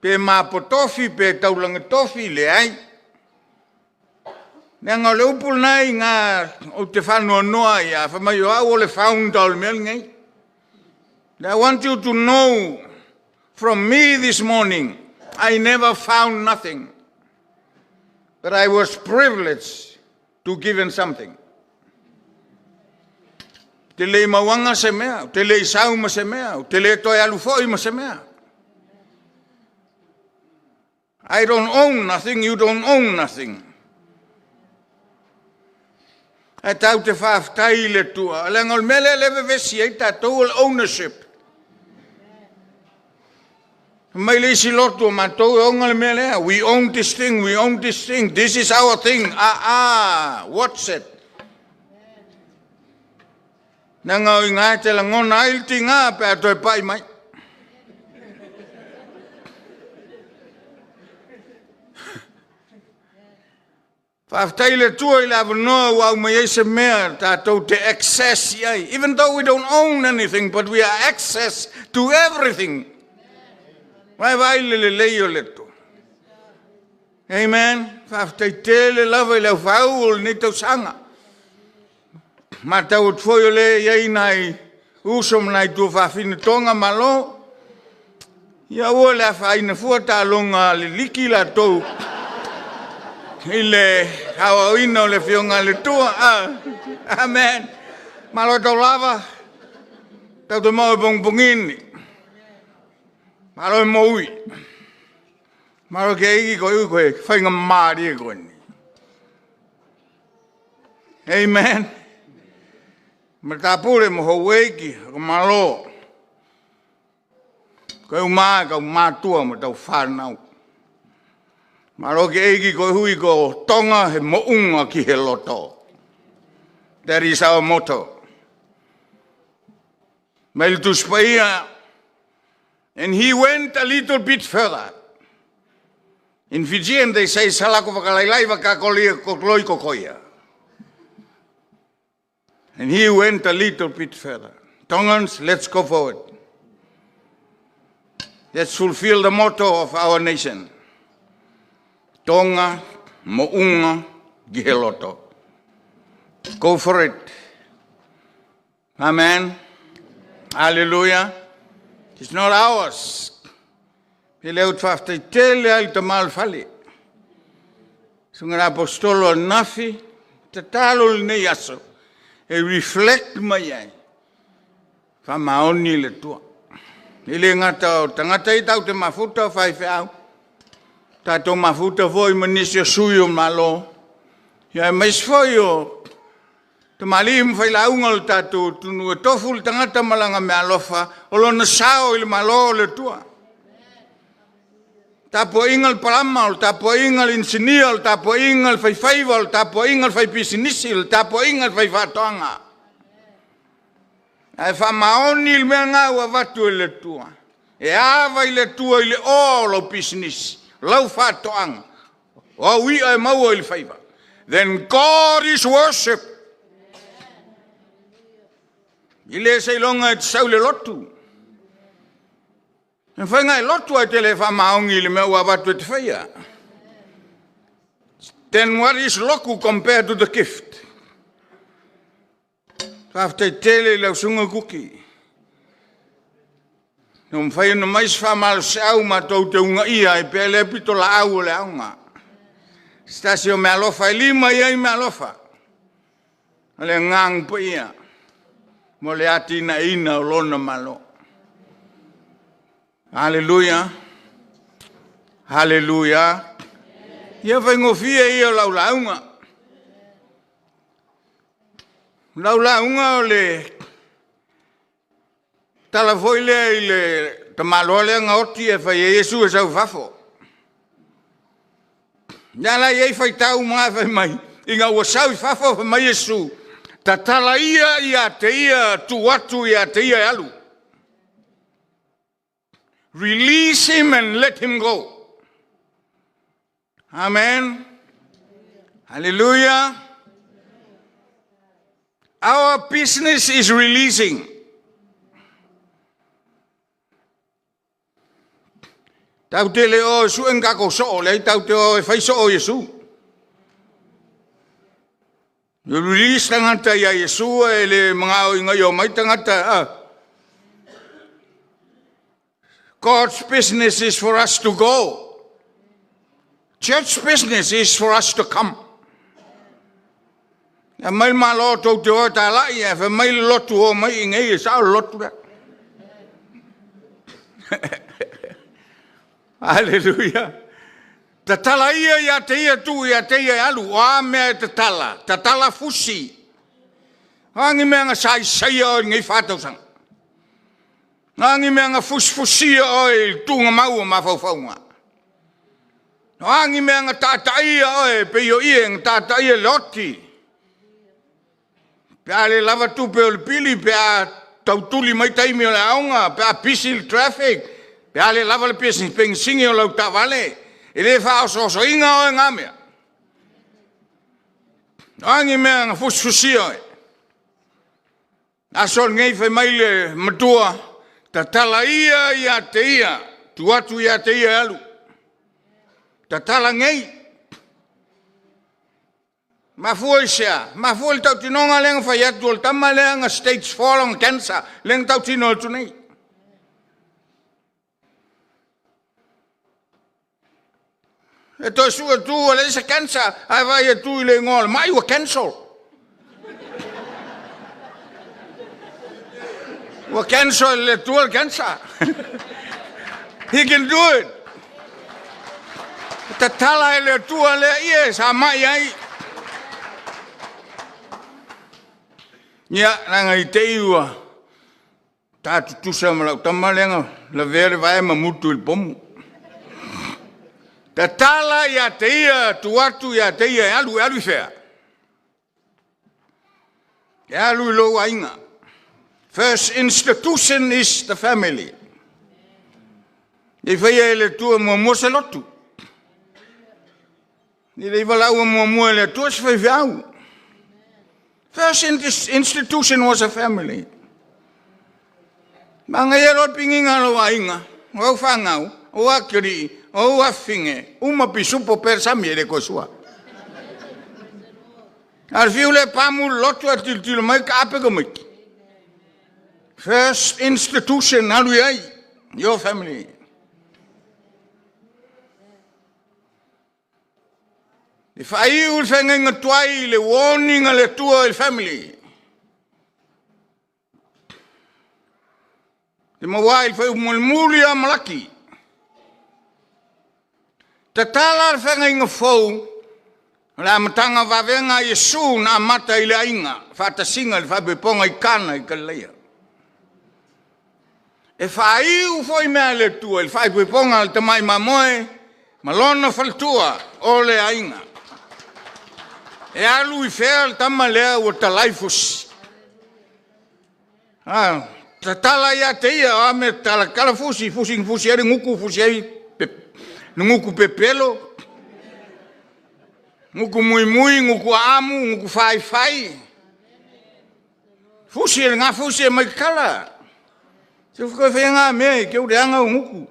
pe mapo tofi pe taulaga tofi, leai. Leaga o le upu lena i ina ou te faanoanoa ai, a fai mai o au o le founder o le mea lenei. I want you to know from me this morning, I never found nothing. But I was privileged to give in something. Te le mauanga se mea, te le sau ma se mea, te le toe alu foi ma se mea. I don't own nothing, you don't own nothing. Ae tau te faafetai i le Atua. Leaga o le mea lea le vevesi ai tatou o le ownership. Mai le isi lotu o matou e ona le mea lea. We own this thing, we own this thing. This is our thing. Ah, ah, what's it? Nanga o inga te langona ai le tinga pe a toe pai mai. Faafetai le Atua i le avanoa ua aumai ai se mea tatou te access i ai. Even though we don't own anything, but we are access to everything. Vai vai le lelei o le Atua. Amen. Faafetai tele lava i le aufau o lenei tausaga. Matau atu foi o le i ai nai uso ma nai tuafafine Toga malo. Ia ua le afaina fua taaloga a le liki latou i le aoaoina o le afioga a le Atua. Ah, amen. Malo tau lava. Tau te mau e pongipongini. Malo e maui. Malo ke iki ko ui koe whainga mārie koe ni. Amen. Ma tāpure mo hou eiki, ka malo. Koe umā ka mātua ma tau whānau. Malo ke eiki koe hui ko Tonga he mounga ki he loto. That is our motto. Mai le Tusi Paia, and he went a little bit further. In Fijian they say salako vakalailai vakakoli kokloi kokoia. And he went a little bit further. Tongans, let's go forward. Let's fulfill the motto of our nation. Tonga, mounga, giheloto. Go for it. Amen. Hallelujah. It's not ours. He leo tfaftai tele ai tamal fale. Sunga apostolo al nafi, tatalo le nei aso. E reflect mai ai. Wha maoni le tua. I le ngata o tangata i tau te mafuta o whai whiau. Tātou mafuta foi ma nisi o sui o malo. Ia e mais foi o te mali mwhai launga le tātou tunu e tofu le tangata malanga me alofa o lona sao i le malo o le tua. Tapo inga le palama, o le tapo inga le insinia, o le tapo inga le whaiwhaiwa, o le tapo inga le whaipisinisi, o le tapo inga le whaiwhatoanga. Ae wha maoni le mea ngā ua watu i le tua. E awa i le tua i le o lau pisinisi, lau whatoanga. O ua e maua i le whaiwa. Then God is worship. I le se longa e te sau le lotu. E whainga e lotu ai te le wha maongi le mea ua watu e te whaia. Then what is loku compared to the gift? Whaftai tele i lau sunga kuki. No mwhai na mais wha malo se au mātou te unga ia e pe le pito la au o le aunga. Stasi o me alofa e lima ia i me alofa. O le ngang pa ia. Mo le ati na ina o lona malo. Hallelujah. Hallelujah. Ia whai ngofia ia o lau launga. Lau launga o le tala foi lea i le tamaloa lea ngaoti e whai e Iesu e sau fafo. Ia la iei whai tau mga whai mai. I ngā ua sau i fafo whai mai Iesu. Tatala ia ia te ia tu atu ia te ia e alu. Release him and let him go. Amen. Hallelujah. Our business is releasing. Tau te le o su en kako so le tau te o e fai so o Yesu. You release tangata ia Yesu e le mga o inga yo mai tangata. God's business is for us to go. Church business is for us to come. E mai malo tau te o ta lai e fe mai lotu o mai inga e sa lotu la. Hallelujah. Tatala ia ia te ia tu ia te ia alu o a mea e tatala. Tatala fusi. Angi mea nga sai saia o ngai whatausanga. Angi mea nga fusfusia o i tūnga maua ma whauwhaunga. Angi mea nga tataia o e peio ia nga tataia le oti. Pe a le lava tupe o le pili, pe a tautuli mai taimi o le aonga, pe a pisi le traffic, pe a le lava le pesi pensingi o lau tavale. E le wha oso inga o e ngā mea. Angi mea nga fusfusia o e. Aso ngei whai mai le matua, tatala ia ia te ia, tu atu ia te ia alu. Tatala ngei. Mafua i sea, mafua le tautinonga lenga whai atu o le tama lenga stage 4 long cancer, lenga tautino atu nei. E toi sua tu o le isa cancer, ai vai atu i le ngola, mai ua cancel. Ua cancel le tua le cancer. He can do it. Tatala e le tua le ie sa mai ai. Ia, nanga i te iua, tā tutusa ma lau tama lenga, la vere vae ma mutu i le pomu. Tatala ia te ia, tu atu ia te ia, e alu i whea. E alu i lou ainga. First institution is the family. I whaia e le tua mua mua se lotu. Ni le iwa lau mua mua le tua se whai whiau. First institution was a family. Manga ia roa pinginga lo ainga, o whangau, o akiri, o awhinge, uma pisupo per sami e le kosua. Ar fiu le pamu lotu a tiltilo mai ka ape ka miki. First institution alu ai, your family. I whai ul whenga tuai le warning a le tua i family. Te mawai whai umulmuli a malaki. Tatala le whenga inga fau, le amatanga wawenga Yesu na amata i le ainga, whatasinga le whabeponga i kana i Kaleia. E whai u fwoi mea le tua, le whabeponga le tamai mamoe, malona whaltua o le ainga. E alu i whea le tama lea ua talaifusi. Tatala ia te ia, a me tala kala fusi, fusi fusi ai nguku fusi ai nguku pepelo, nguku mui mui, nguku amu, nguku fai fai. Fusi e ngā fusi e mai kala. Se fuka whai ngā mea e ke ure anga o nguku.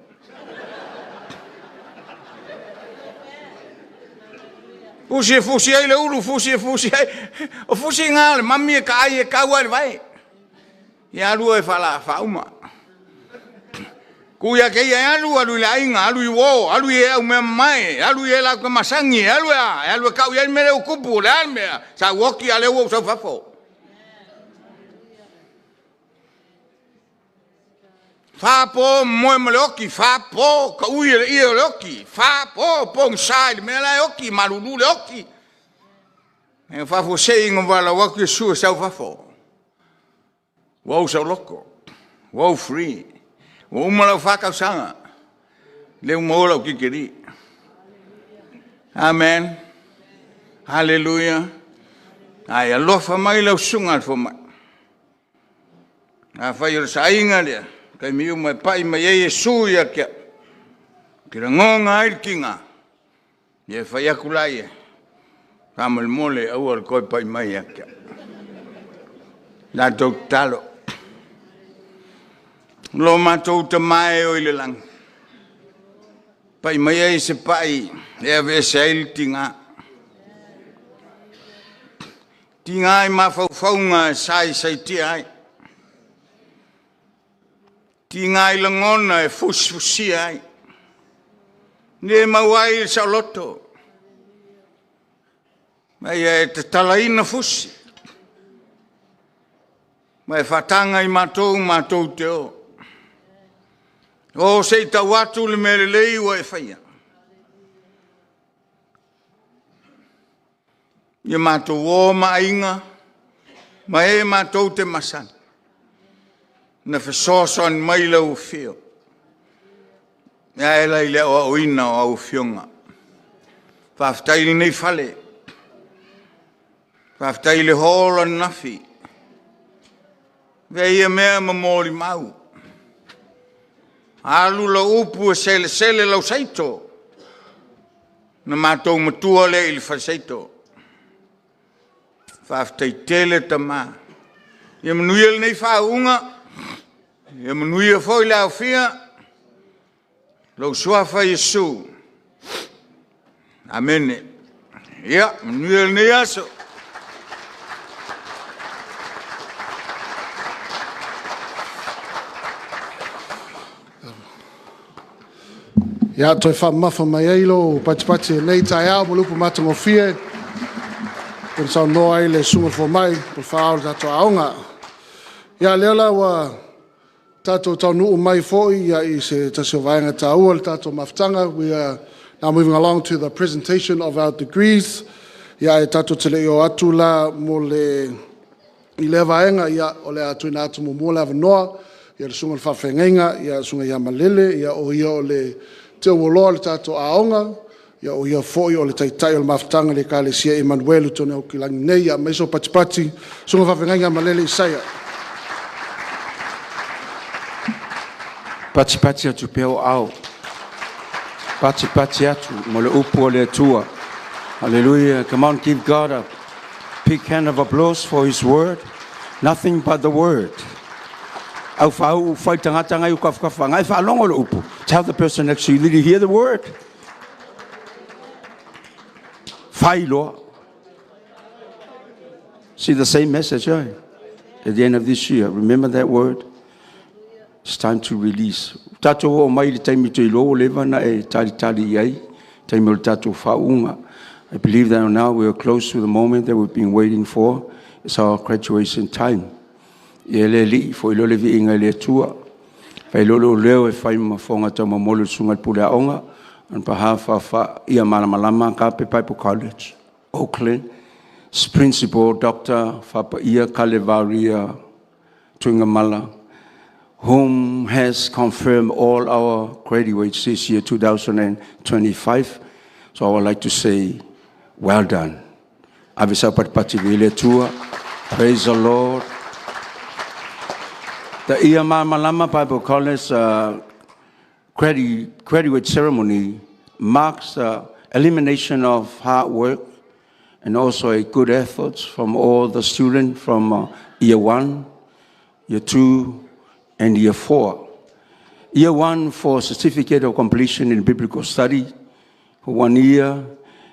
Fusi e fusi ai le ulu, fusi e fusi ai. O fusi ngā le mami e ka ai e kaua le vai. Ia alu e whala whauma. Kuia ke ia alu, alu i le ainga, alu i wō, alu i e au mea mai, alu i e lau ka masangi, alu e alu e kau i ai mele o kupu, le al mea, sa uoki a le ua sau fafo. Whāpō moe ma le oki, whāpō ka ui e le ia o le oki, whāpō pong sai le mea la e oki, malulu le oki. E whafo se inga wala waku e sua sau fafo. Wau sau loko, wau free, wau uma lau whakau sanga, le uma o lau kikiri. Amen. Hallelujah. Ai, alofa mai lau sunga alfo mai. A whai o le sainga lea, Taimi uma e pai mai ai Iesu ia te au, ou te lagona ai le tiga, ia e fai atu laia, faamolemole aua le toe pai mai ia te au. Tatou tatalo. Lo matou Tama e oi le lagi, pai maia i se pai e aveese ai le tiga. Tiga i mafaufauga e saisaitia ai. Tiga i lagona e fusifusia ai. Le maua ai le saoloto, ma ia e tatalaina fusi, ma e faataga i matou matou te o. O se i tau atu le mea lelei ua e faia. Ia matou o ma aiga ma e matou te masani, na fesoasoani mai lau Afio e ala i le aoaoina o au afioga. Faafetai i lenei fale, faafetai i le hall ananafi. Avea ia mea ma molimau, alu lau upu e selesele lau saito, ona matou matua lea i le falesaito. Faafetai tele Tama. Ia manuia lenei faauuga, ia manuia foi le aofia i lou Suafa Iesu. Amene. Ia manuia lenei aso. Ia, toe faamamafa mai ai lou patipati i lenei taeao ma le upu matagofie pei ona saunoa ai le Susuga i le Fomai o le faa-ao o le tatou aoga. Ia, o lea la ua tatou taunuu mai foi i se tasi o vaega taua o le tatou mafutaga. We are now moving along to the presentation of our degrees. Ia, ae tatou te le i oo atu la mo le i lea vaega, ia, o le a tuuina atu muamua le avanoa i le susuga i le faafeagaiga, le Susuga ia Malele, o ia o le teuvaloa o le tatou aoga, o ia foi o le Taitai o le Mafutaga a le Ekalesia Emanueli i totonu o Aukilani nei. Ia aumai sou patipati, Susuga i le Faafeagaiga Malele Isaia. Patipati atu pea o au, patipati atu mo le upu a le Atua. Hallelujah. Come on, give God a big hand of applause for His word. Nothing but the word. Au whau whai tangata ngai uka whakawha ngai whaalongo le upu. Tell the person next to you, did you hear the word? Whai loa. See the same message, eh? At the end of this year, remember that word? It's time to release. Tatou o mai le taimi te ilo leva na e tali tali ai, taimi o le tatou whaunga. I believe that now we are close to the moment that we've been waiting for. It's our graduation time. Ia le alii, foi loa le viiga i le Atua. Fai loa lou leo e fai ma fofoga taumamoli o le Susuga i le Pule Aoga on behalf of Ia Malamalama Agape Bible College, Auckland, Principal Dr. Fapaia Kalevaria Tuigamala, whom has confirmed all our graduates this year, 2025. So I would like to say, well done. Ave sau patipati i le Atua. Praise the Lord. The Ia Malamalama Bible College graduate ceremony marks the elimination of hard work and also a good efforts from all the students from year 1, year 2, and year 4. Year 1 for certificate of completion in biblical study for 1 year,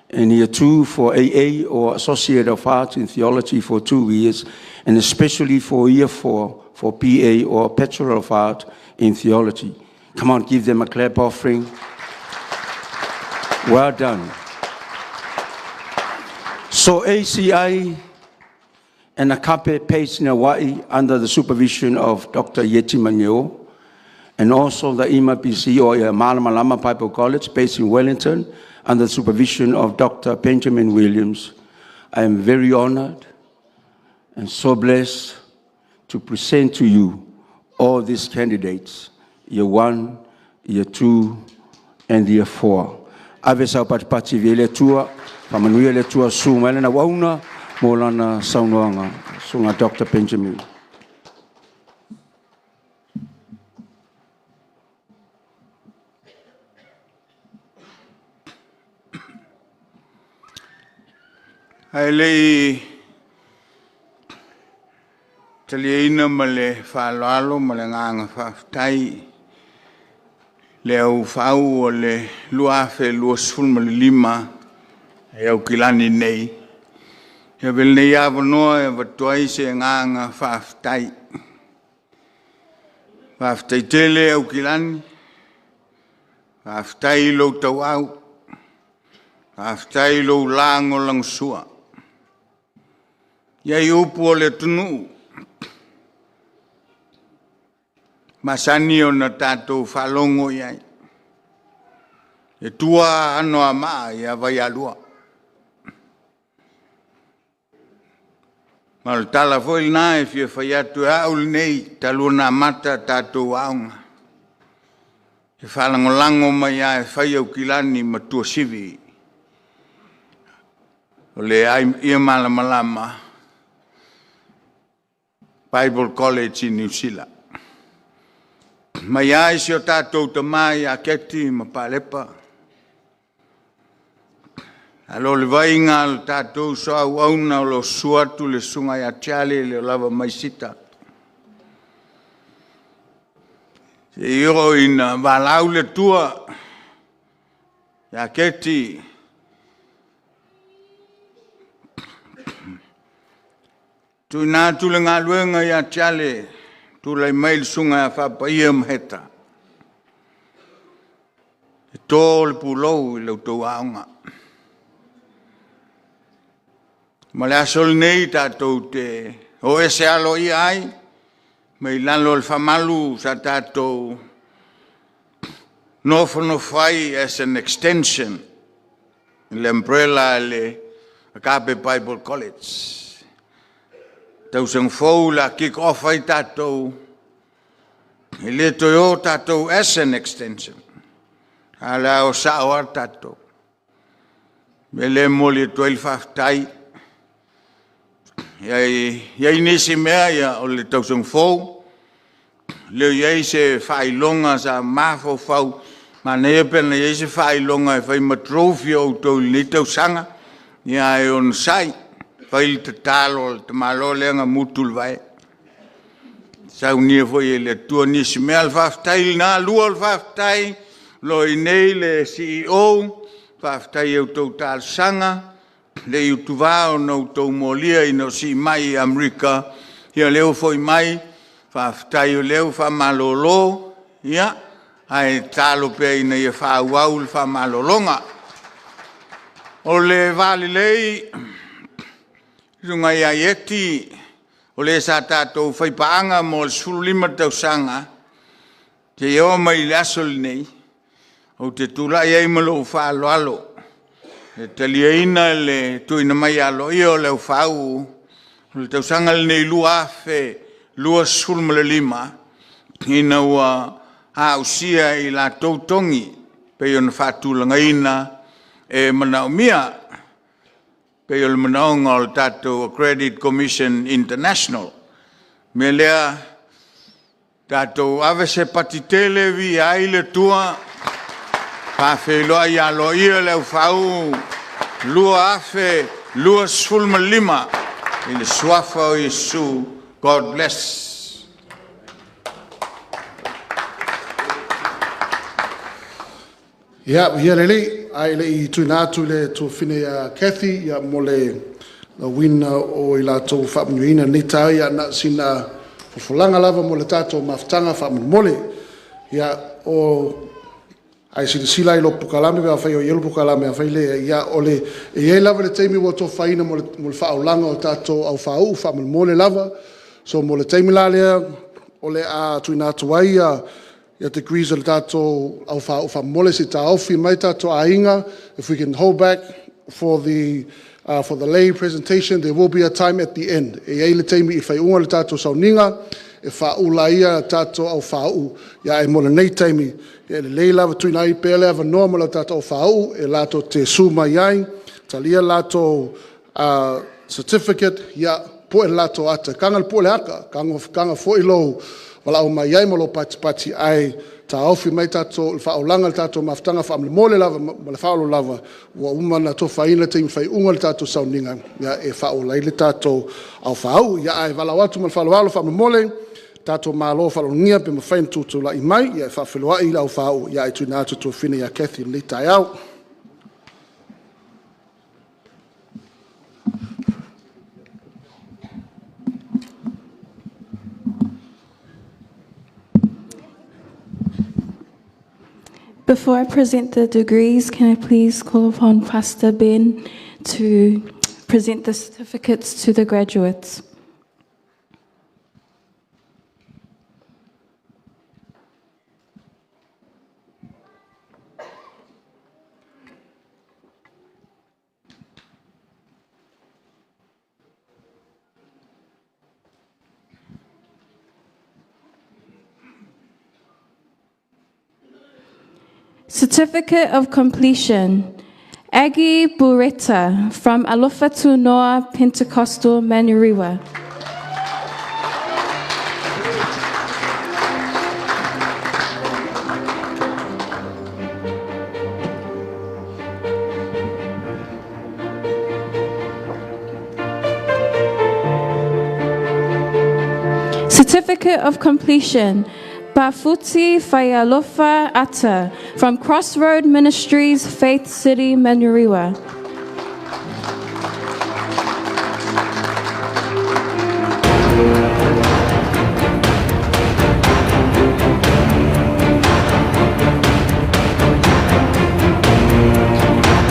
and year 2 for AA or Associate of Arts in Theology for 2 years, and especially for year 4 for BA or Bachelor of Art in Theology. Come on, give them a clap offering. Well done. So ACI and Agape based in Hawaii under the supervision of Dr. Yeti Mangeo, and also the IMABC or Malamalama Bible College based in Wellington under the supervision of Dr. Benjamin Williams. I am very honored and so blessed to present to you all these candidates, year 1, year 2, and year 4. Ave sau patipati i le Atua, faamanuia le Atua su mai lana wauna mo lana saunoaga, susuga Dr. Benjamin. Ae le i taliaina ma le faaaloalo ma le agaga faafetai le aufau o le 2025 e Aukilani nei, e avea lenei avanoa e avatu ai se agaga faafetai. Faafetai tele Aukilani, faafetai i lou tauau, faafetai i lou lagolagosua. E i ai upu o le atunuu, e masani ona tatou faalogo i ai, e tua Anoamaa ia Vaialua. Ma o le tala foi lena e fia fai atu e au lenei talu ona amata a tatou aoga, e faalagolago mai lava e fai Aukilani ma Tuasivi o le ia malamalama Bible College i Niu Sila. Mai lava i si o tatou tama ia Keti ma Palepa, alo o le vai a lo tatou soauauna o lo o susu atu le susuga ia Charlie Leolava Maisita, seia oo ina valaau le Atua ia Keti, tuuina atu le galuega ia Charlie, tulai mai le susuga ia Faapaia Maheta e to le pulou i la outou aoga. Ma le aso lenei tatou te o ese aloaia ai mai lalo o le faamalu sa tatou nofonofo ai as an extension i le umbrella a le Agape Bible College. Tausaga fou o le a kick off ai tatou, e le toe o tatou as an extension, a o le a o sao lava tatou. O le mea lea e momoli atu ai le faafetai. E i ai nisi mea, o le tausaga fou, e le o i ai se faailoga sa mafaufau, manaia pe ana i ai se faailoga e fai ma trophy o outou i lenei tausaga, ae onosai, fai le tatalo a le tamaloa lea na mutu i le vae, saunia foi e le Atua nisi mea. A o le faafetai lena. Lua o le faafetai, o lo o i inei le CEO, faafetai i a outou talosaga, e le i utuva ona outou molia ina ua sii mai i Amerika, ia o lea ua foi mai, faafetai o lea ua faamalolo, ae tatalo pea ina ia faaauau le faamalologa. O le va lelei le susuga ia Ieti, o le sa tatou faipaaga mo le 15 tausaga seia oo mai i le aso lenei, ou te tulai ai ma lou faaaloalo e taliaina le tuuina mai aloaia o le aufau o le tausaga lenei 2025 ina ua ausia e i latou togi e pei ona faatulagaina e manaomia, e pei o le manaoga o le tatou Accredit Commission International. O le mea lea, tatou ave se pati tele e viia ai le Atua, faafeiloai aloaia le aufau 2025 i le suafa o Iesu. God bless. Ia, viia le Alii. Ae le i tuuina atu le tuafafine ia Kathy mo le lauina o i latou ua faamanuiaina i lenei taeao, ia na o sina folafolaga lava mo le tatou mafutaga faamolemole. Ia, a e silasila lava i lau polokalame pe afai o i ai lau polokalame, afai e leai, ia e i ai lava le taimi ua atofaina mo le faaolaga o tatou au faauu faamolemole lava. So mo le taimi la lea o le a tuuina atu ai degrees a le tatou au faauu faamolemole se i taofi mai tatou aiga. If we can hold back for the lay presentation, there will be a time at the end. E i ai le taimi i le faaiuga o le tatou sauniga e faaula ai tatou au faauu, ae mo lenei taimi, e lelei lava le tuuina ai pea o le avanoa mo tatou au faauu e latou te susu mai ai, talia le latou certificate, pue le latou ata. Taga pue le ata, taga foi lou valaau mai ai ma lou patipati ae taofi mai tatou le faaolaga le tatou mafutaga faamolemole lava ma le faaaloalo lava ua uma ona tofaina le taimi faaiuga o le tatou sauniga e faaola ai le tatou aufāu'u. Ia ae valaau atu ma le faaaloalo faamolemole tatou malo faaloalogia pe mafai ona tutulai mai e faafeiloai le aufāu'u ae tuuina atu tofiga ia Cathy i lenei taeao. Before I present the degrees, can I please call upon Pastor Ben to present the certificates to the graduates? Certificate of Completion. Aggie Buretta from Alofa Pentecostal Manurewa. Certificate of Completion. Bafuti Faialofa Ata from Crossroad Ministries, Faith City, Manurewa.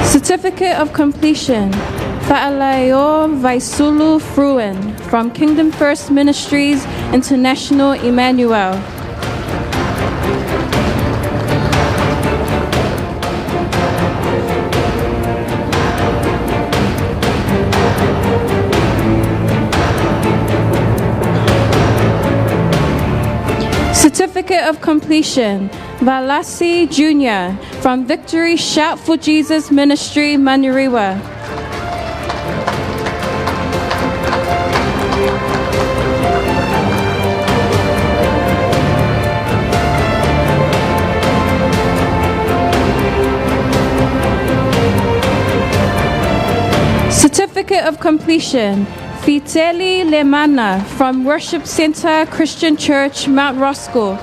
Certificate of Completion, Fa'alaio Vaisulu Fruin from Kingdom First Ministries International Emmanuel. Certificate of Completion, Valasi Jr. from Victory Shout for Jesus Ministry, Manurewa. Certificate of Completion, Fiteli Lemana from Worship Center Christian Church, Mount Roskill.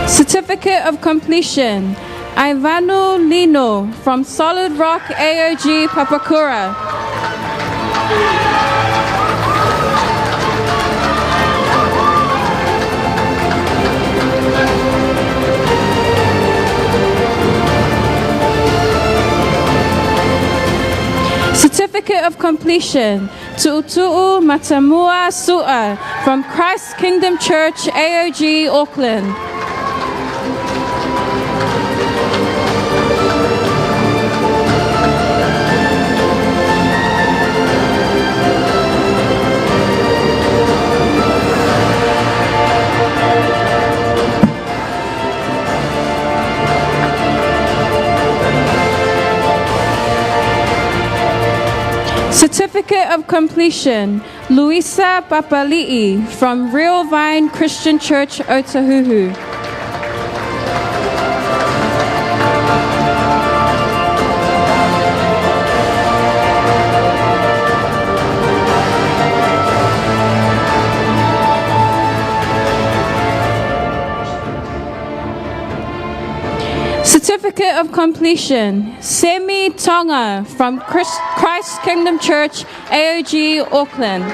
Certificate of Completion, Ivano Lino from Solid Rock AOG Papakura. Certificate of Completion, Tu'utu'u Matamua Su'a from Christ Kingdom Church AOG Auckland. Certificate of Completion, Luisa Papali'i from Real Vine Christian Church, Otahuhu. Certificate of Completion, Semi Tonga from Christ Kingdom Church, AOG, Auckland.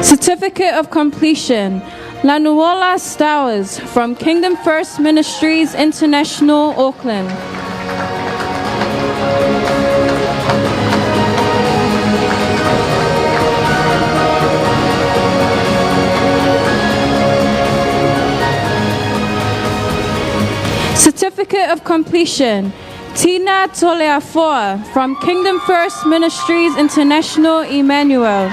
Certificate of Completion, Lanuola Stowers from Kingdom First Ministries International, Auckland. of Completion, Tina Toleafoa from Kingdom First Ministries International, Emmanuel.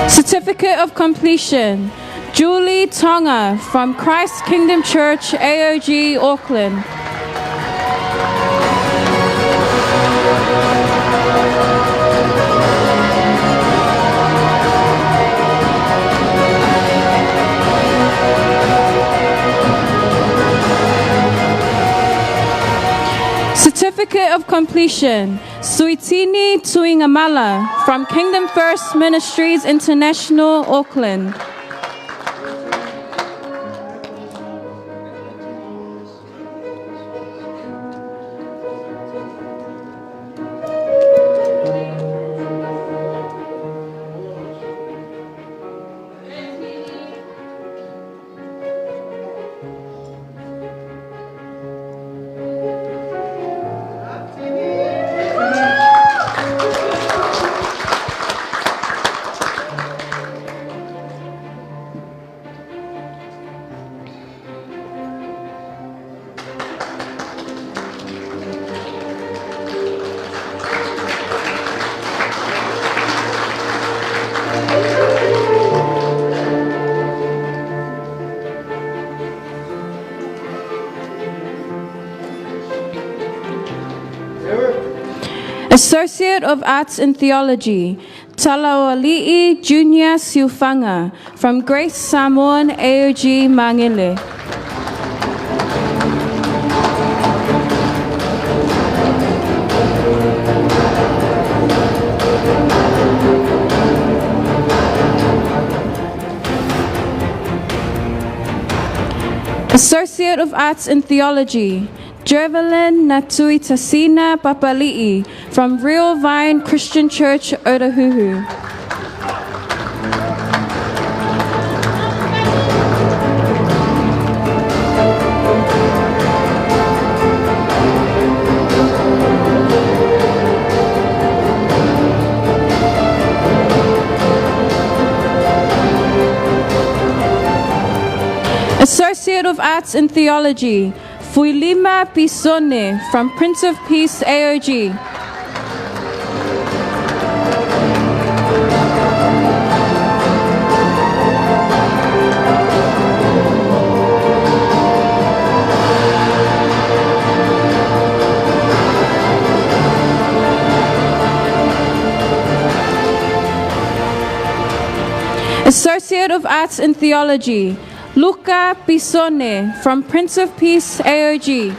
Certificate of Completion, Julie Tonga from Christ Kingdom Church, AOG, Auckland. Certificate of Completion, Suitini Tuingamala from Kingdom First Ministries International, Auckland. Associate of Arts in Theology, Talaoali'i Junior Siufanga from Grace Samoan AOG Mangele. Associate of Arts in Theology, Jervelin Natuitasina Papali'i from Real Vine Christian Church, Otahuhu. Associate of Arts in Theology, Fuilima Pisone from Prince of Peace AOG. Associate of Arts in Theology, Luca Pisone from Prince of Peace AOG.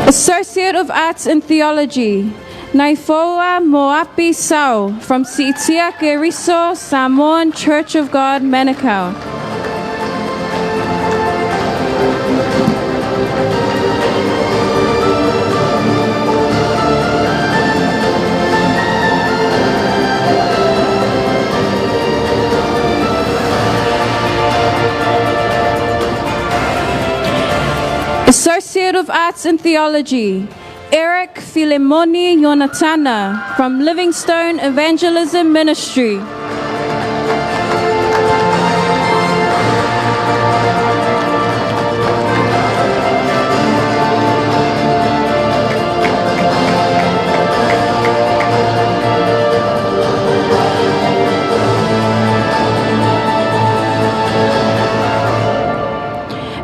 Associate of Arts in Theology, Naifoa Moapi Sau from Siitia Keriso Samoan Church of God, Manukau. Associate of Arts in Theology, Eric Filemoni Yonatana from Livingstone Evangelism Ministry.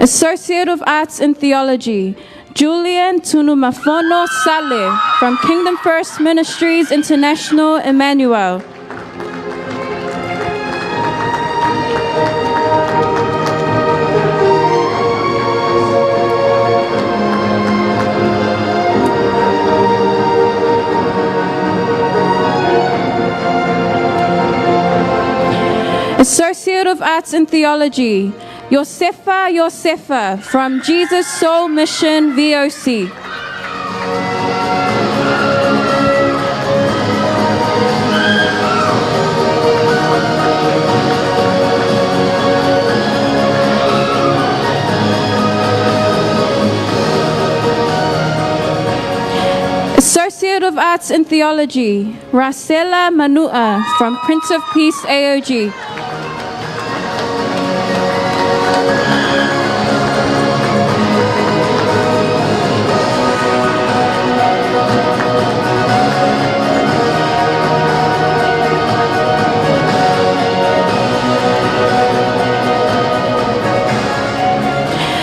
Associate of Arts in Theology, Julian Tunumafono Sale from Kingdom First Ministries International, Emmanuel. of Arts in Theology, Yosefa Yosefa from Jesus Soul Mission VOC. Associate of Arts in Theology, Rasela Manua from Prince of Peace AOG.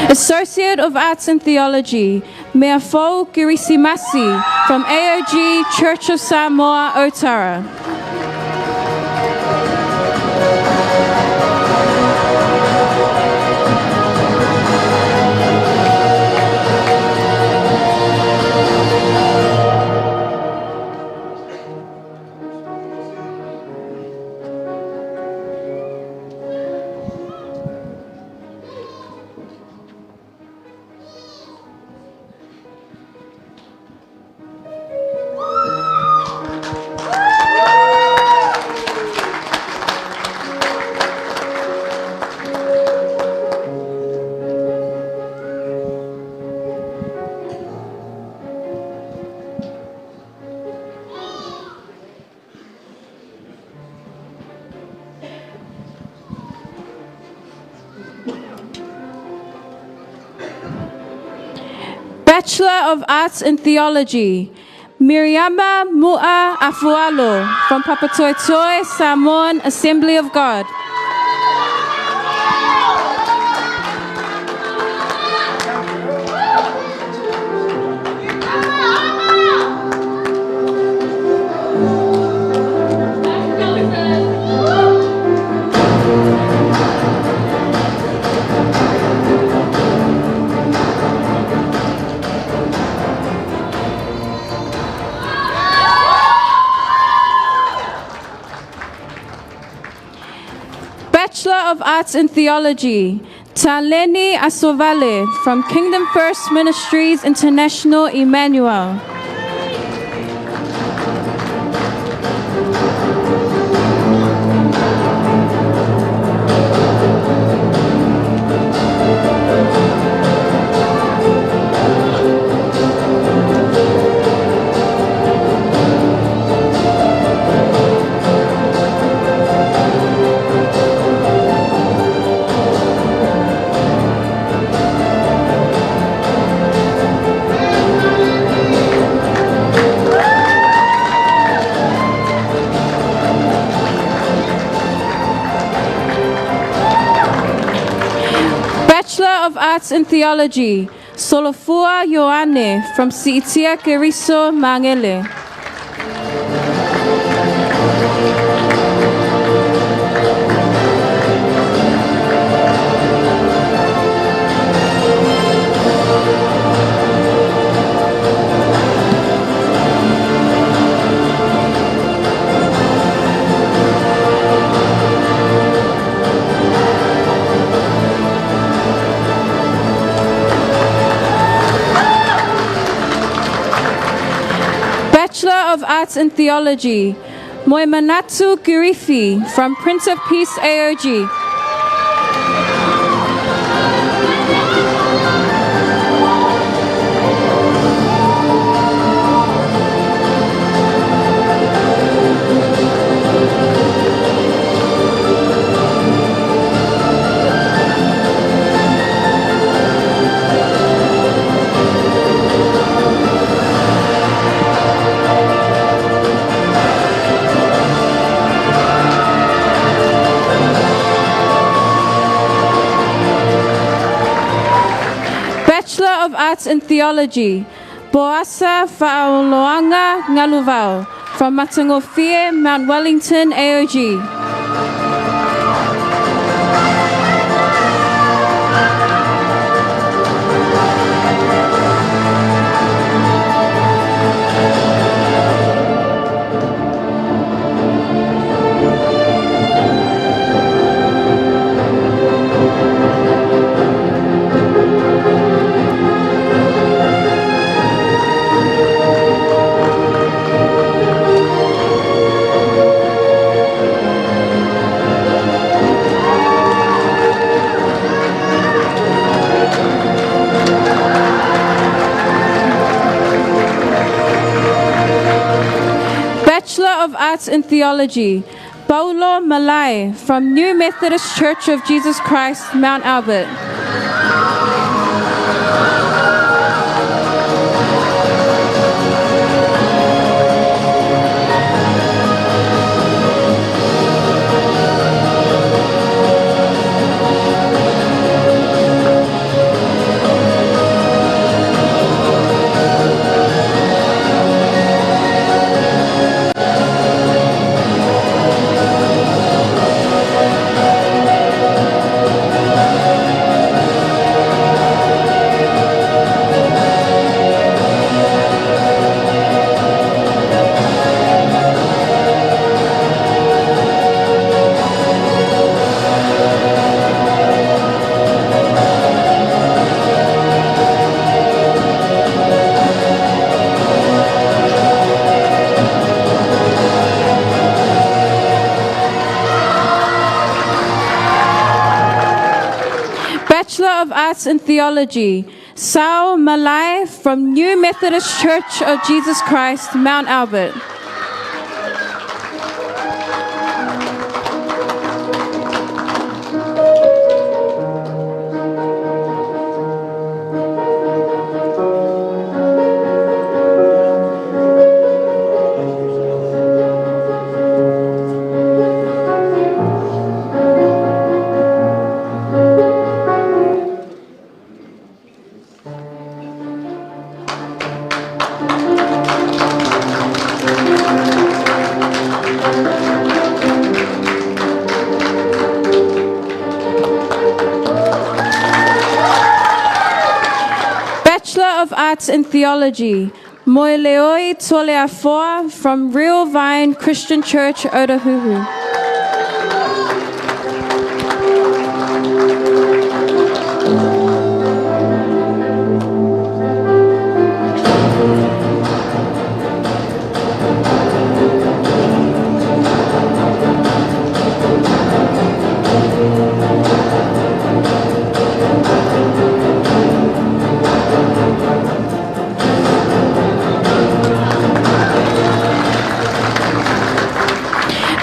Associate of Arts in Theology, Meafou Kirisimasi from AOG Church of Samoa, Otara. Bachelor of Arts in Theology, Miriama Mua Afualo from Papatoetoe Samoan Assembly of God. Bachelor of Arts in Theology, Taleni Asovale from Kingdom First Ministries International, Emmanuel. Bachelor of Arts in Theology, Solofua Ioane from Siitia Keriso Mangele. Bachelor of Arts in Theology, Moemanatu Girifi from Prince of Peace AOG. Bachelor of Arts in Theology, Boasa Fa'aoloanga Ngaluvao from Matangofie, Mount Wellington, AOG. Arts in Theology, Paulo Malai from New Methodist Church of Jesus Christ, Mount Albert. Bachelor of Arts in Theology, Sao Malai from New Methodist Church of Jesus Christ, Mount Albert. Bachelor of Arts in Theology, Moeleoi Toleafoa from Real Vine Christian Church, Otahuhu.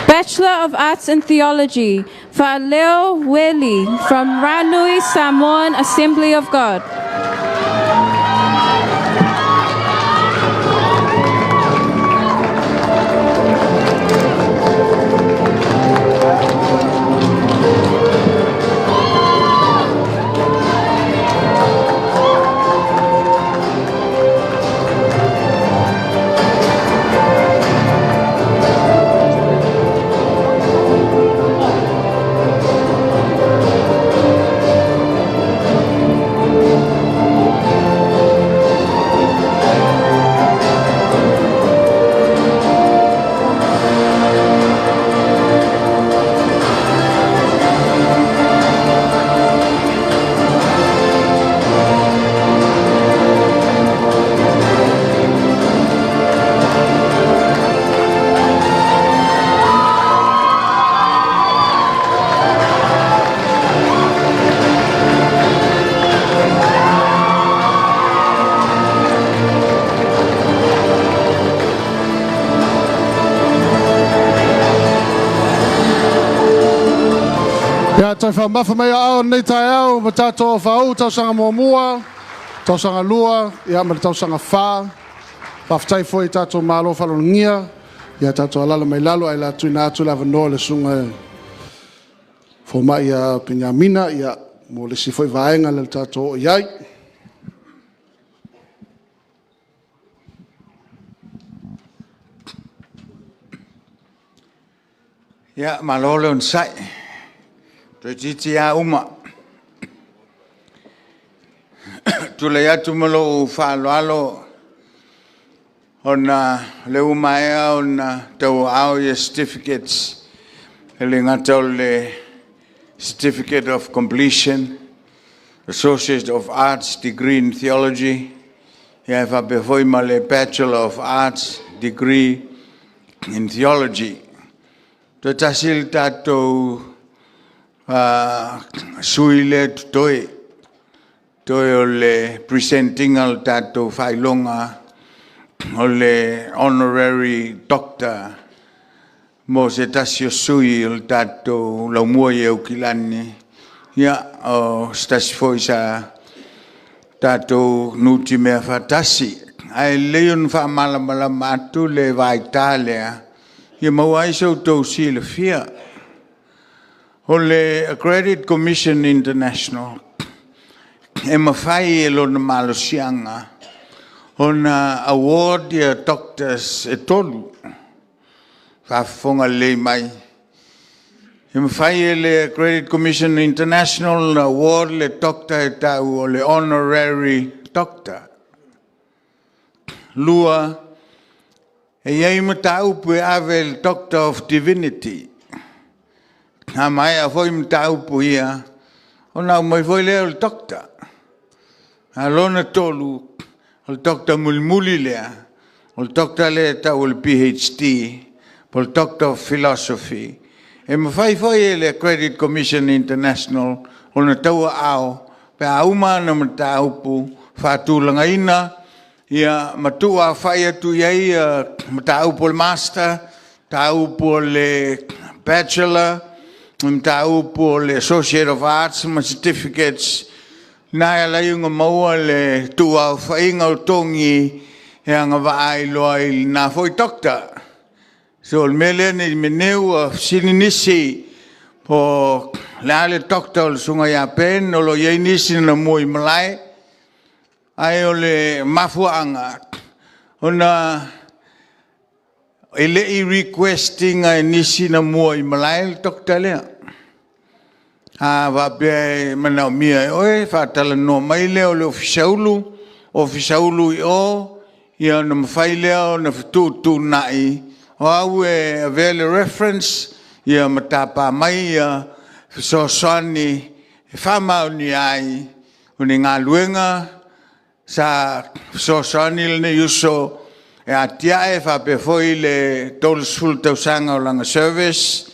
Bachelor of Arts in Theology, Fa'aleo Weli from Ranui Samoan Assembly of God. Ia, toe whaamafa mai o ao nei tai au, ma tātou o whaau, tausaga muamua, tausaga lua, ia ma le tausaga whā. Whawhatai foi tātou malo whalongia, ia tātou alala mai lalo, ai la tuina atu le avanoa le sunga e fomai ia Penyamina, ia mo le si foi vaenga le tātou o iai. Ia, malo le onosai. Toeitiiti lava uma. Tulai atu ma lou faaaloalo ona o lea ua maea ona tauaao ia certificates e le gata o le Certificate of Completion, Associate of Arts Degree in Theology, ia e faapea foi ma le Bachelor of Arts Degree in Theology. Toe tasi le tatou sui lea totoe, toe o le presenting o le tatou faailoga o le Honorary Doctor mo se tasi o sui o le tatou laumua i Aukilani. Ia, o se tasi foi sa tatou nutimea faatasi. Ae lelei ona faamalamalama atu le vaita lea, ia maua ai so outou silafia. O le Accredit Commission International, e mafai e lona malosiaga ona award ia doctors e 3. Faafofoga lelei mai. E mafai e le Accredit Commission International ona award le doctor e tau o le honorary doctor. 2, e i ai mataupu e ave i le Doctor of Divinity. A maea foi mataupu ia, ona aumai foi lea o le Doctor. A lona 3, o le Doctor mulimuli lea, o le Doctor lea e tau o le PhD, po o le Doctor of Philosophy. E mafai foi e le Accredit Commission International ona tauaao pe a uma ana mataupu faatulagaina ia ma tuuaofai atu i ai mataupu o le Master, mataupu o le Bachelor, mataupu o le Associate of Arts ma Certificates. Na e ala ai ona maua le tuuaofaiga o togi e agavaa ai loa i lena foi Doctor. So o le mea lea ne i meaane ua fesili nisi po o le a le Doctor o le Susuga ia Ben, o lo o i ai nisi na mua i malae, ae o le mafuaaga ona e le i request ina e nisi na mua i malae le Doctor lea. A faapea e manaomia e oe, faatalanoa mai lea o le Ofisa Sili, Ofisa Sili i o, ia ona mafai lea ona fetuutuunai o au e avea le reference ma tapa mai fesoasoani e faamaonia ai o ni galuega sa fesoasoani lenei uso e atiae faapea foi le 30 tausaga o lana service.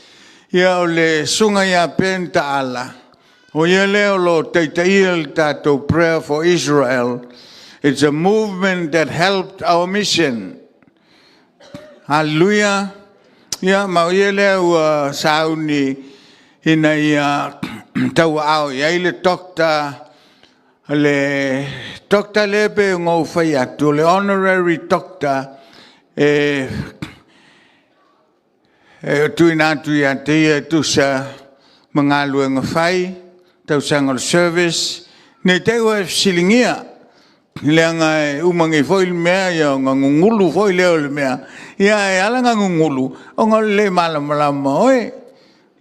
Ia o le Susuga ia Ben Taala, o ia lea o lo o taitaia le tatou Prayer for Israel. It's a movement that helped our mission. Hallelujah. Ia, ma o ia lea ua sauni ina ia tauaao i ai le doctor, le doctor lea pei ona ou fai atu, o le honorary doctor e tuuina atu ia te ia e tusa ma galuega fai, tausaga o le service, ne i te i ua e fesiligia, leaga e uma nei foi le mea ona gugulu foi lea o le mea. Ia ae ala ona gugulu, ona o le le malamalama o oe.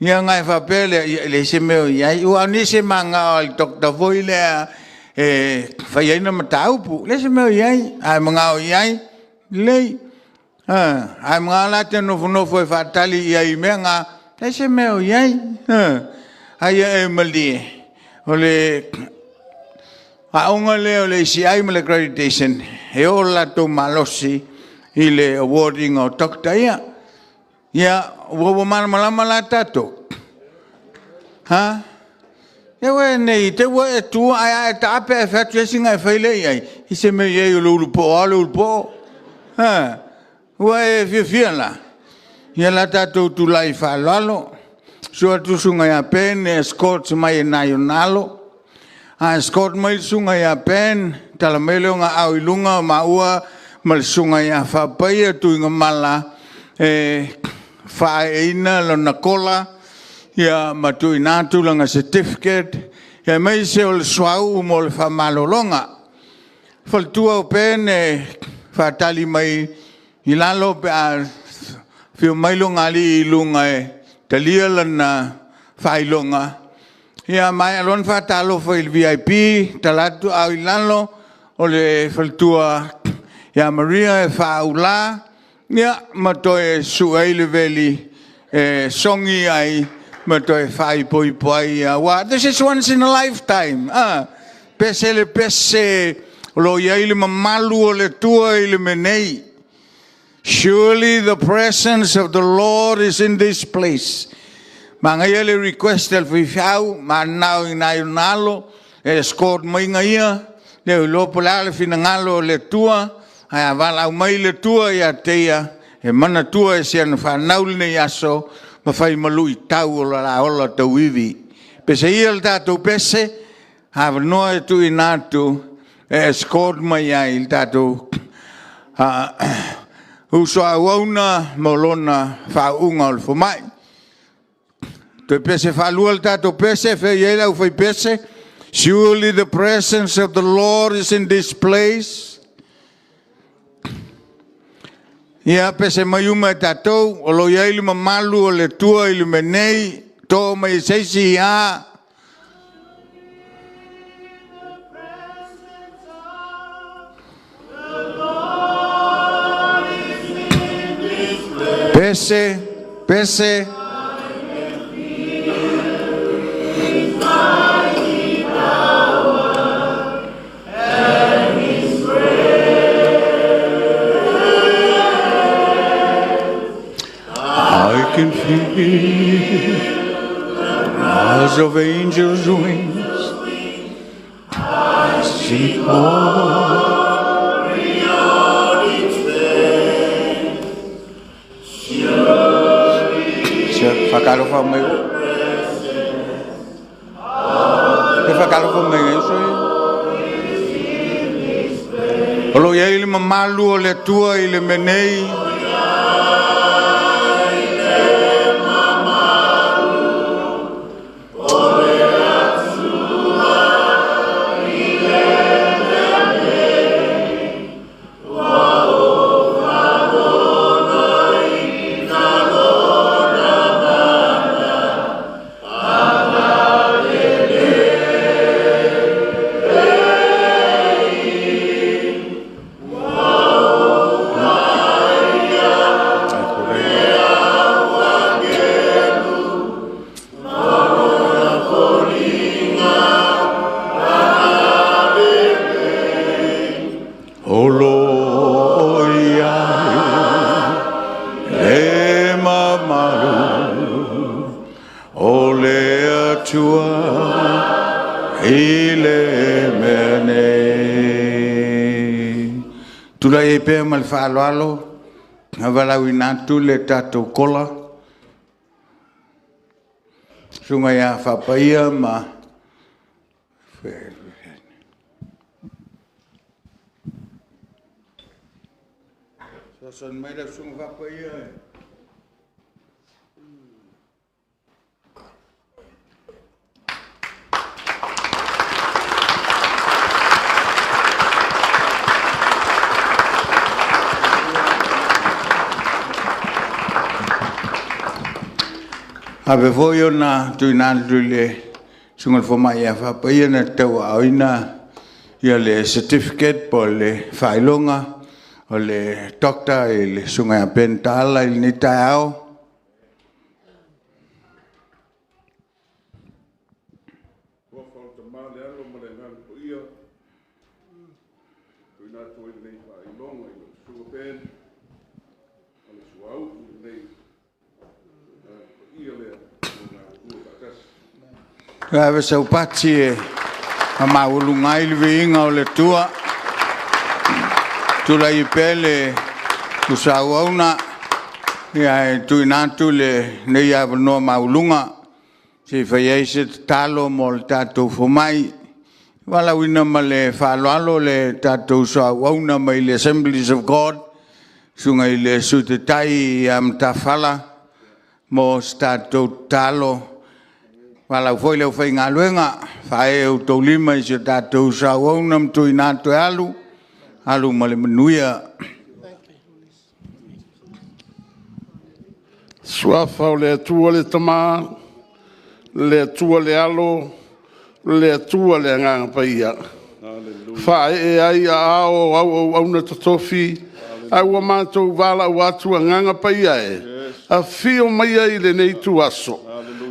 Ia ona e faapea lea, ia e leai se mea o i ai. Aua o nisi e mananao lava i le doctor foi lea e fai ai le mataupu. E leai se mea o i ai, a e manao i ai, lelei. A e manao la e te nofonofo e faatali i ai i mea na, e leai se mea o i ai. A ia e malie, o le aoga lea o le ACI ma le accreditation, e oo le latou malosi i le award ina o doctor ia. Ia, ua malamalama la tatou? Ha? Ia ua nei te ua e tu ae a e taape ae fai atu esi ona e fai lea i ai, i se mea i ai o le ulupo lava o le ulupo. Ha? Ua e fiafia la? Ia la tatou tulai faaaloalo. Susu atu le susuga ia Ben e escort mai e nai ona alo. A escort mai le susuga ia Ben, tala mai lea o ona aao i luga o maua ma le susuga ia Faapaia Tuigamala e faaeeina lona kola ia ma tuuina atu lana certificate aemaise o le suauu mo le faamalologa. Faletua o Ben e faatali mai i lalo pe a afio mai logalii i luga e talia lana faailoga. Ia maea loa ona faatalofa i le VIP, tala atu aao i lalo o le faletua ia Maria e faaula ma toe susue ai le veli e songi ai ma toe faaipoipo ai. Aua this is once in a lifetime. Pese le pese o lo o i ai le mamalu o le Atua i le mea nei. Surely the presence of the Lord is in this place. Manaia le request a le faifeau, mananao i nai ona alo, e escort mai na ia, le iloa po o le a le finagalo o le Atua, ae a valaau mai le Atua ia te ia, e manatua e si ana fanau lenei aso ma fai ma luitau o le la ola tauivi. Pese ia le tatou pese, avanoa e tuuina atu e escort mai ai i le tatou uso a auauna mo lona faauuga o le fomai. Toe pese faalua le tatou pese, fea o i ai le aufaipese? Surely the presence of the Lord is in this place. Ia, pese mai uma e tatou, o lo o i ai le mamalu o le Atua i le mea nei, to mai e se isi, ia. Pese, pese. I can feel the buzz of angels' wings. I see glory on its face. Whakalofa mai o. E whakalofa mai e uso ia. O lo o i ai le mamalu o le Atua i le mea nei. O lo o i ai le mamalu o le Atua i le mea nei. Tulai ai pea ma le faaaloalo, e valaauina atu le tatou kola, Susuga ia Faapaia ma Fesoasoani mai lau Susuga Faapaia. Ave foi ona tuuina atu i le Susuga i le Fomai ia Faapaia na tauaaoina ia le certificate po o le faailoga o le doctor i le Susuga ia Ben Taala i lenei taeao. Alofa o le Tama, le Alo ma le Agaga Paia, tuuina atu ai lenei faailoga i lau Susuga Ben, ma le suauu i lenei Agaga Paia lea o lo o galulue faatasi. Ave sau pati e faamaualuga ai le viiga o le Atua. Tulai pea le uso auauna e tuuina atu lenei avanoa maualuga se i fai ai se tatalo mo le tatou fomai. E valaauina ma le faaaloalo le tatou uso auauna mai le Assemblies of God, susuga i le Sui Taitai ia Matafala mo se tatou tatalo. Valaau foi le aufaigaluega, faaee outou lima i si o tatou uso auauna ma tuuina atu e alu, alu ma le manuia. Suafa o le Atua le Tama, le Atua le Alo, le Atua le Agaga Paia, faaee ai aao o au auauna totofi, ae ua matou valaau atu Agaga Paia e, afio maia i lenei ituaso,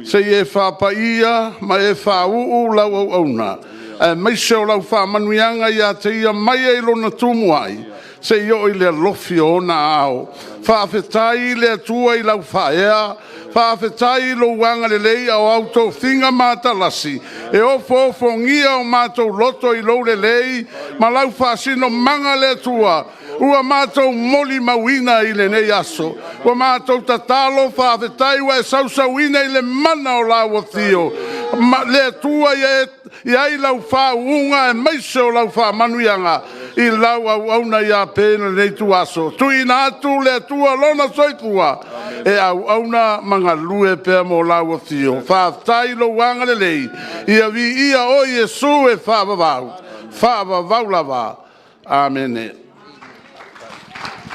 se i e faapaia ma e faauu lau auauna, aemaise o lau faamanuiaga ia te ia mai i lona tumu ai, seia oo i le alofi o ona ao. Faafetai i le Atua i lau faaea, faafetai i lou agalelei a o au tofiga matalasi e ofoofogia o matou loto i lou lelei ma lau faasinomaga le Atua. Ua matou molimauina i lenei aso. Ua matou tatalo faafetai ua e sausauina i le mana o lau afio. Ma le Atua ia e i ai lau faauuga aemaise o lau faamanuiaga i lau auauna ia Ben i lenei ituaso. Tuuina atu le Atua lona soifua e auauna ma galue pea mo lau afio. Faafetai i lou agalelei, ia viia oe Iesu e faavavau, faavavau lava. Amene.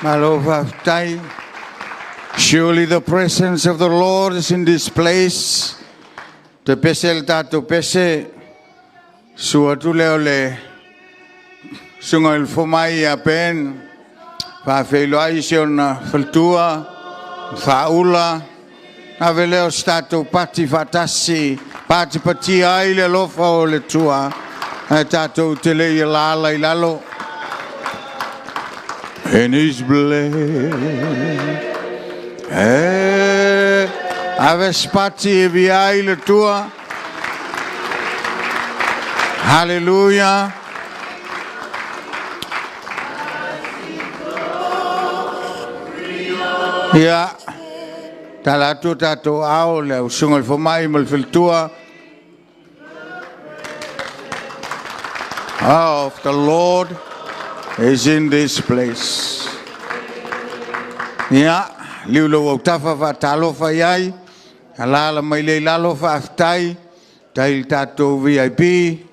Malo faafetai. Surely the presence of the Lord is in this place. Te pese le tatou pese, sua atu lea o le susuga i le fomai ia Ben, faafeiloai si ona faletua, Faaula, ave lea o se tatou pati faatasi, patipatia ai le alofa o le Atua, ae tatou te le i alaala i lalo. And his blessed. Eh, ave se pati e viia ai le Atua. Hallelujah. Ia, tala atu o tatou ao le ausuga i le fomai ma le faletua. Of the Lord is in this place. Ia, liu lou autafa faatalofa i ai, alaala mai lea i lalo faafetai, tai i le tatou VIP.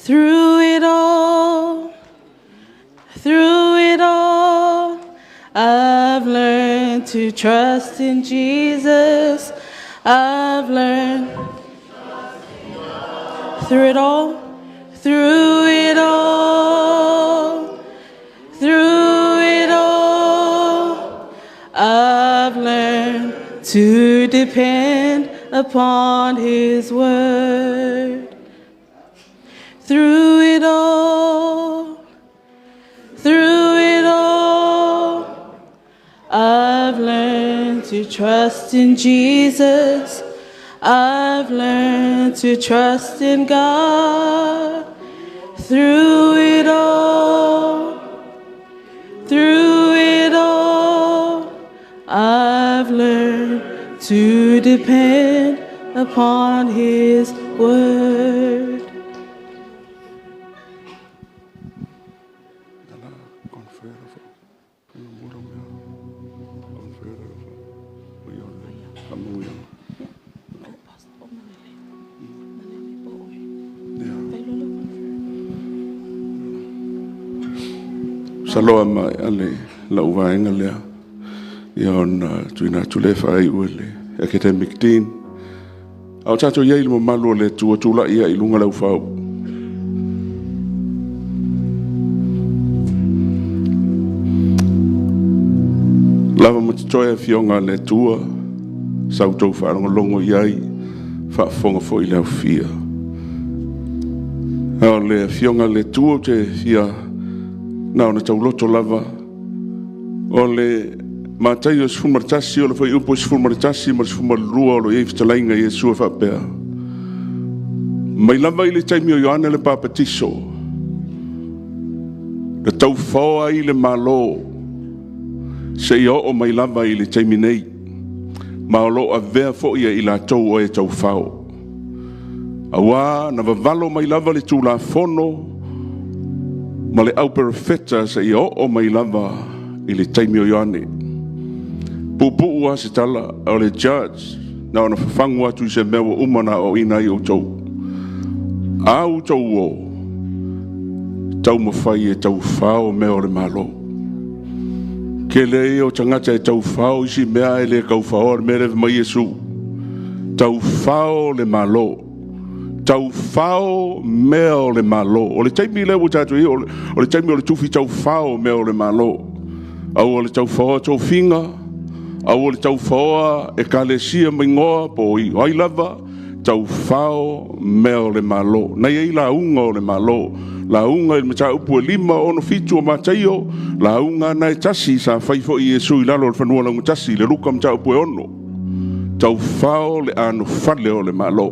Through it all, through it all, I've learned to trust in Jesus. I've learned through it all, through it all, through it all, I've learned to depend upon His word. Through it all, through it all, I've learned to trust in Jesus. I've learned to trust in God. Through it all, through it all, I've learned to depend upon His word. Saloa ma ale lau vaega lea ia ona tuuina atu lea e faaiu e le Academic Dean. A o tatou i ai i le mamalu o le Atua, tulai ai i luga lau fau. Lava ma totoe afioga a le Atua, sa outou faalogologo i ai, faafofoga foi le aufia. A o le afioga a le Atua ou te fia na ona tauloto lava, o le Mataio 11, o le fuaiupu e 11 ma le 12 o lo o i ai fetalaiga i Iesu e faapea, Mai lava i le taimi o Ioane le Papatiso, na taufaoa ai le Malo, seia oo mai lava i le taimi nei, ma o lo o avea foi e i latou o e taufao. Auā na vavalo mai lava le Tulafono ma le auperofeta seia oo mai lava i le taimi o Ioane. Puupuu lava se tala, o le judge na ona fafagu atu i se mea ua uma ona aoaoina ai outou. A outou o, taumafai e taufao mea o le Malo. Tele ia o tagata e taufao isi mea ae le taufaoa le mea lea fai mai Iesu. Taufao le Malo. Taufao mea o le Malo. O le taimi lea ua tatou i ai, o le taimi o le tufi taufao mea o le Malo. Aua le taufaoa tofiga, aua le taufaoa ekalesia ma igoa po o ai lava, taufao mea o le Malo. Na i ai lauga o le Malo, lauga i le mataupu e 5, 6, 7 o Mataio, lauga na e tasi sa fai foi Iesu i lalo o le fanua laugatasi, le Luka mataupu e 6. Taufao le anofale o le Malo.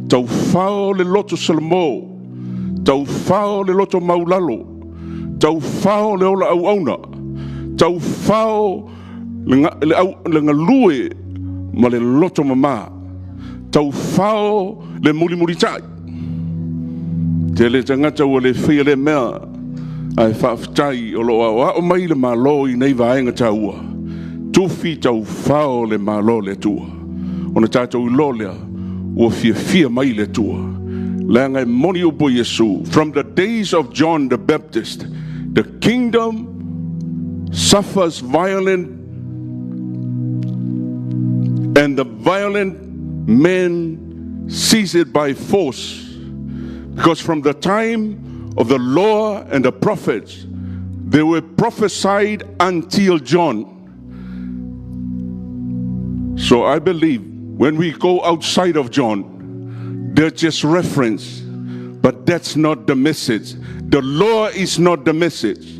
Taufao le loto Salamo. Taufao le loto maulalo. Taufao le ola auauna. Taufao le, au, le galue ma le loto mamā. Taufao le mulimulitai. Tele tagata ua le faia le mea ae faafetai o loo aoao mai le Malo i nei vaega taua. Tufi taufao le Malo le Atua. Ona tatou iloa lea ua fiafia mai le Atua. Leaga e moni upu Iesu, from the days of John the Baptist, the kingdom suffers violent and the violent men seize it by force. Because from the time of the law and the prophets, they were prophesied until John. So I believe when we go outside of John, they're just reference, but that's not the message. The law is not the message.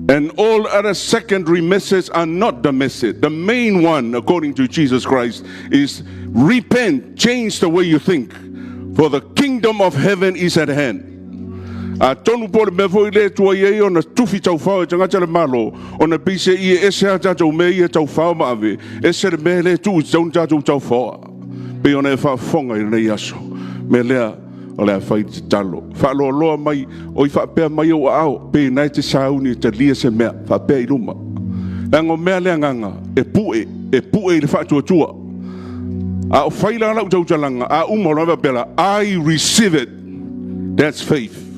And all other secondary messages are not the message. The main one, according to Jesus Christ, is repent, change the way you think, for the kingdom of heaven is at hand. Atonu po le mea foi le tua i ei ona tufi taufao e tagata le Malo, ona pise i e ese a tatou mea ia taufao ma ave, ese le mea le tuu i taunu tatou taufaoa. Pe ona e faafofoga i lenei aso. Mea lea, o le a fai te talo. Faaloaloa mai, o i faapea mai au ao, pe nai te sauni e talia se mea, faapea i luma. Leaga o mea le agaga, e pue, e pue i le faatuatua. A o fai la lau tautalaga, a uma o lava pela, I receive it. That's faith.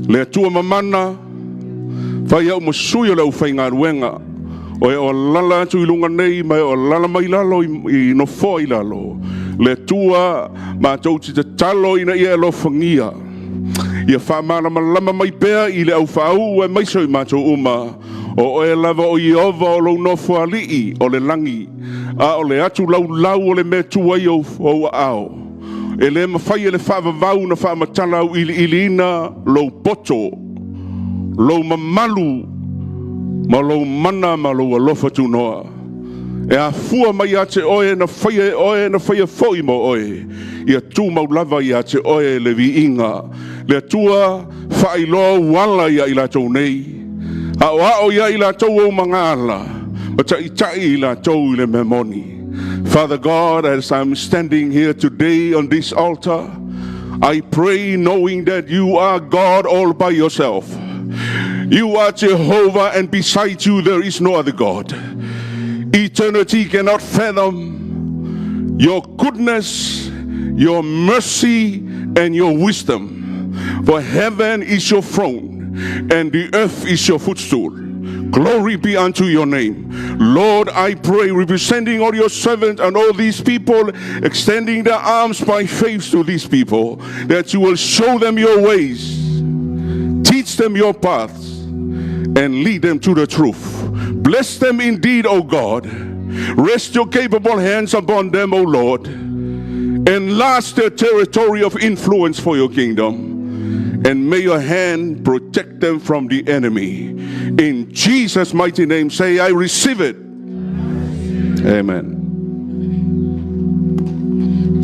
Le Atua mamana, fai au ma sui o le aufaigaluega, o e o lala atu i luga nei, ma e o lala mai lalo i, i nofoa i lalo. Le Atua, matou te tatalo ina ia alofagia. Ia faamalamalama mai pea i le aufaau e maiso i matou uma. O oe lava o Ieova o lou nofo alii o le lagi, a o le atu laulau o le mea tu ai o ou aao. E le mafai e le faavavau na faamatala au iliiliina lou poto, lou mamalu, ma lou mana ma lou alofa tunoa. E afua mai ia te oe na faia e oe na faia foi mo oe. Ia tumau lava ia te oe le viiga. Le Atua faailoa uala ia i latou nei. A o ao ia i latou o mangala. Ma taʻitaʻi i latou i le mea moni. Father God, as I'm standing here today on this altar, I pray knowing that you are God all by yourself. You are Jehovah, and beside you there is no other God. Eternity cannot fathom your goodness, your mercy, and your wisdom. For heaven is your throne, and the earth is your footstool. Glory be unto your name. Lord, I pray, representing all your servants and all these people, extending their arms by faith to these people, that you will show them your ways, teach them your paths, and lead them to the truth. Bless them indeed, O God. Rest your capable hands upon them, O Lord. Enlarge their territory of influence for your kingdom. And may your hand protect them from the enemy. In Jesus' mighty name, say, I receive it. Amen.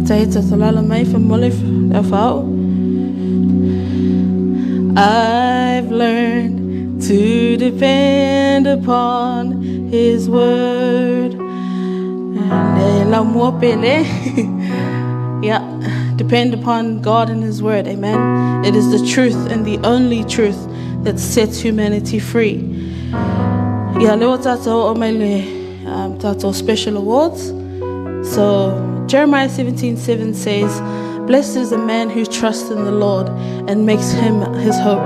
Tai tatalala mai whamole le whao. I've learned to depend upon His word. And la mua pele. Yeah, depend upon God and His word. Amen. It is the truth and the only truth that sets humanity free. Yeah, leo tātou o mai le tātou special awards. So Jeremiah 17:7 says, "Blessed is the man who trusts in the Lord and makes him his hope."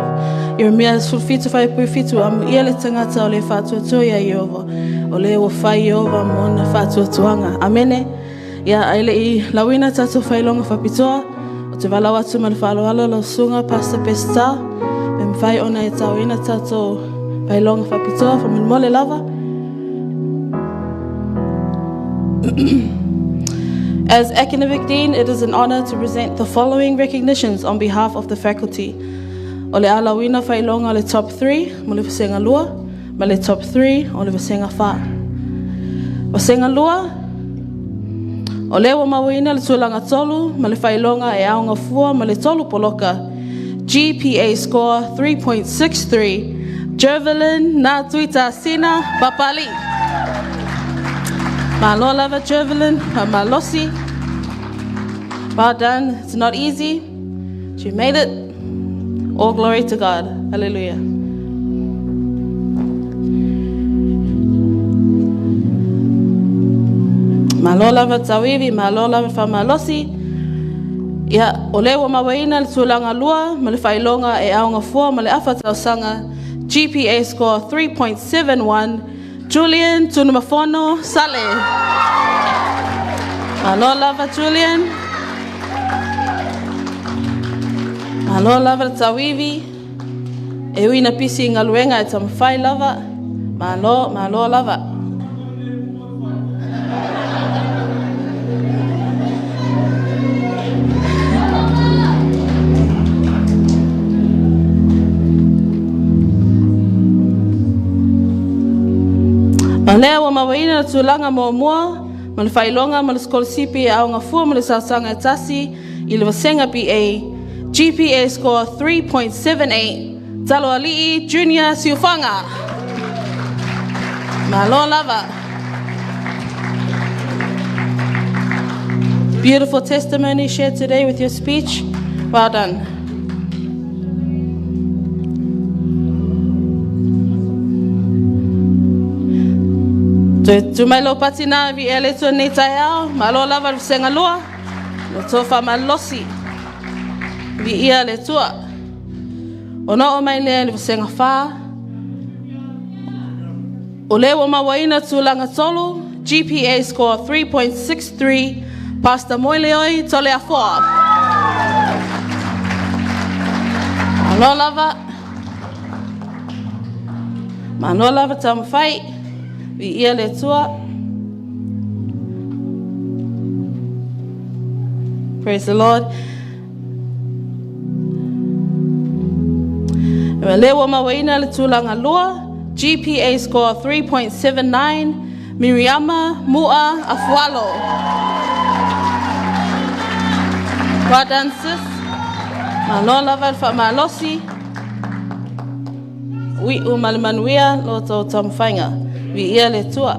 Ieremia 17 fuipu fitu amu ia le tagata o le faatuatua ia Ieova o le ua fai Ieova mo ona faatuatuaga. Amene. Ia ai le i lauina tatou faailoga faapitoa o te valaau atu ma le faaaloalo lau susuga Pastor Pesta pe mafai ona e taoina tatou faailoga faapitoa faamolemole lava. As Academic Dean, it is an honor to present the following recognitions on behalf of the faculty. O le alauina faailoga le top 3 mo le vasega lua, ma le top 3 o le vasega fa. Vasega lua, O lea ua mauaina le tulaga tolu ma le faailoga e aogafua ma le tolu poloka. GPA score 3.63, Jervelin Na Tuitasina Papali. Malo lava Jervelin, malosi. Well done. It's not easy. But you made it. All glory to God. Hallelujah. Malo lava tauivi, malo lava whamalosi. Ia, o lea ua mauaina le tulaga lua ma le faailoga e aogafua ma le afa tausaga GPA score 3.71, Julian Tunumafono Sale. Malo lava Julian. Malo lava le tauivi. E ui na pisi i galuega e taumafai lava. Malo, malo lava. Ma lea ua mauaina le tulaga muamua ma le faailoga ma le sikolasipi e aogafua ma le tausaga e tasi i le vasega BA, GPA score 3.78, Taloalii Junior Siufaga. Malo lava. Beautiful testimony shared today with your speech. Well done. Toe tu mai lou pati nā vi e le tua nei taeao, malo lava le vasega lua, lo tofa malosi, vi ia le tua. Ona o mai lea i le vasega whā, o lea ua mauaina tulaga tolu, GPA score 3.63, Pastor Moileoi Toleafoa. Malo lava. Malo lava taumafai. Vi ia le tua. Praise the Lord. Ma lea ua mauaina le tulaga lua, GPA score 3.79, Miriama Mua Afualo. Well done, sis. Malo lava le faamalosi. Ui'u ma le manuia lo tou taumafaiga. Viia le Atua.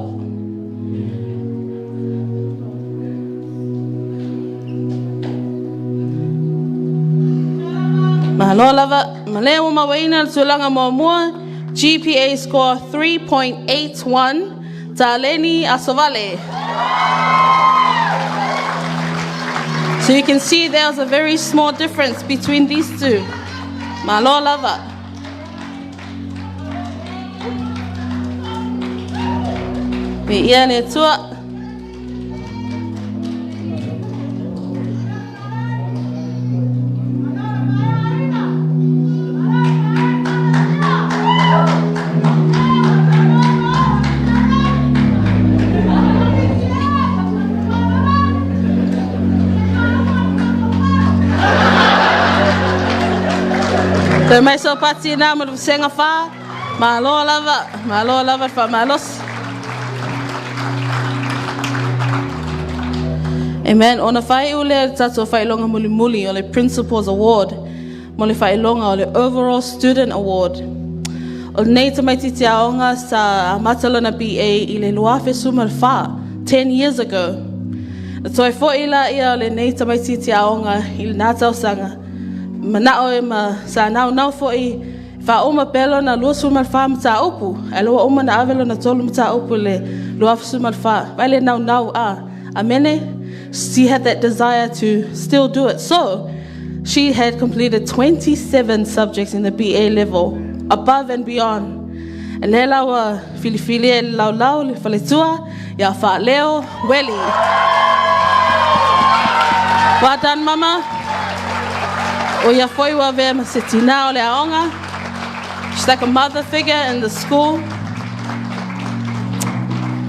Malo lava, ma lea ua mauaina le tulaga muamua, GPA score 3.81, Taleni Asovale. So you can see there's a very small difference between these two. Malo lava. Viia le Atua. Toe mai so pati nā mo le vasega whā. Malo lava, malo lava le faamalosi. Amen. Ona faai'u lea le tatou faailoga mulimuli o le Principal's Award mo le faailoga o le Overall Student Award. O lenei tamaitiiti aoga sa amata lona BA i le 2014, 10 years ago. Na toe fo'i laia o lenei tamaitiiti aoga i lena tausaga. Mana'o e ma sa naunau fo'i e faauma pea lona 24 mataupu, ae lea ua uma ona ave lona tolu mataupu i le 2014. Vaai le naunau a. Amene? She had that desire to still do it. So, she had completed 27 subjects in the BA level, above and beyond. E lea la ua filifilia e le laulau le faletua ia Faaleo Weli. Well done, mama. O ia foi ua avea ma se tinā o le aoga. She's like a mother figure in the school.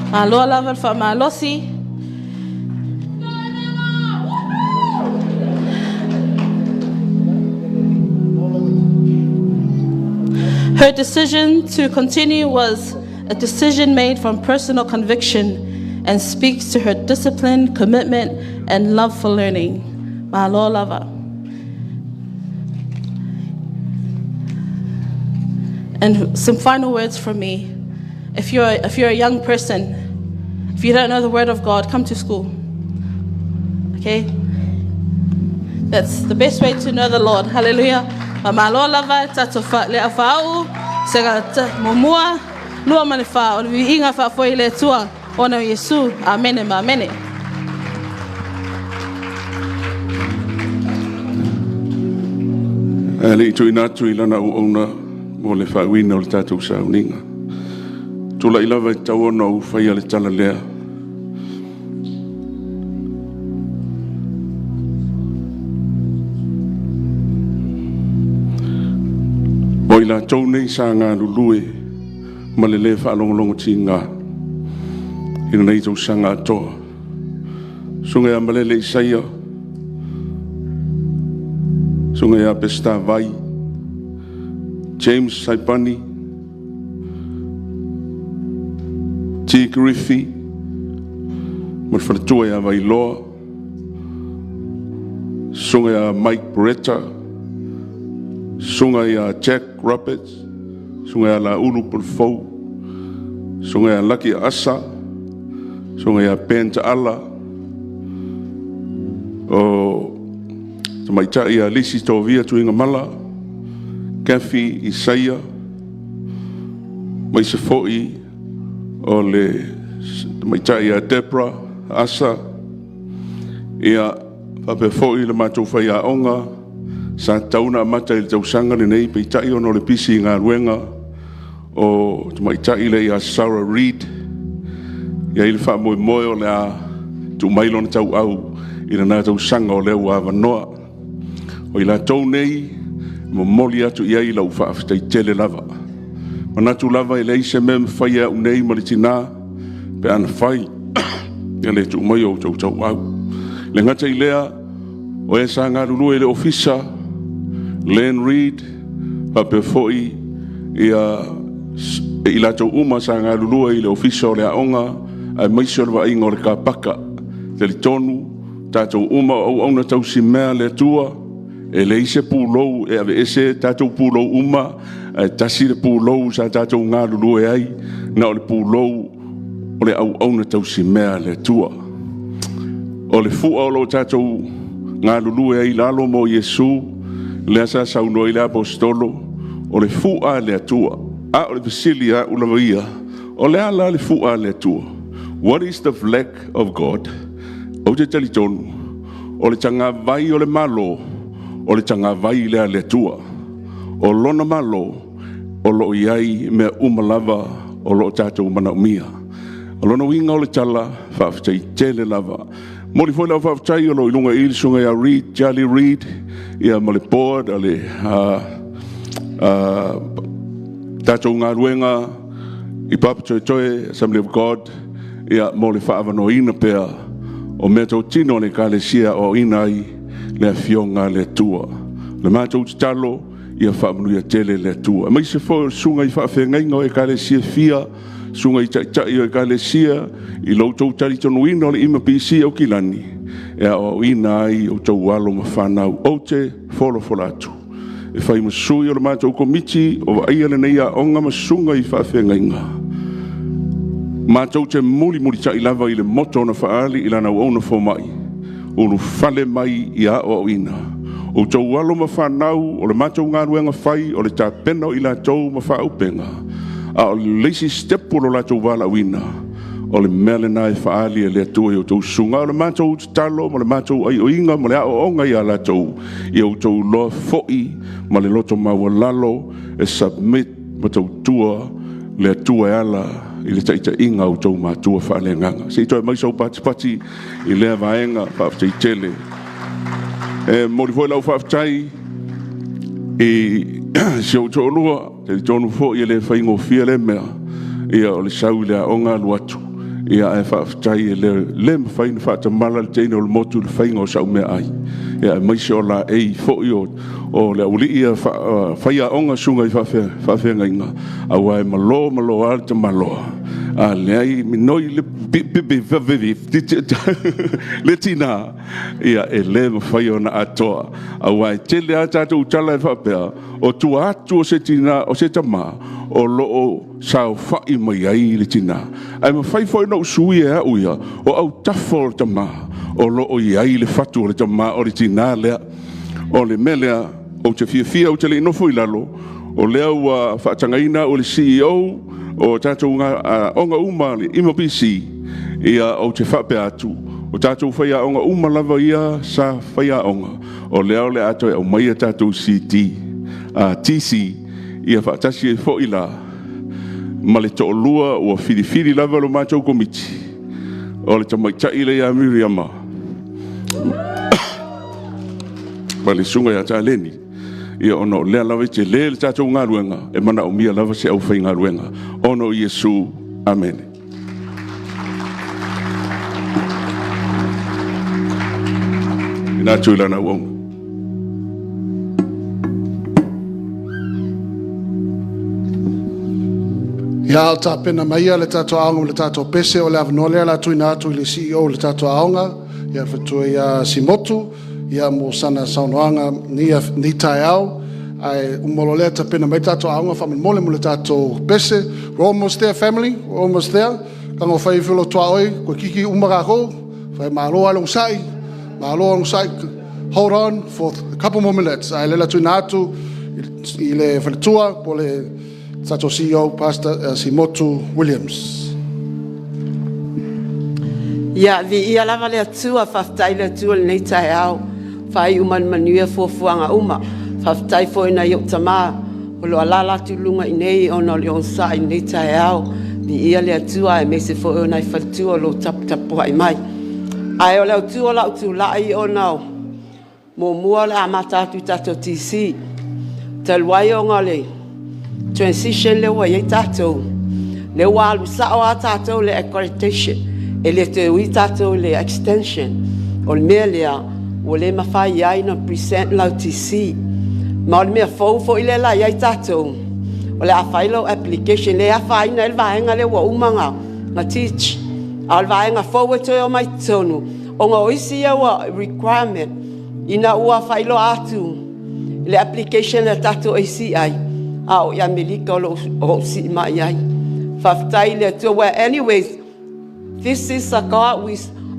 Maloa lava le faamalosi. Her decision to continue was a decision made from personal conviction. and speaks to her discipline, commitment, and love for learning. Malo lava. And some final words from me. If you're a young person, if you don't know the Word of God, come to school. Okay? That's the best way to know the Lord. Hallelujah. Malo lava, tato le afau, sega momua, lua manefa, o le viiga faafoe le Atua, ona o Iesu. Amene ma amene. Le i tuuina atu i lana auauna mo le faauiina o le tatou sauniga. Tulai lava e tatau ona ou faia le tala lea. Mo i latou nei sa galulue ma le lē faalogologo tiga i lenei tausaga atoa. Susuga ia Malele Isaia, Susuga ia Peseta Vai, James Saipani, T. Griffey, ma le faletua ia Vailoa, Susuga ia Mike Beretta, Susuga ia Jack Roberts, Susuga ia Laulu Pulfou, Susuga ia Lucky Asa, Susuga ia Ben Taala, o Tamaitai ia Lisi Tovia Tuigamala, Kathy Isaia, maise foi o le Tamaitai ia Deborah Asa, ia faapea foi le matou faiaoga sa tatau ona amata i le tausaga lenei peitai ona o le pisi i galuega o Tamaitai lea ia Sarah Reid, ia i le faamoemoe o le a tuu mai lona tauau i lena tausaga o lea ua avanoa. O i latou nei momoli atu i ai lau faafetai tele lava. Manatu lava e leai se mea mafai e au nei ma le tinā pe ana fai ia le tuu mai o outou tauau. Le gata i lea, o e sa galulue i le ofisa, Len Reid, faapea foi ia i latou uma sa galulue i le ofisa o le aoga, aemaise o le vaaiga o le kapaka. Talitonu, tatou uma o auauna tausimea le Atua, e leai se pulou e aveese tatou pulou uma, ae tasi le pulou sa tatou galulue ai, na o le pulou o le auauna tausimea le Atua. O le fua o lo tatou galulue ai lalo mo Iesu, lea sa saunoa i le apostolo, o le fua le Atua. A o le fesili a au lava ia, o le a la le fua le Atua? What is the flag of God? Ou te talitonu, o le tagavai o le malo, o le tagavai lea le Atua. O lona malo, o loo i ai mea uma lava o loo tatou manaomia. O lona uiga o le tala, faafetai tele lava. Moli foi lau faafetai o lo i luga i le susuga ia Reid, Charlie Reid, ia ma le board a le tatou galuega i Papatoetoe, Assembly of God, ia mo le faavanoaina pea o mea tautino a le Ekalesia o aoina ai le afioga a le Atua. Le matou tatalo, ia faamanuia tele le Atua. Aemaise foi o le susuga i faafeagaiga o Ekalesia fia, susuga i taitai o Ekalesia, i lo outou talitonuina o le IMPC Aukilani, e aoaoina ai outou alo ma fanau. Ou te folafola atu e fai ma sui o le matou komiti o vaaia lenei aoga ma susuga i faafeagaiga. Matou te mulimulitai lava i le moto na faaali i lana auauna fomai, ulufale mai i aoaoina. Outou alo ma fanau o le matou galuega fai o le tapena o i latou ma faaupega, a o le isi step o lo latou valaauina, o le mea lena e faaali e le Atua i outou susuga. O le matou tatalo ma le matou aioiga ma le aoaoga ia latou, ia outou loa foi ma le loto maualalo e submit ma tautua le Atua e ala i le taitaiga o outou matua faaleagaga. Se i toe mai sau patipati i lea vaega, faafetai tele. E momoli foi lau faafetai i si ou toalua, talitonu foi e le faigofie le mea, ia o le sau i le aoga alu atu, ia ae faafetai e le mafai ona faatamala le teine o le motu i le faiga o sau meaai. Ia aemaise o laei foi o le aualii ia faiaoga susuga i faafeagaiga, aua e malo malo lava le tamaloa. A leai minoi le le tinā, ia e le mafai ona atoa. Aua e tele lava tatou tala e faapea, o tua atu o se tinā, o se tamā, o lo o saofa'i mai ai le tinā. Ae mafai foi ona ou suia e au ia, o autafa o le tamā, o lo o i ai le fatu o le tamā o le tinā lea. O le mea lea, ou te fiafia ou te le i nofo i lalo, o lea ua faatagaina au e le CEO o tatou aoga uma le IMABC, ia ou te faapea atu, o tatou faiaoga uma lava ia sa faiaoga, o lea o le a toe aumai a tatou CD, TC, ia faatasi ai foi la ma le toalua ua filifili lava lo matou komiti, o le tamaitai lea ia Miriama ma le susuga ia Taleni, ia ona o lea lava e tele le tatou galuega, e manaomia lava se aufaigaluega. Ona o Iesu, amene. Ina atu i lana auauna. Ia, o tapena mai ia le tatou aoga ma le tatou pese, o le avanoa lea la tuuina atu i le CEO o le tatou aoga, ia faletua ia Simotu, ia mo sana saunoaga ni taeao. Ae uma loa lea tapena mai le tatou aoga faamolemole mo le tatou pese. We're almost there, family. We're almost there. Tago fai filo tua oi, ko kiki uma kākou, fai malo alo sai, malo alo sai. Hold on for a couple more minutes. Ae lela tuuina atu i le faletua po le tatou CEO, Pastor Simotu Williams. Ia, viia lava le Atua, faafetai le Atua i lenei taeao. Faaiu ma le manuia fuafuaga uma. Faafetai foi nai ou tamā o lo o alaala atu i luga i nei ona o le onosai i lenei taeao. Viia le Atua aemaise foi o nai faletua o lo o taputapuai mai. Ae o le autu o lau tulai ona o muamua o le a amata atu i tatou TC. Talu ai ona o le transition lea ua i ai tatou, lea ua alu sao lava tatou i le accreditation, e le toe ui tatou i le extension. O le mea lea, ua le mafai ai ona present lau TC. Ma o le mea fou foi lea la i ai tatou, o le a fai lau application, le afaina ai le vaega lea ua uma ona teach. A o le vaega fou e toe omai totonu, ona o isi ia ua requirement, ina ua faailoa atu le application a tatou ACI, a o i Amerika o lo o sii mai ai. Faafetai i le Atua. Well, anyways, this is a God,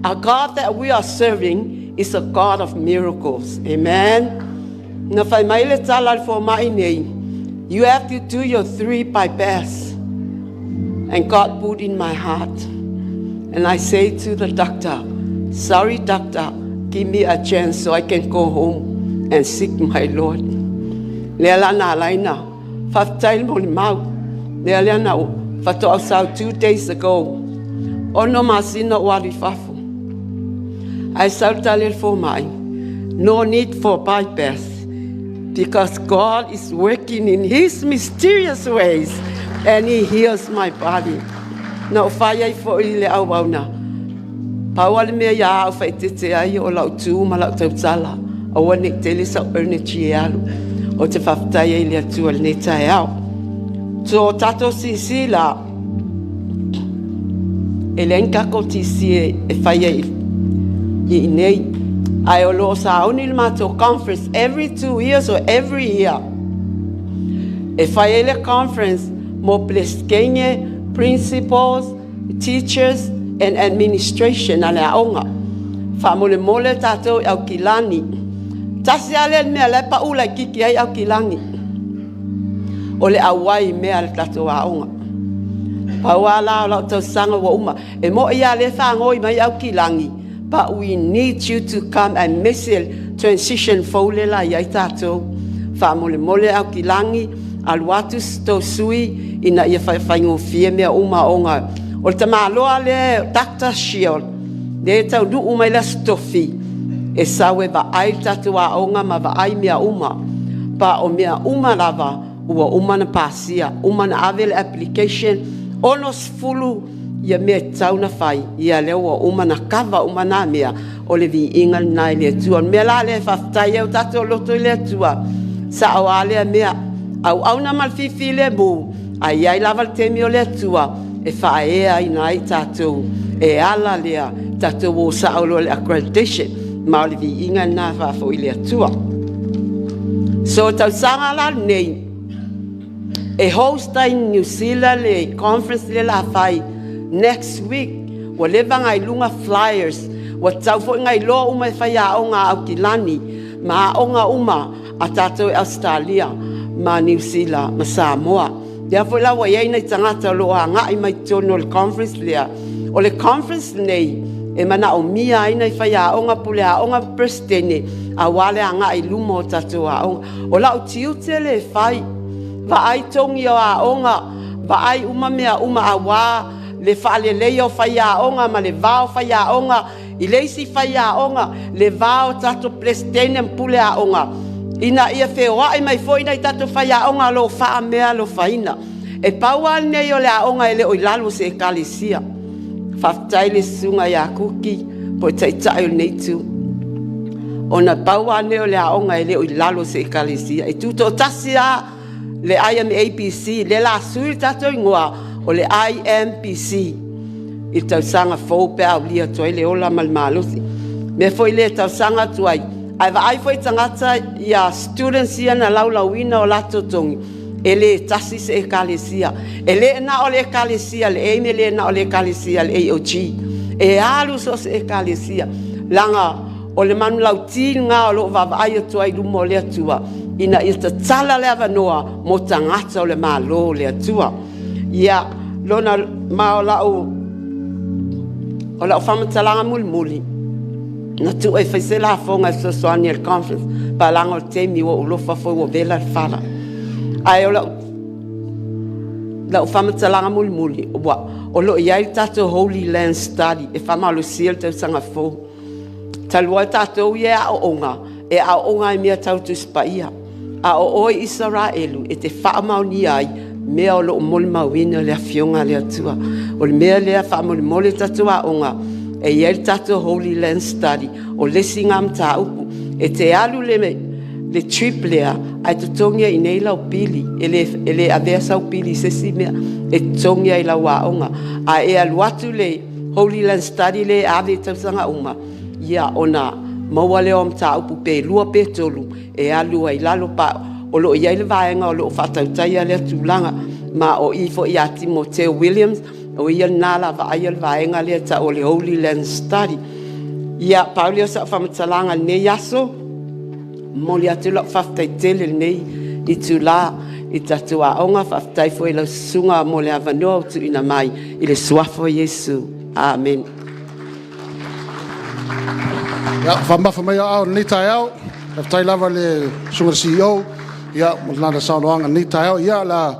a God that we are serving is a God of miracles. Amen. Na fai mai le tala al fomai nei, you have to do your 3 bypass. And God put in my heart. And I say to the doctor, sorry doctor, give me a chance so I can go home and seek my Lord. Lea la na alaina, faafetai le molimau. Lea lea na faatoa sau 2 days ago. 6 masina o alu i fafo. Ae sau le tali a le fomai, no need for bypass because God is working in His mysterious ways and He heals my body. Na o fai ai foi le auauna. Pau le mea ia au whaitete ai o lau tū ma lau tautala. Aua nei tele sau energy e alu. O te faafetai ai le Atua i lenei taeao. So tatou sisila, e leai ni tatou TC e fai ai i nei. Ae o lo o sauni le matou conference every 2 years or every year. E fai ai le conference mo Peresetene, principals, teachers and administration a le aoga. Faamolemole tatou i Aukilani. Tasi lava lea mea la e paula i kiki ai Aukilani. O le auai mea le tatou aoga. Pau a la o lau tausaga ua uma. E mo ia le whangoi mai Aukilani, but we need you to come and messel transition fou le la iai tatou. Faamolemole Aukilani, alu atu tau sui ina ia whaingofie mea uma onga. O le tamaloa le Dr. Shield, le tau nuu mai la stofi, e sawe va ai tatou aoga ma va ai mea uma. Pa o mea uma lava, ua uma na pasia, uma na ave le application, 60 ia mea tau na fai, ia lea ua uma na kava uma na mea, o le viiga lena i le Atua. O le mea la lea e faafetai ai o tatou loto i le Atua, sa o a lea mea, au au na ma le fifi le mu, ai ai lava le temi o le Atua, e faaeaina ai tatou e ala lea tatou o sao loa i le accreditation, ma o le viiga lena e faafoi i le Atua. So, o le tausaga la lenei e host ai i Niu Sila le conference lea o le a fai next week. Ua leva ona i luga flyers, ua tatau foi ona iloa uma e faiaoga a Aukilani ma aoga uma a tatou i Ausetalia ma Niu Sila ma Samoa. O lea foi la ua i ai nai tagata o lo o agai mai totonu o le conference lea. O le conference lenei e manaomia ai nai faiaoga, puleaoga ma Peresetene aua le agai i luma o tatou aoga. O lau tiute lea e fai, vaai togi o aoga, vaai uma mea uma aua le faaleleia o faiaoga ma le va o faiaoga i le isi faiaoga, le va o tatou Peresetene ma puleaoga, ina ia feoai mai foi nai tatou faiaoga o lo o faameaalofaina. E pau lava lenei o le aoga e le o i lalo o se Ekalesia. Faafetai i le susuga ia Kuki po o le Taitai o lenei Itu, ona pau lava lenei o le aoga e le o i lalo o se Ekalesia. E tutoatasi lava le IMABC, lea o le a sui le tatou igoa o le IMBC i le tausaga fou pe a aulia atu ai le ola ma le malosi. O le mea foi lea e talosaga atu ai, a vaai foi tagata ia students ia na laulauina o latou togi, e le tasi se Ekalesia. E le na o le Ekalesia a le AIM, e le na o le Ekalesia a le AOG, e alu i so o se Ekalesia, leaga o le manulauti lena o lo o vaavaai atu ai i luma o le Atua, ina ia tatala le avanoa mo tagata o le Malo o le Atua. Ia, ma o lau faamatalaga mulimuli, na tuu e fai se lafoga e fesoasoani i le conference, ae leaga o le taimi ua ou alofa foi ua vela le fala. Ae o lau faamatalaga mulimuli, o lo o i ai le tatou Holy Land Study e faamalosia le tausaga fou. Talu ai tatou ia e aooga, e aooga lava i mea tau Tusi Paia, a o oe Isaraelu, e te faamaonia ai mea o lo o molimauina le Afioga a le Atua. O le mea lea faamolemole le tatou aoga, e i ai le tatou Holy Land Study, o le isi lena mataupu. E te alu i le trip lea ae totogi ai i inei lau pili, e le avea sau pili i se isi mea, e totogi lava i lau aoga. A e alu atu i le Holy Land Study lea e ave i tausaga uma, ia ona maua lea o au mataupu pe 2 pe 3 e alu ai i lalo. O lo o i ai le vaega o lo o faatautaia lea tulaga, ma o i foi ia Timoteo Williams, o ia lena o le a vaaia le vaega lea e tau o le Holy Land Study. Ia, pau lea o sau faamatalaga i lenei aso. E momoli atu lau faafetai tele i lenei itula i le tatou aoga, faafetai foi i lau susuga mo le avanoa ua tuuina mai i le suafa o Iesu. Amene. Ia, faamamafa mai au i lenei taeao. Faafetai lava i le susuga i le CEO ia, mo lana saunoaga i lenei taeao. Ia, o le a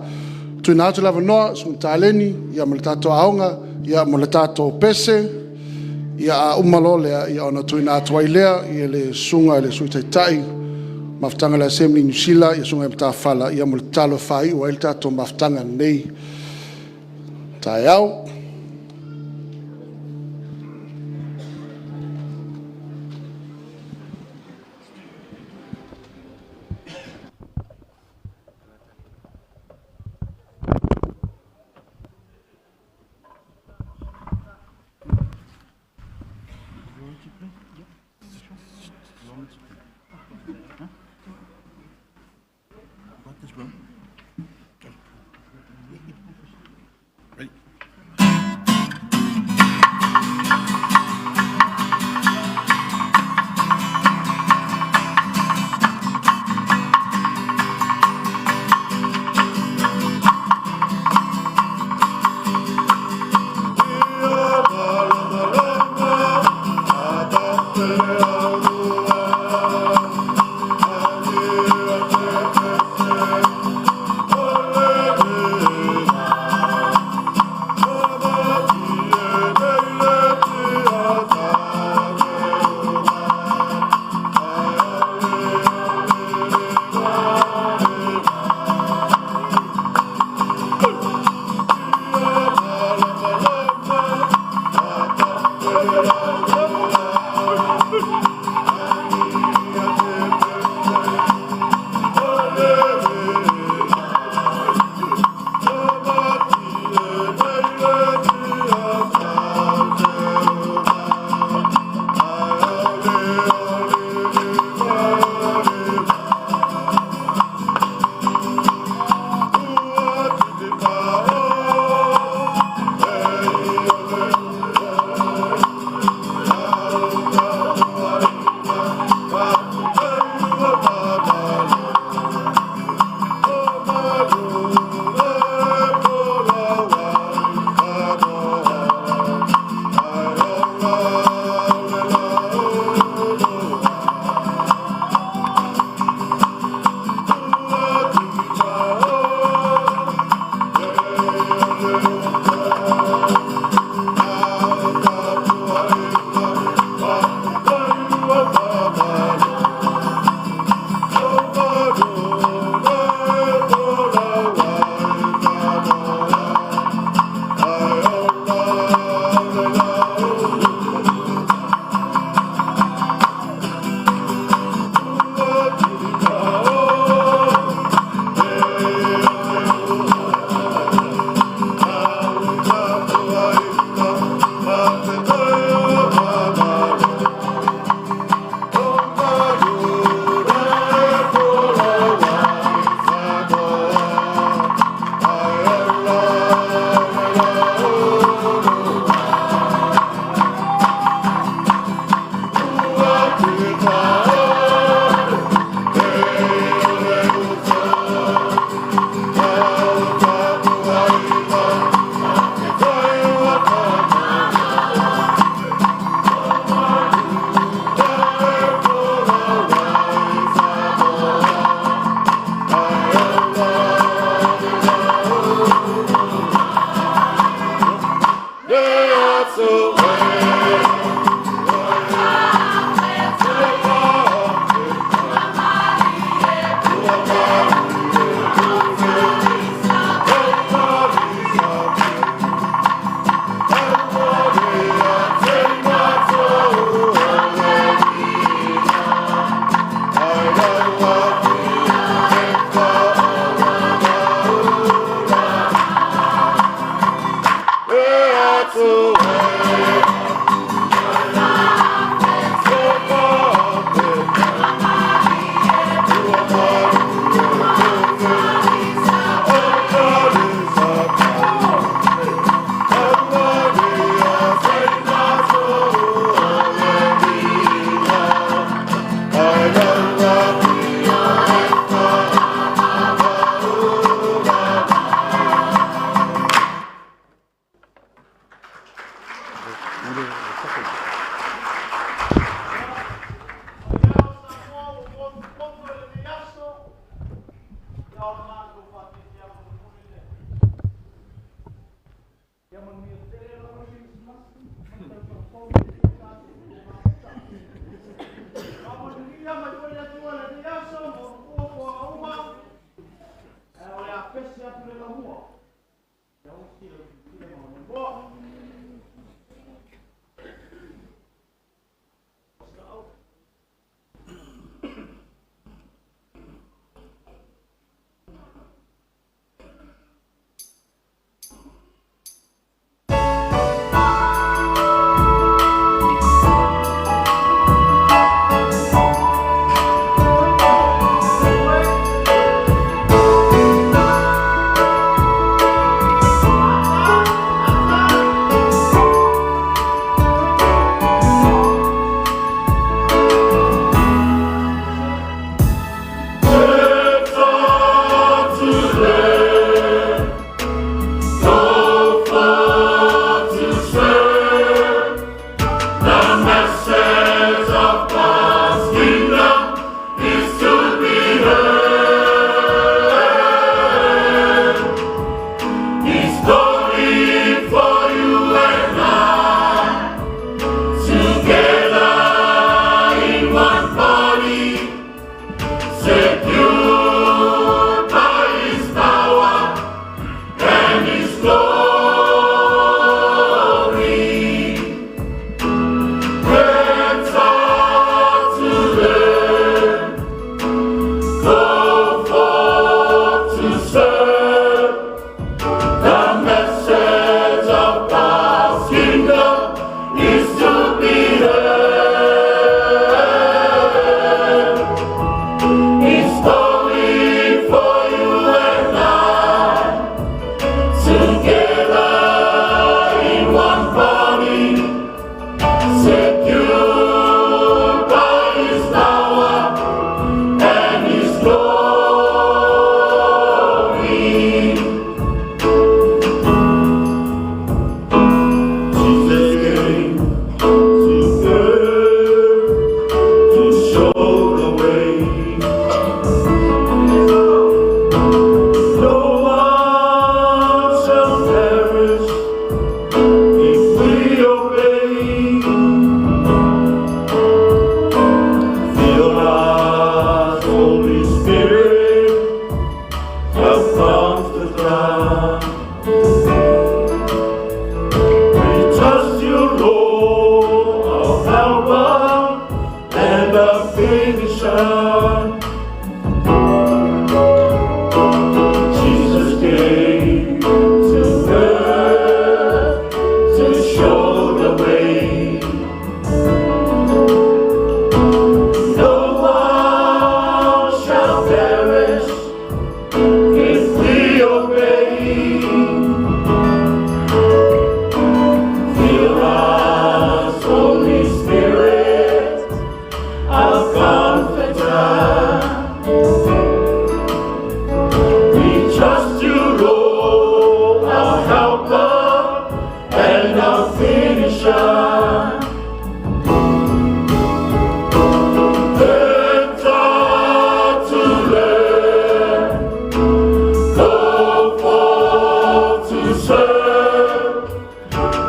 tuuina atu le avanoa i le susuga Taleni ma le tatou aoga mo le tatou pese. Ia, a uma loa lea, ia ona tuuina atu ai lea i le susuga i le Sui Taitai Mafutaga a le Assembly Niu Sila, le susuga ia Matafala mo le tatalo e faaiu ai le tatou mafutaga i lenei taeao.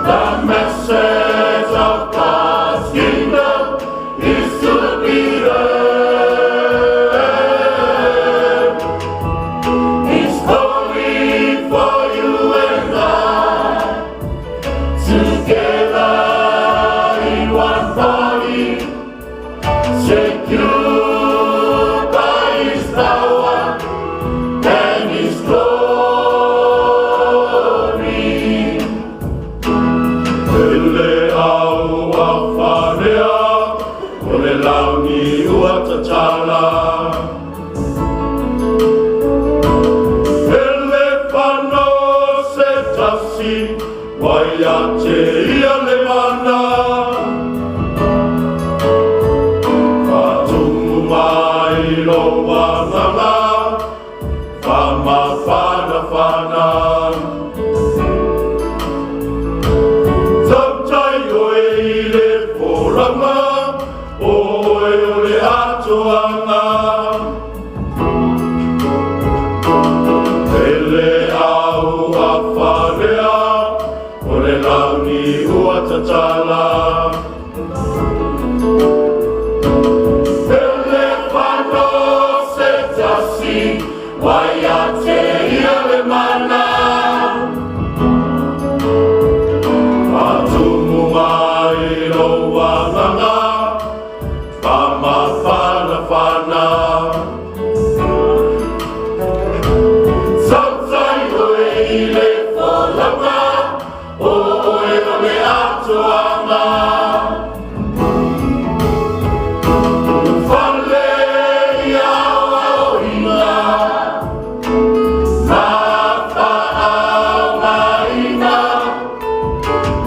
The message ia le mana. Faatumu mai lou agaga, faamafanafana. Tautai oe i le folauga, o oe o le atoaga. Pele au a falea, o le lagi ua tatala. Pele fano se tasi, ua ia te ia le mana. Faatumu mai lou agaga, faamafanafana. Tautai oe i le folauga, o oe o le atoaga. Fale ia aoaoina, ma faaaogaina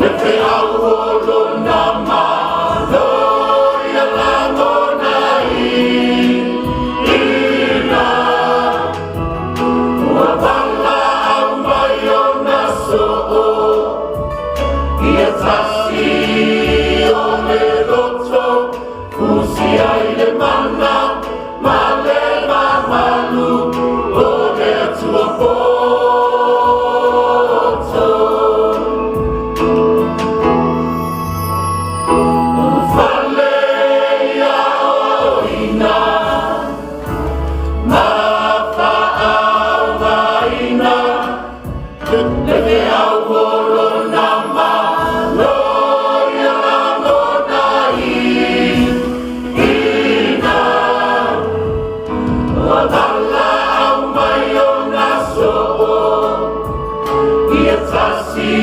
le feau o lona malo ia lagonaina. Ua valaau mai ona soo, ia tasi o le loto, fusia i le mana ma le mamalu o le Atua poto. Fale ia aoaoina, ma faaaogaina le feau o lona malo ia lagonaina. Ua valaau mai ona soo, ia tasi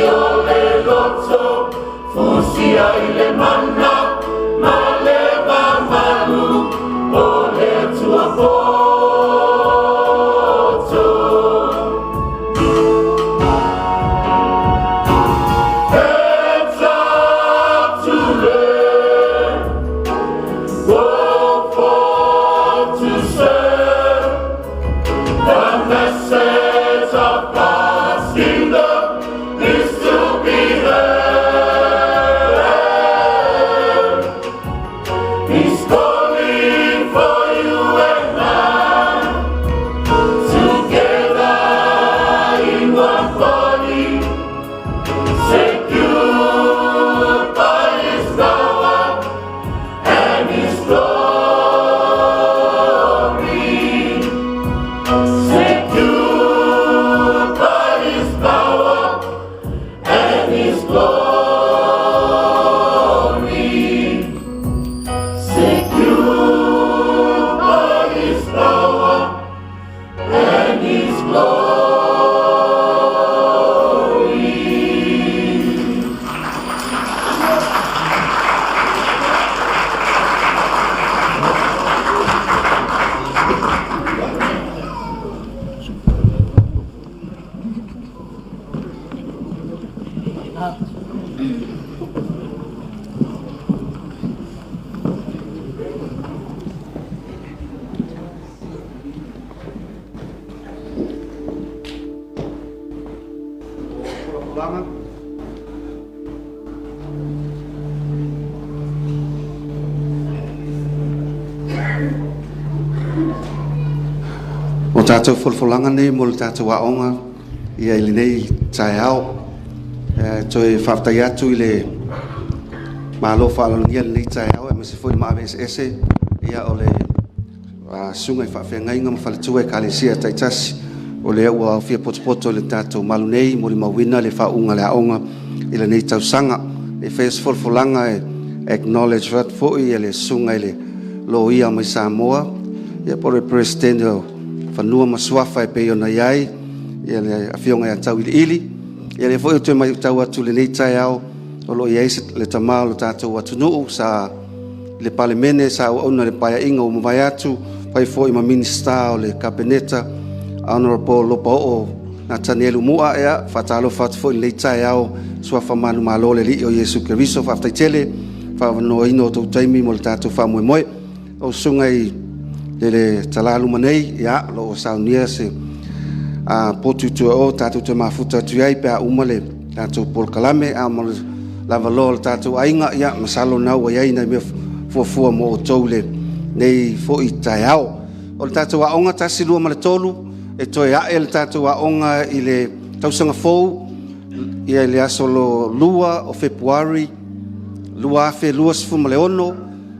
o le loto, fusia i le mana ma le mamalu o le Atua poto. It's up to learn, go forth to serve. The message of God's kingdom is to be heard. He's calling for you and I, together in one body, secured by His power and His glory. Secured by His power and His glory. Secured by His power and His glory. O tātou folafolaga nei mo le tatou aoga ia i lenei taeao. E toe faafetai atu i le malo faaaloalogia lenei taeao aemaise foi le maave eseese ia o le susuga i faafeagaiga ma faletua ekalesia taitasi o lea ua aofia potopoto i le tatou malu nei molimauina le faauuga le aoga i lenei tausaga. E faia se folafolaga e acknowledge atu foi e le susuga i le loia mai Samoa ia po o le Peresetene o Fanua ma Suafa e pei ona i ai ia le afioga ia Tauiliili. Ia lea foi ou te matau atu i lenei taeao o lo o i ai le tama o le tatou atunuu sa le Palemene sa auauna le paeaiga ua mavae atu, fai foi ma Minisita o le Kapeneta, Honorable Lopaoo Natanielu Mua. Ia faatalofa atu foi i lenei taeao suafa manumalo o le Alii o Iesu Keriso. Faafetai tele faaavanoaina o tou taimi mo le tatou faamoemoe. O susuga i le talaluma nei, ia, o lo o saunia se potu i tua o tatou te mafuta atu i ai pe a uma le tatou polokalame. A mo le lavaloa o le tatou aiga, ia, masalo na ua i ai nai mea fuafua mo outou i lenei foi taeao. O le tatou aoga 1, 2 ma le 3, e toe ae le tatou aoga i le tausaga fou, ia i le aso 2 o Fepuari 2026,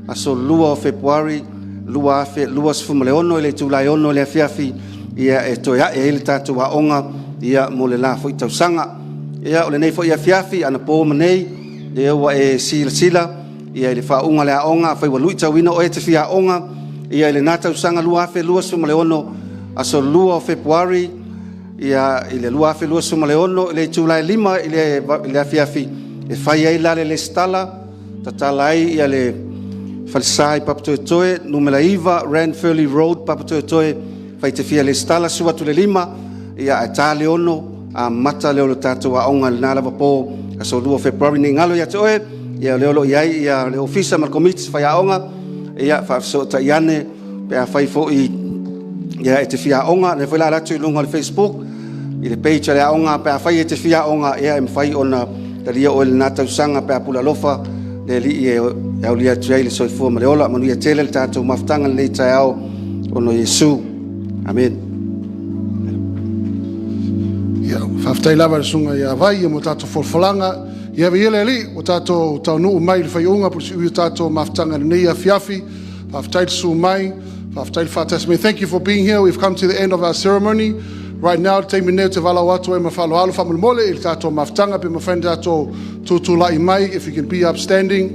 aso 2 o Fepuari 2026 i le itula e 6:00 i le afiafi, ia e toe ae ai le tatou aoga ia mo le la foi tausaga. Ia o lenei foi afiafi anapo ma nei, lea ua e silasila ia i le faauuga o le aoga, afai ua luitauina oe e te fia aoga ia i lena tausaga 2026, aso 2 o Fepuari i le 2026 i le itula e 5:00 i le afiafi e fai ai la le resitala, tatala ai le falesa i Papatoetoe 9 Ranfurly Road, Papatoetoe, fai e te fia resitala, susu atu i le 5:00 ae ta le 6:00 amata lea o le tatou aoga i lena lava po, aso 2 o Fepuari. Ne i galo ia te oe, o lea o lo o i ai le Ofisa ma le Komiti Faiaoga, faafesootai ane pe afai foi e te fia aoga. O lea foi o le a alu atu i luga o le facebook i le page a le aoga pe afai e te fia aoga, e mafai ona talia oe i lena tausaga pe a pule alofa le Alii e aulia atu ai le soifua ma le ola. Manuia tele le tatou mafutaga i lenei taeao ona o Iesu. Amene. Ia, faafetai lava i le susuga ia Vai mo tatou folafolaga. Ia viia le Alii ua tatou taunuu mai i le faaiuga po o le siui o tatou mafutaga i lenei afiafi. Faafetai le susu mai, faafetai le faatasi mai. Thank you for being here. We've come to the end of our ceremony. Right now, le taimi nei ou te valaau atu ai ma faaaloalo faamolemole i le tatou mafutaga pe mafai ona tatou tutulai mai, if you can be upstanding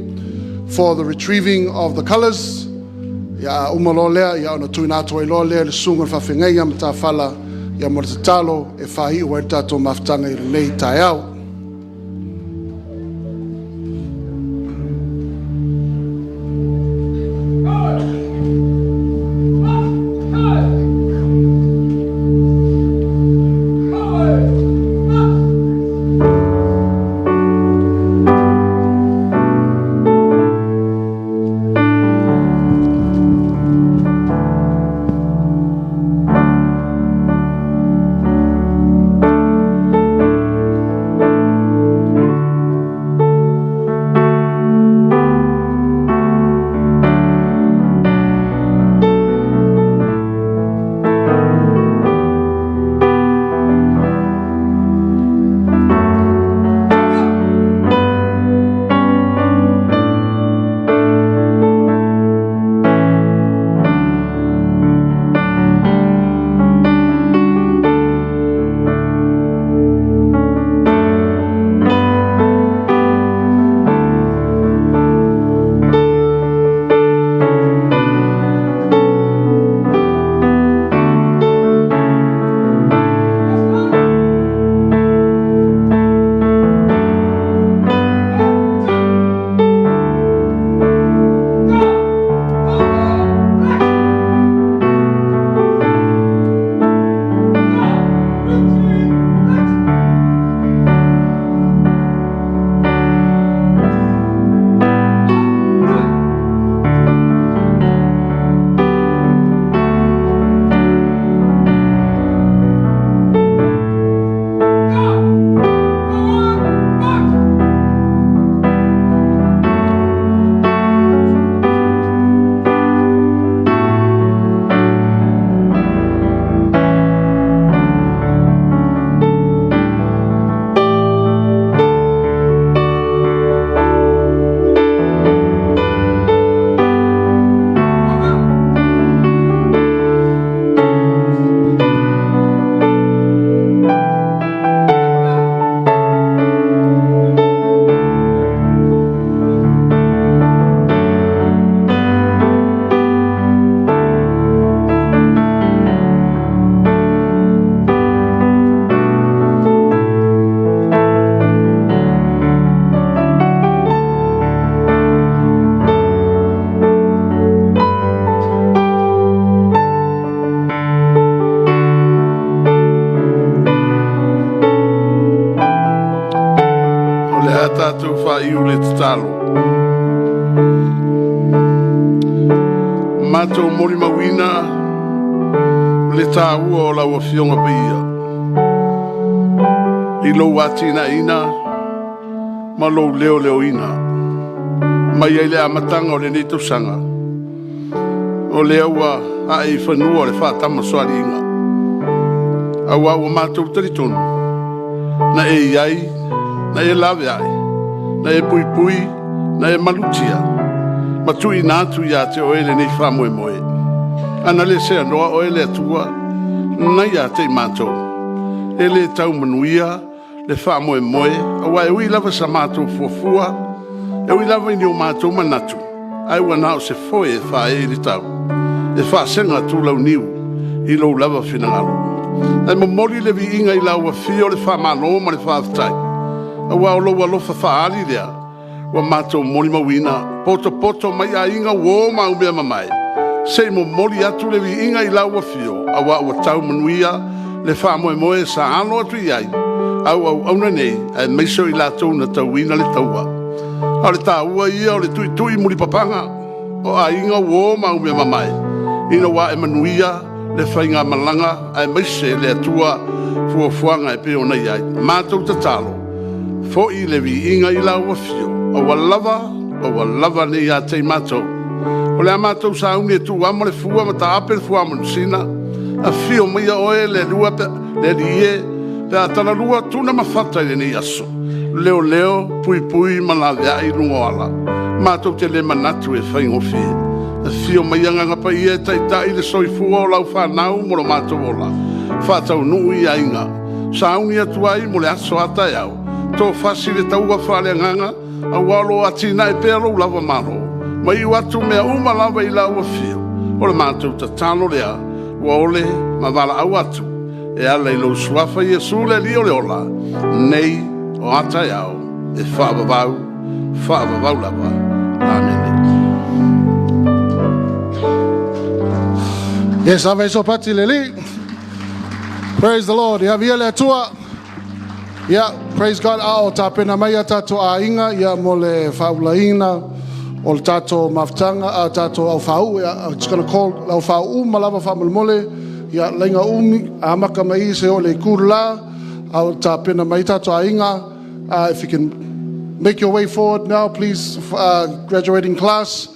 for the retrieving of the colours. Ia, a uma loa lea, ia ona tuuina atu ai loa lea i le susuga i le faafeagaiga ma Matafala ia mo le tatalo e faaiu ai le tatou mafutaga i lenei taeao. tatou faaiu le tatalo. Matou molimauina le tāua o lau Afioga Paia i lou atinaeina ma lou leoleoina mai ai le amataga o lenei tausaga, o lea ua ae i fanua le faatamasoaliiga, aua ua matou talitonu na e i ai, na e laveai, na e puipui, na e malutia ma tuuina atu ia te oe lenei faamoemoe. A na le seanoa oe le Atua lena e ia te i matou, e le tau manuia le faamoemoe, aua e ui lava i sa matou fuafua, e ui lava i ni o matou manatu, ae ua na o se foe e faaee i le tau, e faasega tulauniu i lou lava finagalo. Ae momoli le viiga i lau afio le faamalo ma le faafetai, aua o lou alofa faaali lea ua matou molimauina, potopoto mai aiga, uo ma aumeamamae, se i momoli atu le viiga i lau afio, aua ua tau manuia le faamoemoe sa alo atu i ai au auauna nei, aemaise o i latou na tauina le taua. A o le taua ia o le tuitui mulipapaga o aiga, uo ma aumeamamae, ina ua ae manuia le faigamalaga, aemaise le Atua fuafuaga e pei ona i ai. Matou tatalo, foi le viiga i lau Afio, aua lava, aua lava ne i ia te i matou. O le a matou sauni e tuuamo le fua ma taape le fuamanusina. Afio maia oe le Alii e, pe a talalua Tuna ma Fata i lenei aso, leoleo, puipui ma laveai luga o ala. Matou te le manatu e faigofie. Afio mai Agaga Paia e taitai le soifua o lau fanau mo lo matou ola, faataunuu i aiga, sauni atu ai mo le aso a taeao, tofasi le taua faaleagaga, aua o lo o atinae pea lou lava Malo, ma iu atu mea uma lava i lau afio. O le matou tatalo lea ua ole ma valaau atu e ala i lou Suafa Iesu le Alii o le ola, nei o a taeao, e faavavau, faavavau lava. Amene. Yes, ave so pati le Alii. Praise the Lord. Ia viia le Atua. Yeah, praise God. A o tapena mai a tātou aiga ia mo le faaulaina o le tātou mafutaga a tātou au whau. Yeah, I'm just gonna call lau whau ma lava whamolemole. Ia lainga umi a maka mai se o le kura a o tapena mai tātou aiga. If you can make your way forward now, please, graduating class.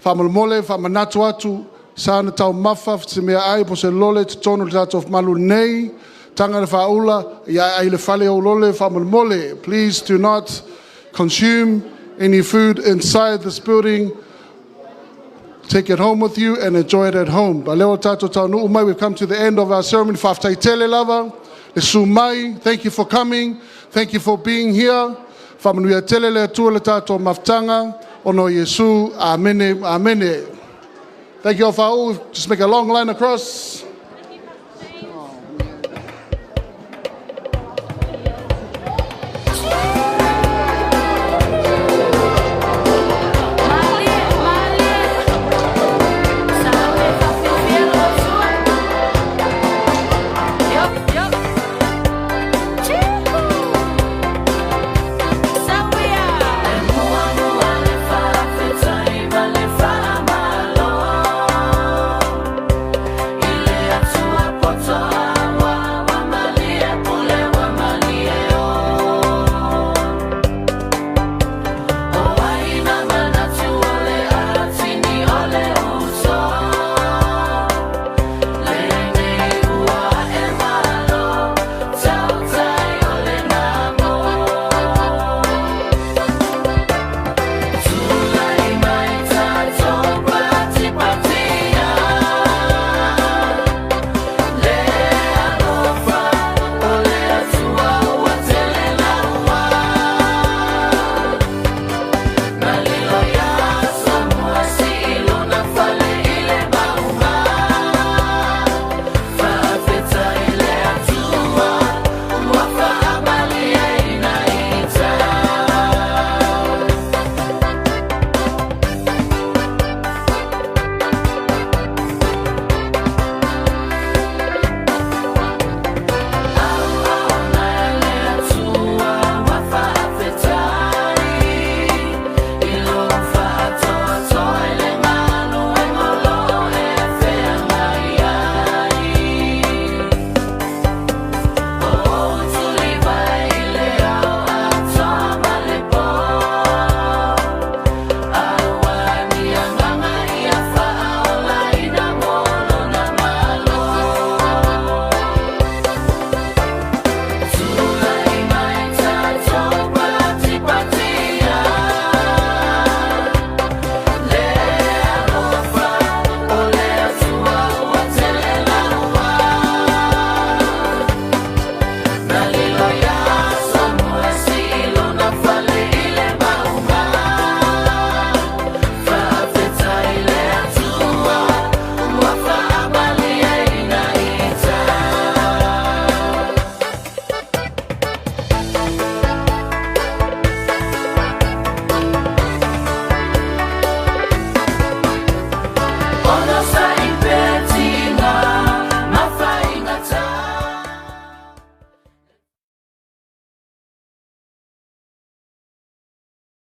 Faamolemole, faamanatu atu, sa na taumafa se mea ai po se lole totonu le tatou malu nei, taga le faaula, ia ai le fale o lole faamolemole. Please do not consume any food inside this building. Take it home with you and enjoy it at home. Ba leo tātou taunuu mai, we've come to the end of our ceremony. Faafetai tele lava, le susu mai, thank you for coming. Thank you for being here. Faamanuia tele le Atua le tātou mafutaga. Ona o Iesu. Amene, amene. Thank you all for. Just make a long line across.